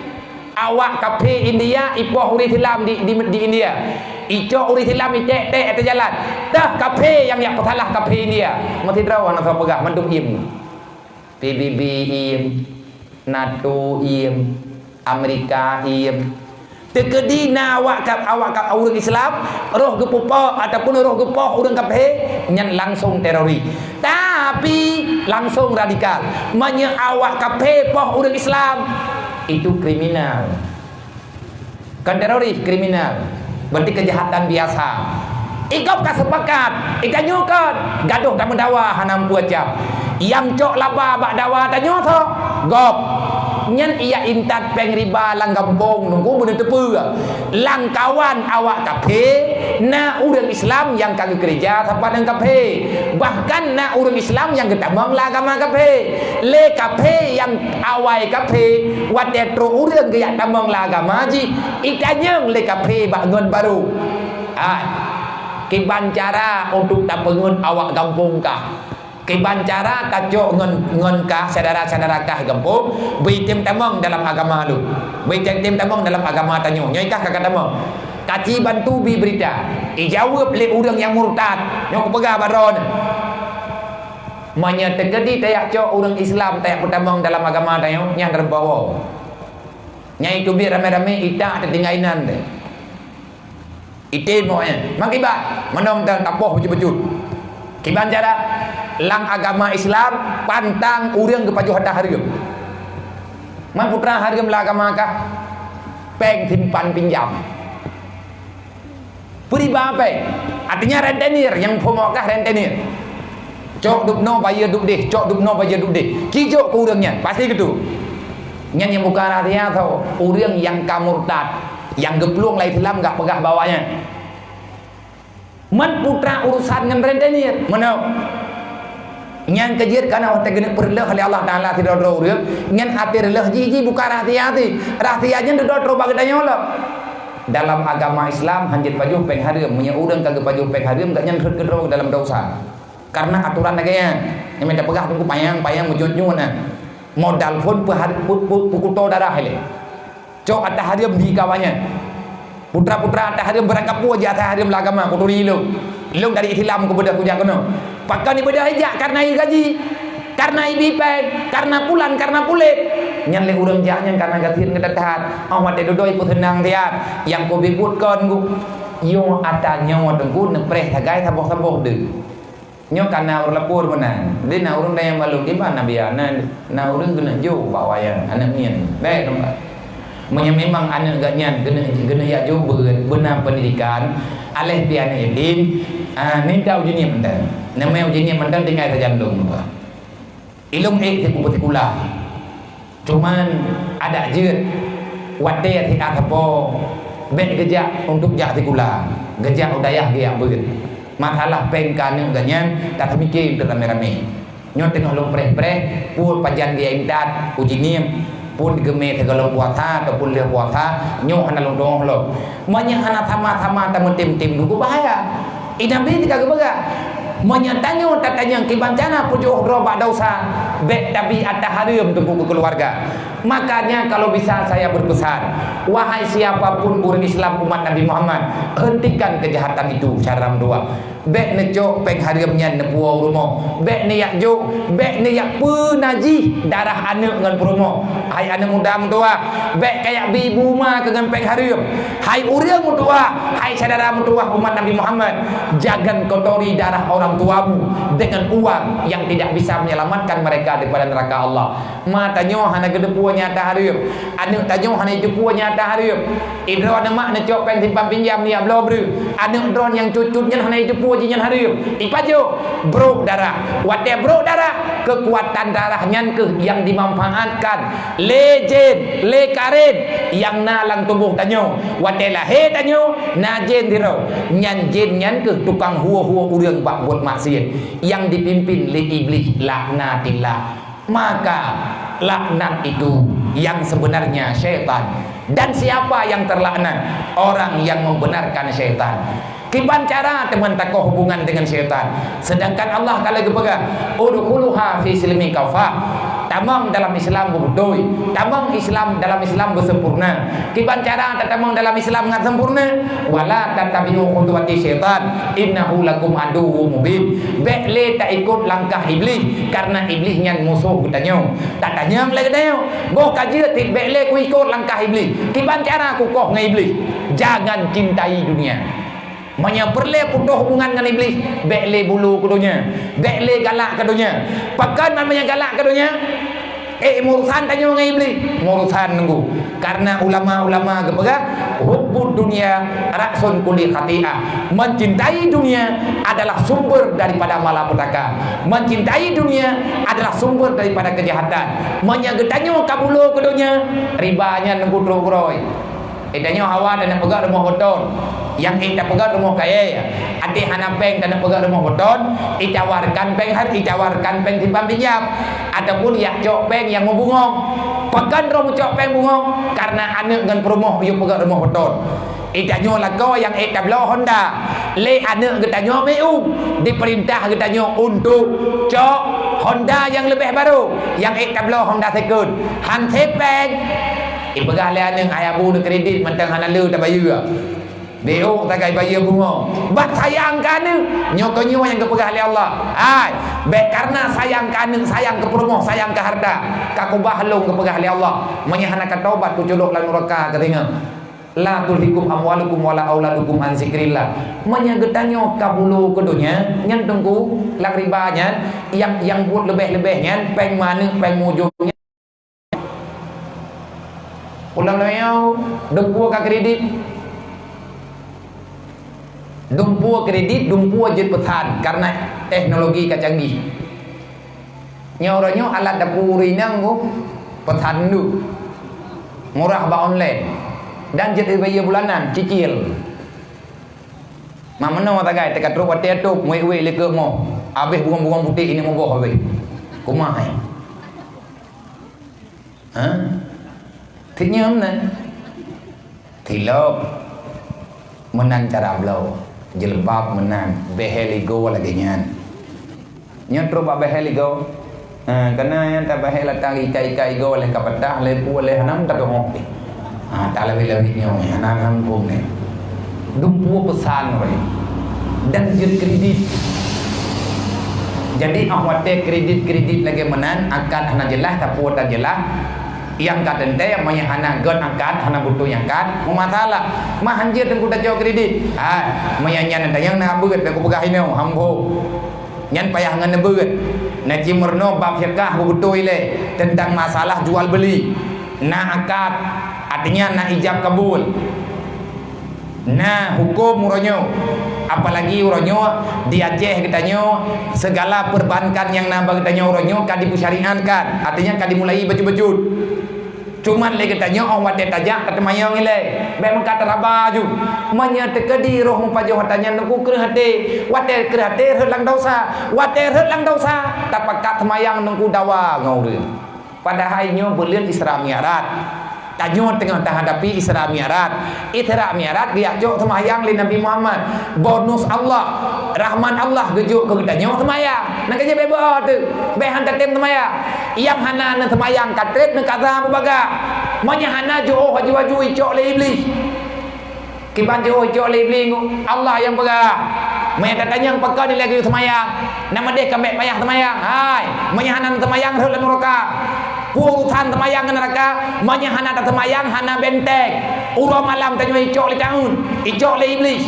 Awak kaphé India ipoh ureuëng Islam di, di, di India. Icok ureuëng Islam iték-ték ateueh jalan. Teuh kaphé nyang jak peusalah kaphé India. Meusidroe hana soe peugah, mandum iem. P B B iem, NATO iem, Amerika iem. Teukeudi na awak ka, awak ka, ureuëng Islam roh geupupo ataupun roh geupoh ureuëng kaphé, nyan langsung teroris. Tapi langsung radikal. Meunyoe awak kaphé poh ureuëng Islam, itu kriminal. Kon teroris, kriminal. Berarti kejahatan biasa. Igob ka sepakat, itanyoe kon, gadôh tameudawa hana meupucam. Nyang cok laba bak dawa tanyoe soe? Gob. Nyan ijak intat péng riba lam gampông nunggu beuneuteupeu. Lam kawan awak kaphé, na ureuëng Islam nyang ka geukeureuja sapat ngon kaphé. Bahkan na ureuëng Islam nyang geutamong lam agama kaphé. Lé kaphé nyang awai kaphé, watée trok ureuëng geujak tamong lam agama jih, itanyong lé kaphé bak ngon barô. Hai, kiban cara untuk tapeungon awak gampông kah? Kiban cara tacok ngon, ngon kah, syedara-syedara kah gampông, beuitem tamong dalam agama lôn. Beuitem tamong dalam agama tanyoe. Nyoe kah ka, ka tamong. Kaci bantu bi beurita. Ijaweueb lé ureuëng nyang murtad. Nyoe kupeugah bak droeneuh. Meunyoe teukeudi tajak cok ureuëng Islam tajak peutamong dalam agama tanyoe, nyan reubah woe. Nyan iteubiet ramé-ramé, ita teutinggai inan deh. Item awaknyan. Meukiban, meunoe mantong tapoh bacut-bacut. Kiban cara, lam agama Islam, pantang ureuëng geupajoh hareuem. Man putra hareuem lam agama kah? Péng simpan pinjam. Peuriba péng. Artinya rentenir, nyang phon kah rentenir. Cok dubnoe bayeue dubdeh, cok dubnoe bayeue dubdeh. Kijok keu ureuëng nyan, pasti geutu. Nyan nyang buka rahsia tho, ureuëng nyang ka murtad, nyang geuplueng lam Islam gak peugah bak awaknyan. Man putra urusan ngon rentenir, meunoe. Nyang keujeuet kana watée geuneuk peureuloh lé Allah Taala sidroe-droe ureuëng, nyan até reuloh jih, jih buka rahsia até. Rahsia nyan dudoe troh bak geutanyoe lom. Dalam agama Islam hanjeuet pajoh péng hareuem, meunyoe ureuëng ka geupajoh péng hareuem, gobnyan rhot keudroe dalam dosa. Karena aturan lagée nyan, nyang mita peugah teungku panyang-panyang meujot-jot na. Modal phon peuhar-, peu-, peu-, peukuto darah ilée. Cok ata hareuem di kawan nyan. Putra-putra ata hareuem beurangkapeue jih ata hareuem lam agama kuturi ilong. Ilong dari Islam kubeudôh kujak keunoe. Pakon ibeudôh ijak karena igaji, karena ibi péng, karena pulan, karena pulet. Nyan lé ureuëng jak nyan karena gasien geutathat. Oh watée dudoe ipeuseunang siat. Nyang kubi buet kon gu. Yo ata nyoe teungku neupreh sagai saboh-saboh deuh. Nyoe ka na ureuëng lapor meunan. Di na ureuëng dayang balong di mana biya na, na ureuëng keuneuk jok bak wayang aneuk nyan. Dai teumpat. Meunyoe memang aneuk gobnyan keuneuk, keuneuk jak jok beuet beuna pendidikan, aléh pi aneuk yatim, ah, ninta ujeuniet mantong. Namanya ujeuniet mantong tinggai sajan lom. Ilong ék siku sikula. Cuman adak jeuet, watèe siat sapo, bèk geujak untuk jak sikula, geujak u dayah geujak beuet. Masalah pèng keu aneuk geuh nyan, taseumike teuk ramé-ramé. Nyoe teungoh lôn preh-preh, peue pajan geujak intat, uji niem, peue geumè sigohlom puasa ataupun lheueh puasa, nyoe hana lôn deungoe lom. Meunyoe hana sama-sama tameutem-tem, duku bahaya. I Nabi teuka geupeugah, meunyoe tanyoe tatanyong kiban cara peujiôh droe bak desya, bèk tabi ata hareuem teungku keu keuluwarga. Makanya kalau bisa saya berpesan, wahai siapa pun ureueng Islam umat Nabi Muhammad, hentikan kejahatan itu, syedara meutuwah. Bèk neucok pèng hareuem nyan neupuwoe u rumoh. Bèk neujak jok, bèk neujak peunajih darah aneuk ngon peurumoh. Hai aneuk muda meutuwah, bèk kajak bi bu ma keu ngon pèng hareuem. Hai ureueng meutuwah, hai syedara meutuwah umat Nabi Muhammad, jangan kotori darah orang tuamu dengan uang yang tidak bisa menyelamatkan mereka daripada neraka Allah. Ma tanyoe hana geuteupeue nyang ata hareuem. Aneuk tanyoe hana jiteupeue nyang ata hareuem. Idroe aneuk mak neucok pèng simpan pinjam neujak bloe breueh. Aneuk droe nyang cut-cut nyan hana jiteupeue jih nyan hareuem. Ipajoh? Brok darah. Watèe brok darah, keukuatan darah nyan kheueh nyang dimanfaatkan lé jén, lé karén nyang na lam tuboh tanyoe. Watèe lahé tanyoe, na jén sidroe. Nyan jén nyan kheueh tukang huwoe-huwoe ureueng bak buet maksiet, nyang dipimpin lé Iblih, laknatillah. Maka laknat itu yang sebenarnya syaitan. Dan siapa yang terlaknat? Orang yang membenarkan syaitan. Kiban cara teuma takoh hubungan dengan syaitan. Sedangkan Allah ka lheueh geupeugah, "Udkhuluha fi silmi kafah." Tamong dalam Islam beubeutôi. Tamong Islam, dalam Islam beusempurna. Kiban cara tatamong dalam Islam ngat sempurna? "Wala tattabi'u khutuwati syaitan, innahu lakum aduwwum mubin." Bèk lé taikot langkah Iblih, karena Iblih nyan musoh geutanyoe. Tatanyong lé geutanyoe, boh ka jeuet cit bèk lé kuikot langkah Iblih. Kiban cara kukoh ngon Iblih? Jangan cintai dunia. Meunyoe peureulèe putôh hubungan ngon Iblih, bèk lé bulu keu donya, bèk lé galak keu donya. Pakon meunyoe galak keu donya? Eh, meurusan tanyoe ngon Iblih, meurusan nunggu. Karena ulama-ulama geupeugah, "Hubbud dunya ra'sun kulli khati'ah." Mencintai dunia adalah sumber daripada malapetaka. Mencintai dunia adalah sumber daripada kejahatan. Meunyoe geutanyoe ka bulu keu donya, riba nyan nunggu trok keudroe. Eh, tanyoe awai taneuk peugöt rumoh beton. Nyang ék tapeugöt rumoh kayèe. Até hana péng taneuk peugöt rumoh beton, itawarkan péng har-, itawarkan péng simpan pinjam. Ataupun jak cok péng nyang meubungong. Pakon droe meucok péng bungong? Karena aneuk ngon peurumoh yue peugöt rumoh beton. Eh, tanyoe lakoe nyang ék tabloe Honda. Lé aneuk geutanyoe meu, dipeurintah geutanyoe untuk cok Honda nyang leubeh barô. Nyang ék tabloe Honda second. Han sép péng. Ipeugah lé aneuk, "Ayah bu neukredit mantong hana le tabayeue." Diuk tagai bayeue bungo. Bak sayang keu aneuk. Nyoe keuh nyoe nyang geupeugah lé Allah. Hai, bèk karena sayang keu aneuk, sayang keu peurumoh, sayang keu hareuta, ka kubah lôn geupeugah lé Allah. Meunyoe hana ka tobat, kuculok lam nuraka keuh singoh. "La tulhikum amwalukum wala auladukum an zikrillah." Meunyoe geutanyoe ka bulu keu donya, nyan teungku, lam riba nyan, nyang, nyang buet leubeh-leubeh nyan, péng meuaneuk, péng meujok nyan. Ulang lom, dumpeue ka kredit. Dumpeue kredit, dumpeue jeuet peusan karena teknologi ka canggih. Nyoe uroe nyoe alat dapu ureueng inong peusan duek. Murah bak online. Dan jeuet bayeue bulanan, cicil. Mak meunoe tagai, teuka trok watèe tôb, wék-wék likot mo. Abéh bungong-bungong putéh ini muboh abéh. Kumaha hai? Ha? Teuk nyoe meunan. Tilok meunan cara bloe, jilbab meunan, behel igoe lagèe nyan. Nyoe trok bak behel igoe. Ha, kana nyang tabehel ata ikat-ikat igoe lé ka patah, lé pu, lé hana meutateuhoh pih. Ha, talawét-lawét nyoe, hana muphom nyoe. Dumpeue peusan wéh. Dan jeuet kredit. Jadi, ah, watèe kredit-kredit lagèe meunan, akad hana jeulaih, sapeue tan jeulaih, nyang ka teuntèe, meunyoe hana göt akad, hana beutôi akad, meumasalah. Mah hanjeuet teungku tacok kredit. Ha, meunyoe nyan tanyong na beuet, bèk kupeugah inoe, hambo. Nyan payah ngon neubeuet. Na cit meurunoe bab fiqah beubeutôi lé teuntang masalah jual beuli. Na akad, artinya na ijab kabul. Na huköm uroe nyoe. Apalagi uroe nyoe di Aceh geutanyoe, segala perbankan nyang na bak geutanyoe uroe nyoe ka dipeusyariatkan, artinya ka dimulai bacut-bacut. Cuman lé geutanyoe 'oh watèe tajak ka teumayang ilèe, bèk meukat taraba ju. Meunyoe teukeudi roh meupajoh ata nyan Teungku kreueh até, watèe kreueh até rhot lam desya, watèe rhot lam desya tapakat teumayang Teungku dawa ngon ureueng. Padahai nyoe buleuen Isra Mi'raj. Tanyoe teungoh tahadapi Isra Mi'raj. Isra Mi'raj geujak cok teumayang lé Nabi Muhammad. Bonus Allah, rahmat Allah geujok keu geutanyoe teumayang. Nyan ka jeuet bèk beuo teuh, bèk han tatem teumayang. Nyang hana neuteumayang ka trép neukaza beubagah. Meunyoe hana jiôh aju-aju icok lé Iblih. Kiban jiôh icok lé Iblih, Allah nyang peugah. Meunyoe tatanyong pakon ilèe geuyue seumayang, na meudeh ka bèk payah seumayang. Hai, meunyoe hana seumayang rhot lam nuraka. Peue urusan seumayang ngon nuraka? Meunyoe hana taseumayang hana benteng. Uroe malam tanyoe icok lé taun, icok lé Iblih.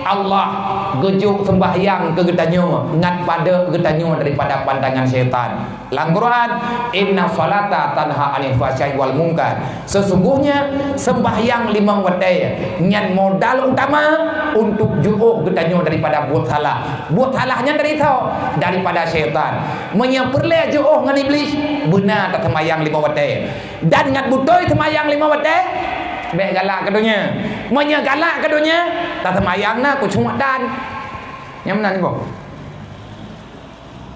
Allah geujok seumbahyang keu geutanyoe ngat padeuek geutanyoe daripada pandangan syaitan. Lam Quran, "Inna salata tanha 'anil fahsya'i wal munkar." Sesungguhnya sembahyang limong watèe nyan modal utama untuk jiôh geutanyoe daripada buet salah. Buet salah nyan dari soe? Daripada syaitan. Meunyoe peureulèe jiôh ngon Iblih, beuna taseumayang limong watèe. Dan ngat beutôi seumayang limong watèe, bèk galak keu donya. Meunyoe galak keu donya, taseumayang na khusyuk tan. Nyang meunan iboh.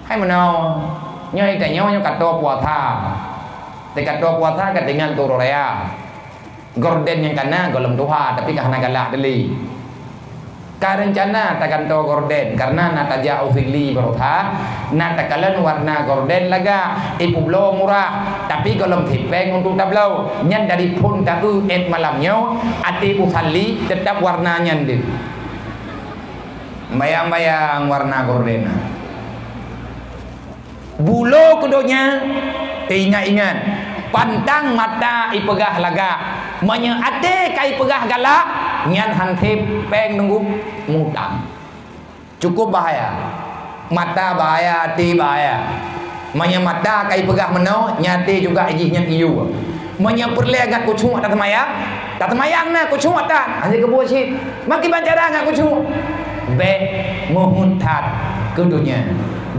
Hai meunoe, nyoe tanyoe nyoe ka toe puasa. Teuka toe puasa ka tinggai uroe raya. Gorden nyang ka na gohlom tuha, tapi ka hana galak lé. Ka reuncana tagantoe gorden, kareuna na tajak u Sigli baroesa, na takalon warna gorden lagak, ipeubloe murah, tapi gohlom sipéng untuk tabloe. Nyan dari phon taeu ék malam nyoe, até usalli, teutap warna nyan deuh. Bayang-bayang warna gorden na. Bulo keu donya, teuingat-ingat, pantang mata ipeugah lagak. Meunyoe até ka ipeugah galak, nyan han sép péng Teungku, mutang. Cukup bahaya. Mata bahaya, até bahaya. Meunyoe mata ka ipeugah meunoe, nyan até juga jih nyan iyue. Meunyoe peureulèe ngat khusyuk taseumayang, taseumayang na khusyuk tan, hana geubuet cit. Makai bancara ngat khusyuk. Bèk meuheuet that keu donya.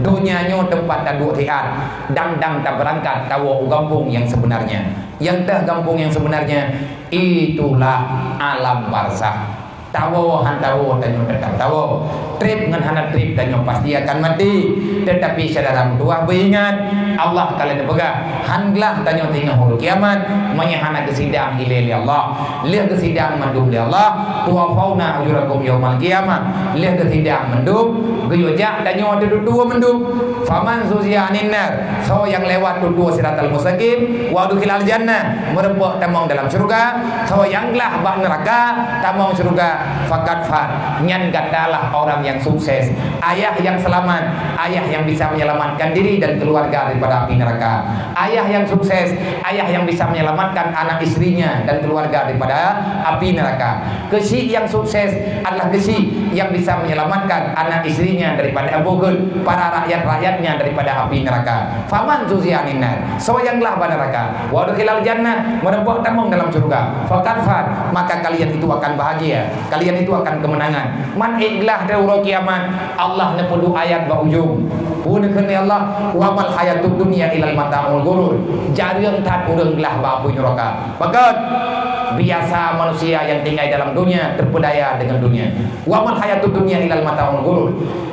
Donya nyoe teumpat taduek siat, dang-dang tabeurangkat tawoe u gampông nyang seubeunarnya. Nyang teuh gampông nyang seubeunarnya, itulah alam barzakh. Tawoe han tawoe, tanyoe teutap tawoe. Trép ngon hana trép, tanyoe pasti akan maté. Teutapi syedara meutuwah, beuingat, Allah ka lheueh neupeugah, han glah tanyoe teungoh uroe kiamat, meunyoe hana geusidang ilèe lé Allah. Lheueh geusidang mandum lé Allah, "Tuwaffawna ujurakum yaumal qiyamah." Lheueh geusidang mandum, geuyue jak tanyoe teututoe mandum. "Faman zuhziha 'anin nar," soe nyang lewat tutoe siratal mustaqim, "wa udkhilal jannah," meurumpok tamong dalam syeuruga, soe nyang glah bak neuraka, tamong syeuruga, "faqad faz," nyan gatalah orang yang sukses. Ayah yang selamat, ayah yang bisa menyelamatkan diri dan keluarga daripada api neraka. Ayah yang sukses, ayah yang bisa menyelamatkan anak istrinya dan keluarga daripada api neraka. Keuchik yang sukses adalah keuchik yang bisa menyelamatkan anak istrinya daripada, bukan, para rakyat-rakyatnya daripada api neraka. "Faman zuhziha 'anin nar," soe nyang glah bak neuraka, "wa udkhilal jannah," meurumpok tamong dalam syeuruga, "faqad faz," maka kalian itu akan bahagia, kalian itu akan kemenangan. Man ék glah di uroe kiamat, Allah neupeuduek ayat bak ujong. Peue neukheun lé Allah, "Wa mal hayatud dunya illa mata'ul ghurur." Jareueng that ureueng glah bak apui neuraka. Pakon? Biasa manusia yang tinggai dalam dunia terpedaya dengan dunia. "Wa mal hayatud dunya illa mata'ul ghurur."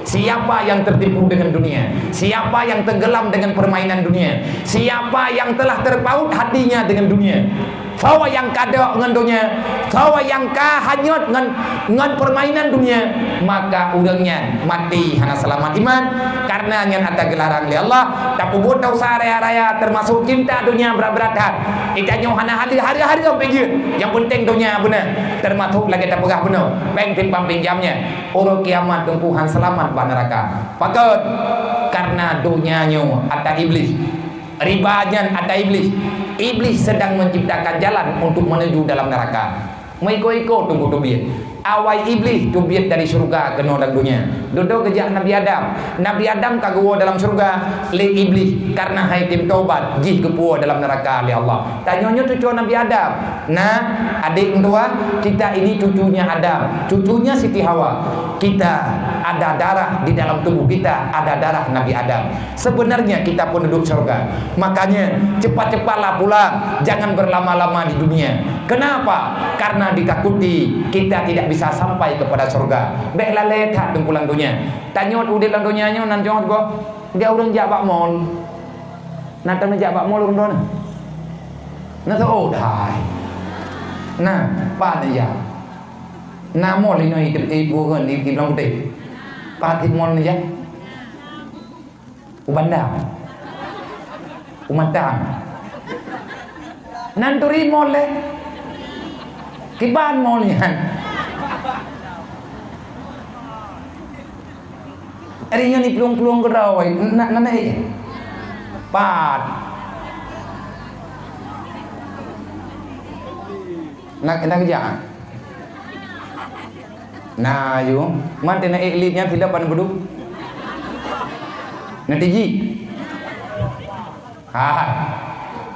Siapa yang tertipu dengan dunia, siapa yang tenggelam dengan permainan dunia, siapa yang telah terpaut hatinya dengan dunia, soe nyang ka dok ngon donya, soe nyang ka hanyot ngon, ngon permainan dunia, maka ureueng nyan maté hana seulamat iman, karena nyan ata geularang lé Allah, tapeubuet desya raya-raya, termasuk cinta dunia berat-berat that. Ita nyoe hana hareuem, hareuem-hareuem pih jeuet, nyang penting donya beuna, termasuk lagèe tapeugah bunoe, péng simpang pinjam nyan, uroe kiamat Teungku han seulamat bak neuraka. Pakon? Karena donya nyoe ata Iblih. Riba nyan ata Iblih. Iblih sedang menciptakan jalan untuk menuju dalam neraka. Meuiko-iko Teungku teubiet. Awai Iblih teubiet dari syeuruga keunoe lam donya. Dudoe geujak Nabi Adam. Nabi Adam ka geuwoe dalam syeuruga lé Iblih karena han tem tobat, jih geupuwoe dalam neuraka lé Allah. Tanyoe nyoe cucu Nabi Adam. Nah, adik meutuwah, kita ini cucunya Adam, cucunya Siti Hawa. Kita Ada darah di dalam tubuh kita, ada darah Nabi Adam. Sebenarnya kita penduduk surga. Makanya, cepat-cepatlah pulang, jangan berlama-lama di dunia. Kenapa? Karena ditakuti kita tidak bisa sampai kepada surga. Bèk lalè that teupulang donya. Tanyoe udép lam donya nyoe nan jong gob, geuh ureueng jak bak mall. Na tam jak bak mall ureueng droeneuh? Na teuôt hai. Na, pat jak? Na mall inoe di, di, di, di Blang Putéh. Pat mall neujak? U Banda. U Matan. Nan turi mall lé. Kiban mall nyan. Ari nyoe ni plueng-plueng keudroe, na, na, na, eh. Pat. Na, na keujak. Na, yu. Man teuh na ék lip nyan sidroe pan beudôh. Na tiji. Ha.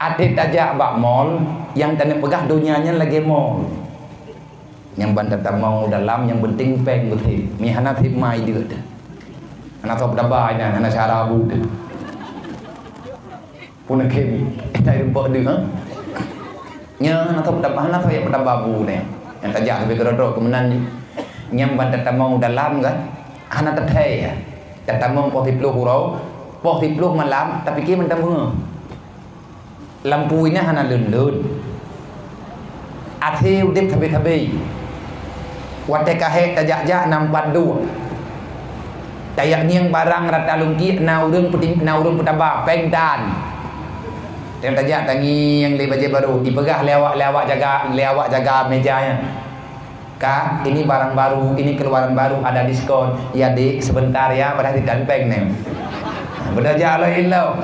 Até tajak bak mall, nyang taneuk peugah donya nyan lagèe mall. Nyang ban tatamong u dalam, nyang penting péng beutôi. Mi hana sép mai deuk teuh. Hana sop daba nyan, hana syara bu teuh. Pun akhé, eh, tai rumpok deuk, ha? Nyan hana sop daba, hana sop jak peudaba bu nyan. Nyang tajak leubeh keudroe-droe keu meunan nyan. Nyang ban tatamong u dalam kan, hana teuthèe ya. Tatamong poh siplôh uroe, poh siplôh malam, tapike mantong beungoh. Lampu inan hana lôn-lôn. Até udép sabe-sabe. Watèe ka hék tajak-jak na empat duek. Tajak ngieng barang rata lungkiek na ureueng peutim-, na ureueng peutaba péng tan. Nyang tajak tangieng lé bajèe barô, ipeugah lé awak, lé awak jaga, lé awak jaga méja nyan. Kak, ini barang baru, ini keluaran baru, ada diskon. Ya, Dik, sebentar ya, padahai ditan péng nyan. Beudôh jak lom ilong.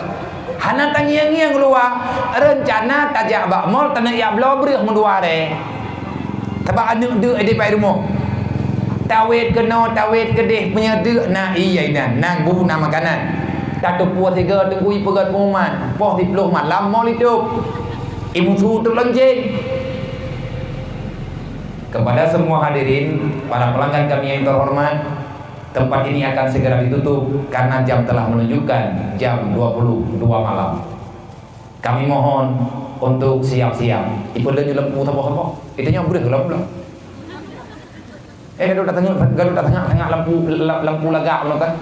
Hana tangieng-ngieng keuluwa, reuncana tajak bak mall taneuk jak bloe breueh meudua rèe. Sabab aneuk deuk di pai rumoh. Tawét keunoe, tawét keudéh, meunyoe deuk na ié inan, na bu na makanan. Tateupeue sigoe teungku ipeugöt pengumuman, poh siplôh malam mall itôp. Imusu teuh lonceng. Kepada semua hadirin, para pelanggan kami yang terhormat, tempat ini akan segera ditutup karena jam telah menunjukkan jam dua puluh dua malam. Kami mohon untuk siap-siap. Ipeuleueh lampu saboh-saboh. Itu nyoe breueh lampu. Eh, gadôh tateupeue, gadôh tateupeue lampu, la-, lampu lagak bunoe kan.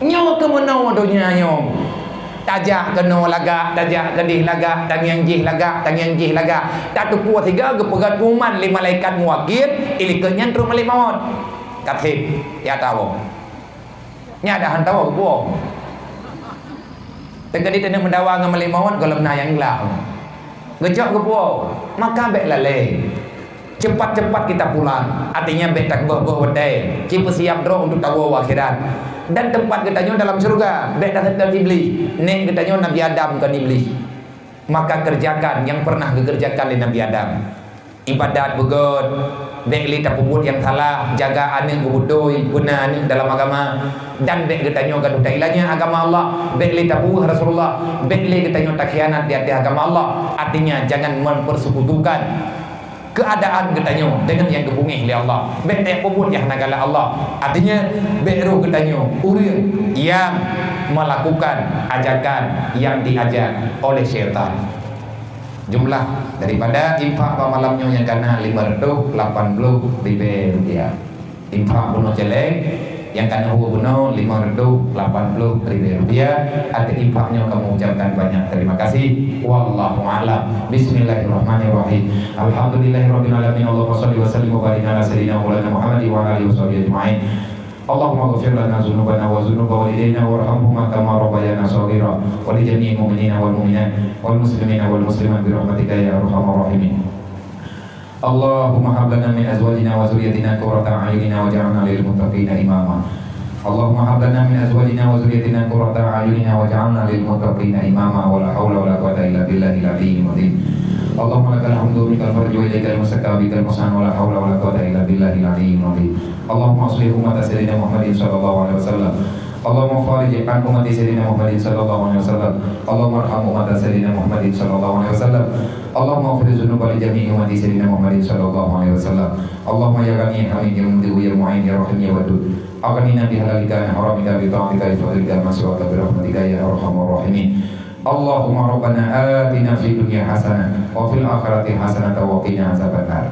Nyoe keuh meunoe donya nyoe. Tajak keunoe lagak, tajak keudéh lagak, tangieng jih lagak, tangieng jih lagak. Tateupeue sigoe geupeugöt pengumuman lé malaikat muwakil, ilikot nyan trok malaikat maut. Ka sép, ya tawoe. Nyan dah han tawoe geupuwoe. Teukeudi taneuk meudawa ngon malaikat maut gohlom na nyang glak. Geucok geupuwoe, maka bèk lalè. Cepat-cepat kita pulang, artinya bèk takeubah-bah watèe, cit peusiap droe untuk tawoe u akhirat. Dan tempat geutanyoe dalam syeuruga, bèk taseutôt Iblih. Nèk geutanyoe Nabi Adam kon Iblih. Maka kerjakan nyang pernah geukeureujakan lé Nabi Adam. Ibadat beugöt, bèk lé tapeubuet nyang salah, jaga aneuk geubeutôi, beuna aneuk dalam agama, dan bèk geutanyoe gadôh tailanya agama Allah, bèk lé tabuweuh Rasulullah, bèk lé geutanyoe takhianat di ateueh agama Allah. Artinya, jangan mempersekutukan keadaan geutanyoe deungon nyang geubungéh lé Allah. Bèk tapeubuet nyang hana galak Allah. Artinya, bèk roh geutanyoe ureueng nyang melakukan ajakan nyang diajak oleh syaitan. Jumlah daripada infak bak malam nyoe nyang ka na lima reutôh lapan ploh ribèe rupiah. Infak bunoe cèlèng nyang ka na bunoe lima reutôh lapan ploh ribèe rupiah. Atas infak nyoe kamoe ucapkan banyak terima kasih. Wallahu a'lam. Bismillahirrahmanirrahim. Alhamdulillahirabbil alamin. Allahumma shalli wa sallim wa barik ala sayyidina wa maulana Muhammad wa ala alihi wa sahbihi ajma'in. Allahumma ghfir lana dzunubana wa dzunuba walidina warhamhuma kama rabbayana shaghira, wa li jami'il mu'minina wal mu'minat wal muslimina wal muslimat bi rahmatika ya arhamar rahimin. Allahumma hab lana min azwajina wa dzurriyyatina qurrata a'yunina waj'alna lil muttaqina imama. Allahumma hab lana min azwajina wa dzurriyyatina qurrata a'yunina waj'alna lil muttaqina imama. Wa la haula wa la quwwata illa billahil aliyyil azim. Allahumma lakal hamdu wa bikal farju wa ilaikal mustaka wa bikal musta'an wa la haula wa la quwwata illa billahil aliyyil azim. Allahumma aslih ummata sayyidina Muhammadin sallallahu alaihi wasallam. اللهم فرج عن أمة سيدنا محمد صلى الله عليه وسلم. اللهم ارحم أمة سيدنا محمد صلى الله عليه وسلم. اللهم اغفر الذنوب لجميع أمة سيدنا محمد صلى الله عليه وسلم. اللهم يا غني يا حميد يا مبدئ يا معين يا رحيم يا ودود، أغننا بحلالك عن حرامك بطاعتك بفضلك عمن سواك برحمتك يا أرحم الراحمين. اللهم ربنا آتنا في الدنيا حسنة وفي الآخرة حسنة وقنا عذاب النار.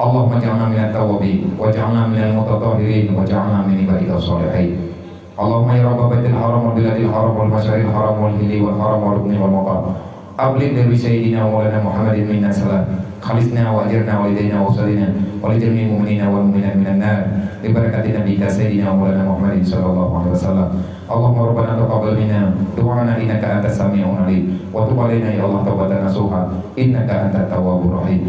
اللهم اجعلنا من التوابين، واجعلنا من المتطهرين، واجعلنا من عبادك الصالحين. اللهم يا رب بيت الحرام والبلاد الحرام والمشعر الحرام والحل والحرم والركن والمقام، أبلغ بسيدنا ومولانا محمد منا السلام. خلصنا وأجرنا ولدينا وأولادنا ولجميع المؤمنين والمؤمنات من النار، ببركة نبيك سيدنا ومولانا محمد صلى الله عليه وسلم. اللهم ربنا تقبل منا دعاءنا إنك أنت السميع العليم، وتب علينا يا الله توبة نصوحا إنك أنت التواب الرحيم.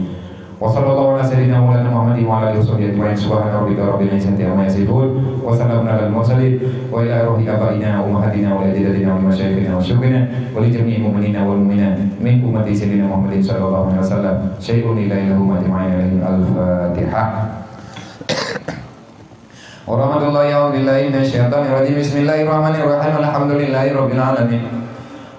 وصلى الله على سيدنا مولانا محمد وعلى آله وصحبه أجمعين. سبحان ربك رب العزة عما يصفون. وسلام على المرسلين. وإلى روح آبائنا وأمهاتنا وأجدادنا ولمشايخنا وشيوخنا ولجميع المؤمنين والمؤمنات من أمة سيدنا محمد صلى الله عليه وسلم. شيء لله لهم أجمعين. الفاتحة. ورحمة الله. أعوذ بالله من الشيطان الرجيم. بسم الله الرحمن الرحيم. الحمد لله رب العالمين.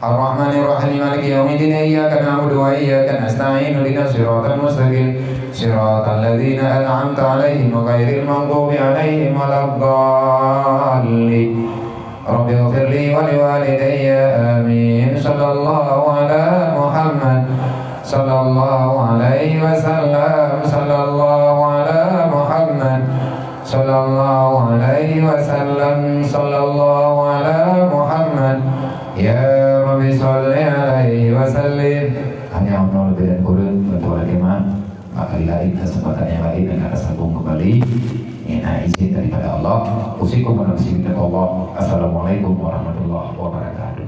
الرحمن الرحيم. مالك يوم الدين. إياك نعبد وإياك نستعين. اهدنا الصراط المستقيم. صراط الذين أنعمت عليهم غير المغضوب عليهم ولا الضالين. رب اغفر لي ولوالدي. آمين. صلى الله على محمد. صلى الله عليه وسلم. صلى الله على محمد. صلى الله عليه وسلم. صلى الله على محمد. يا رب صل عليه وسلم. Hanya untuk lebih dan kurang, bantuan jemaah. Maka di lain kesempatan yang lain akan tersambung kembali. Ini izin daripada Allah. Usikum wa nafsi bitaqwallah. Assalamualaikum warahmatullahi wabarakatuh.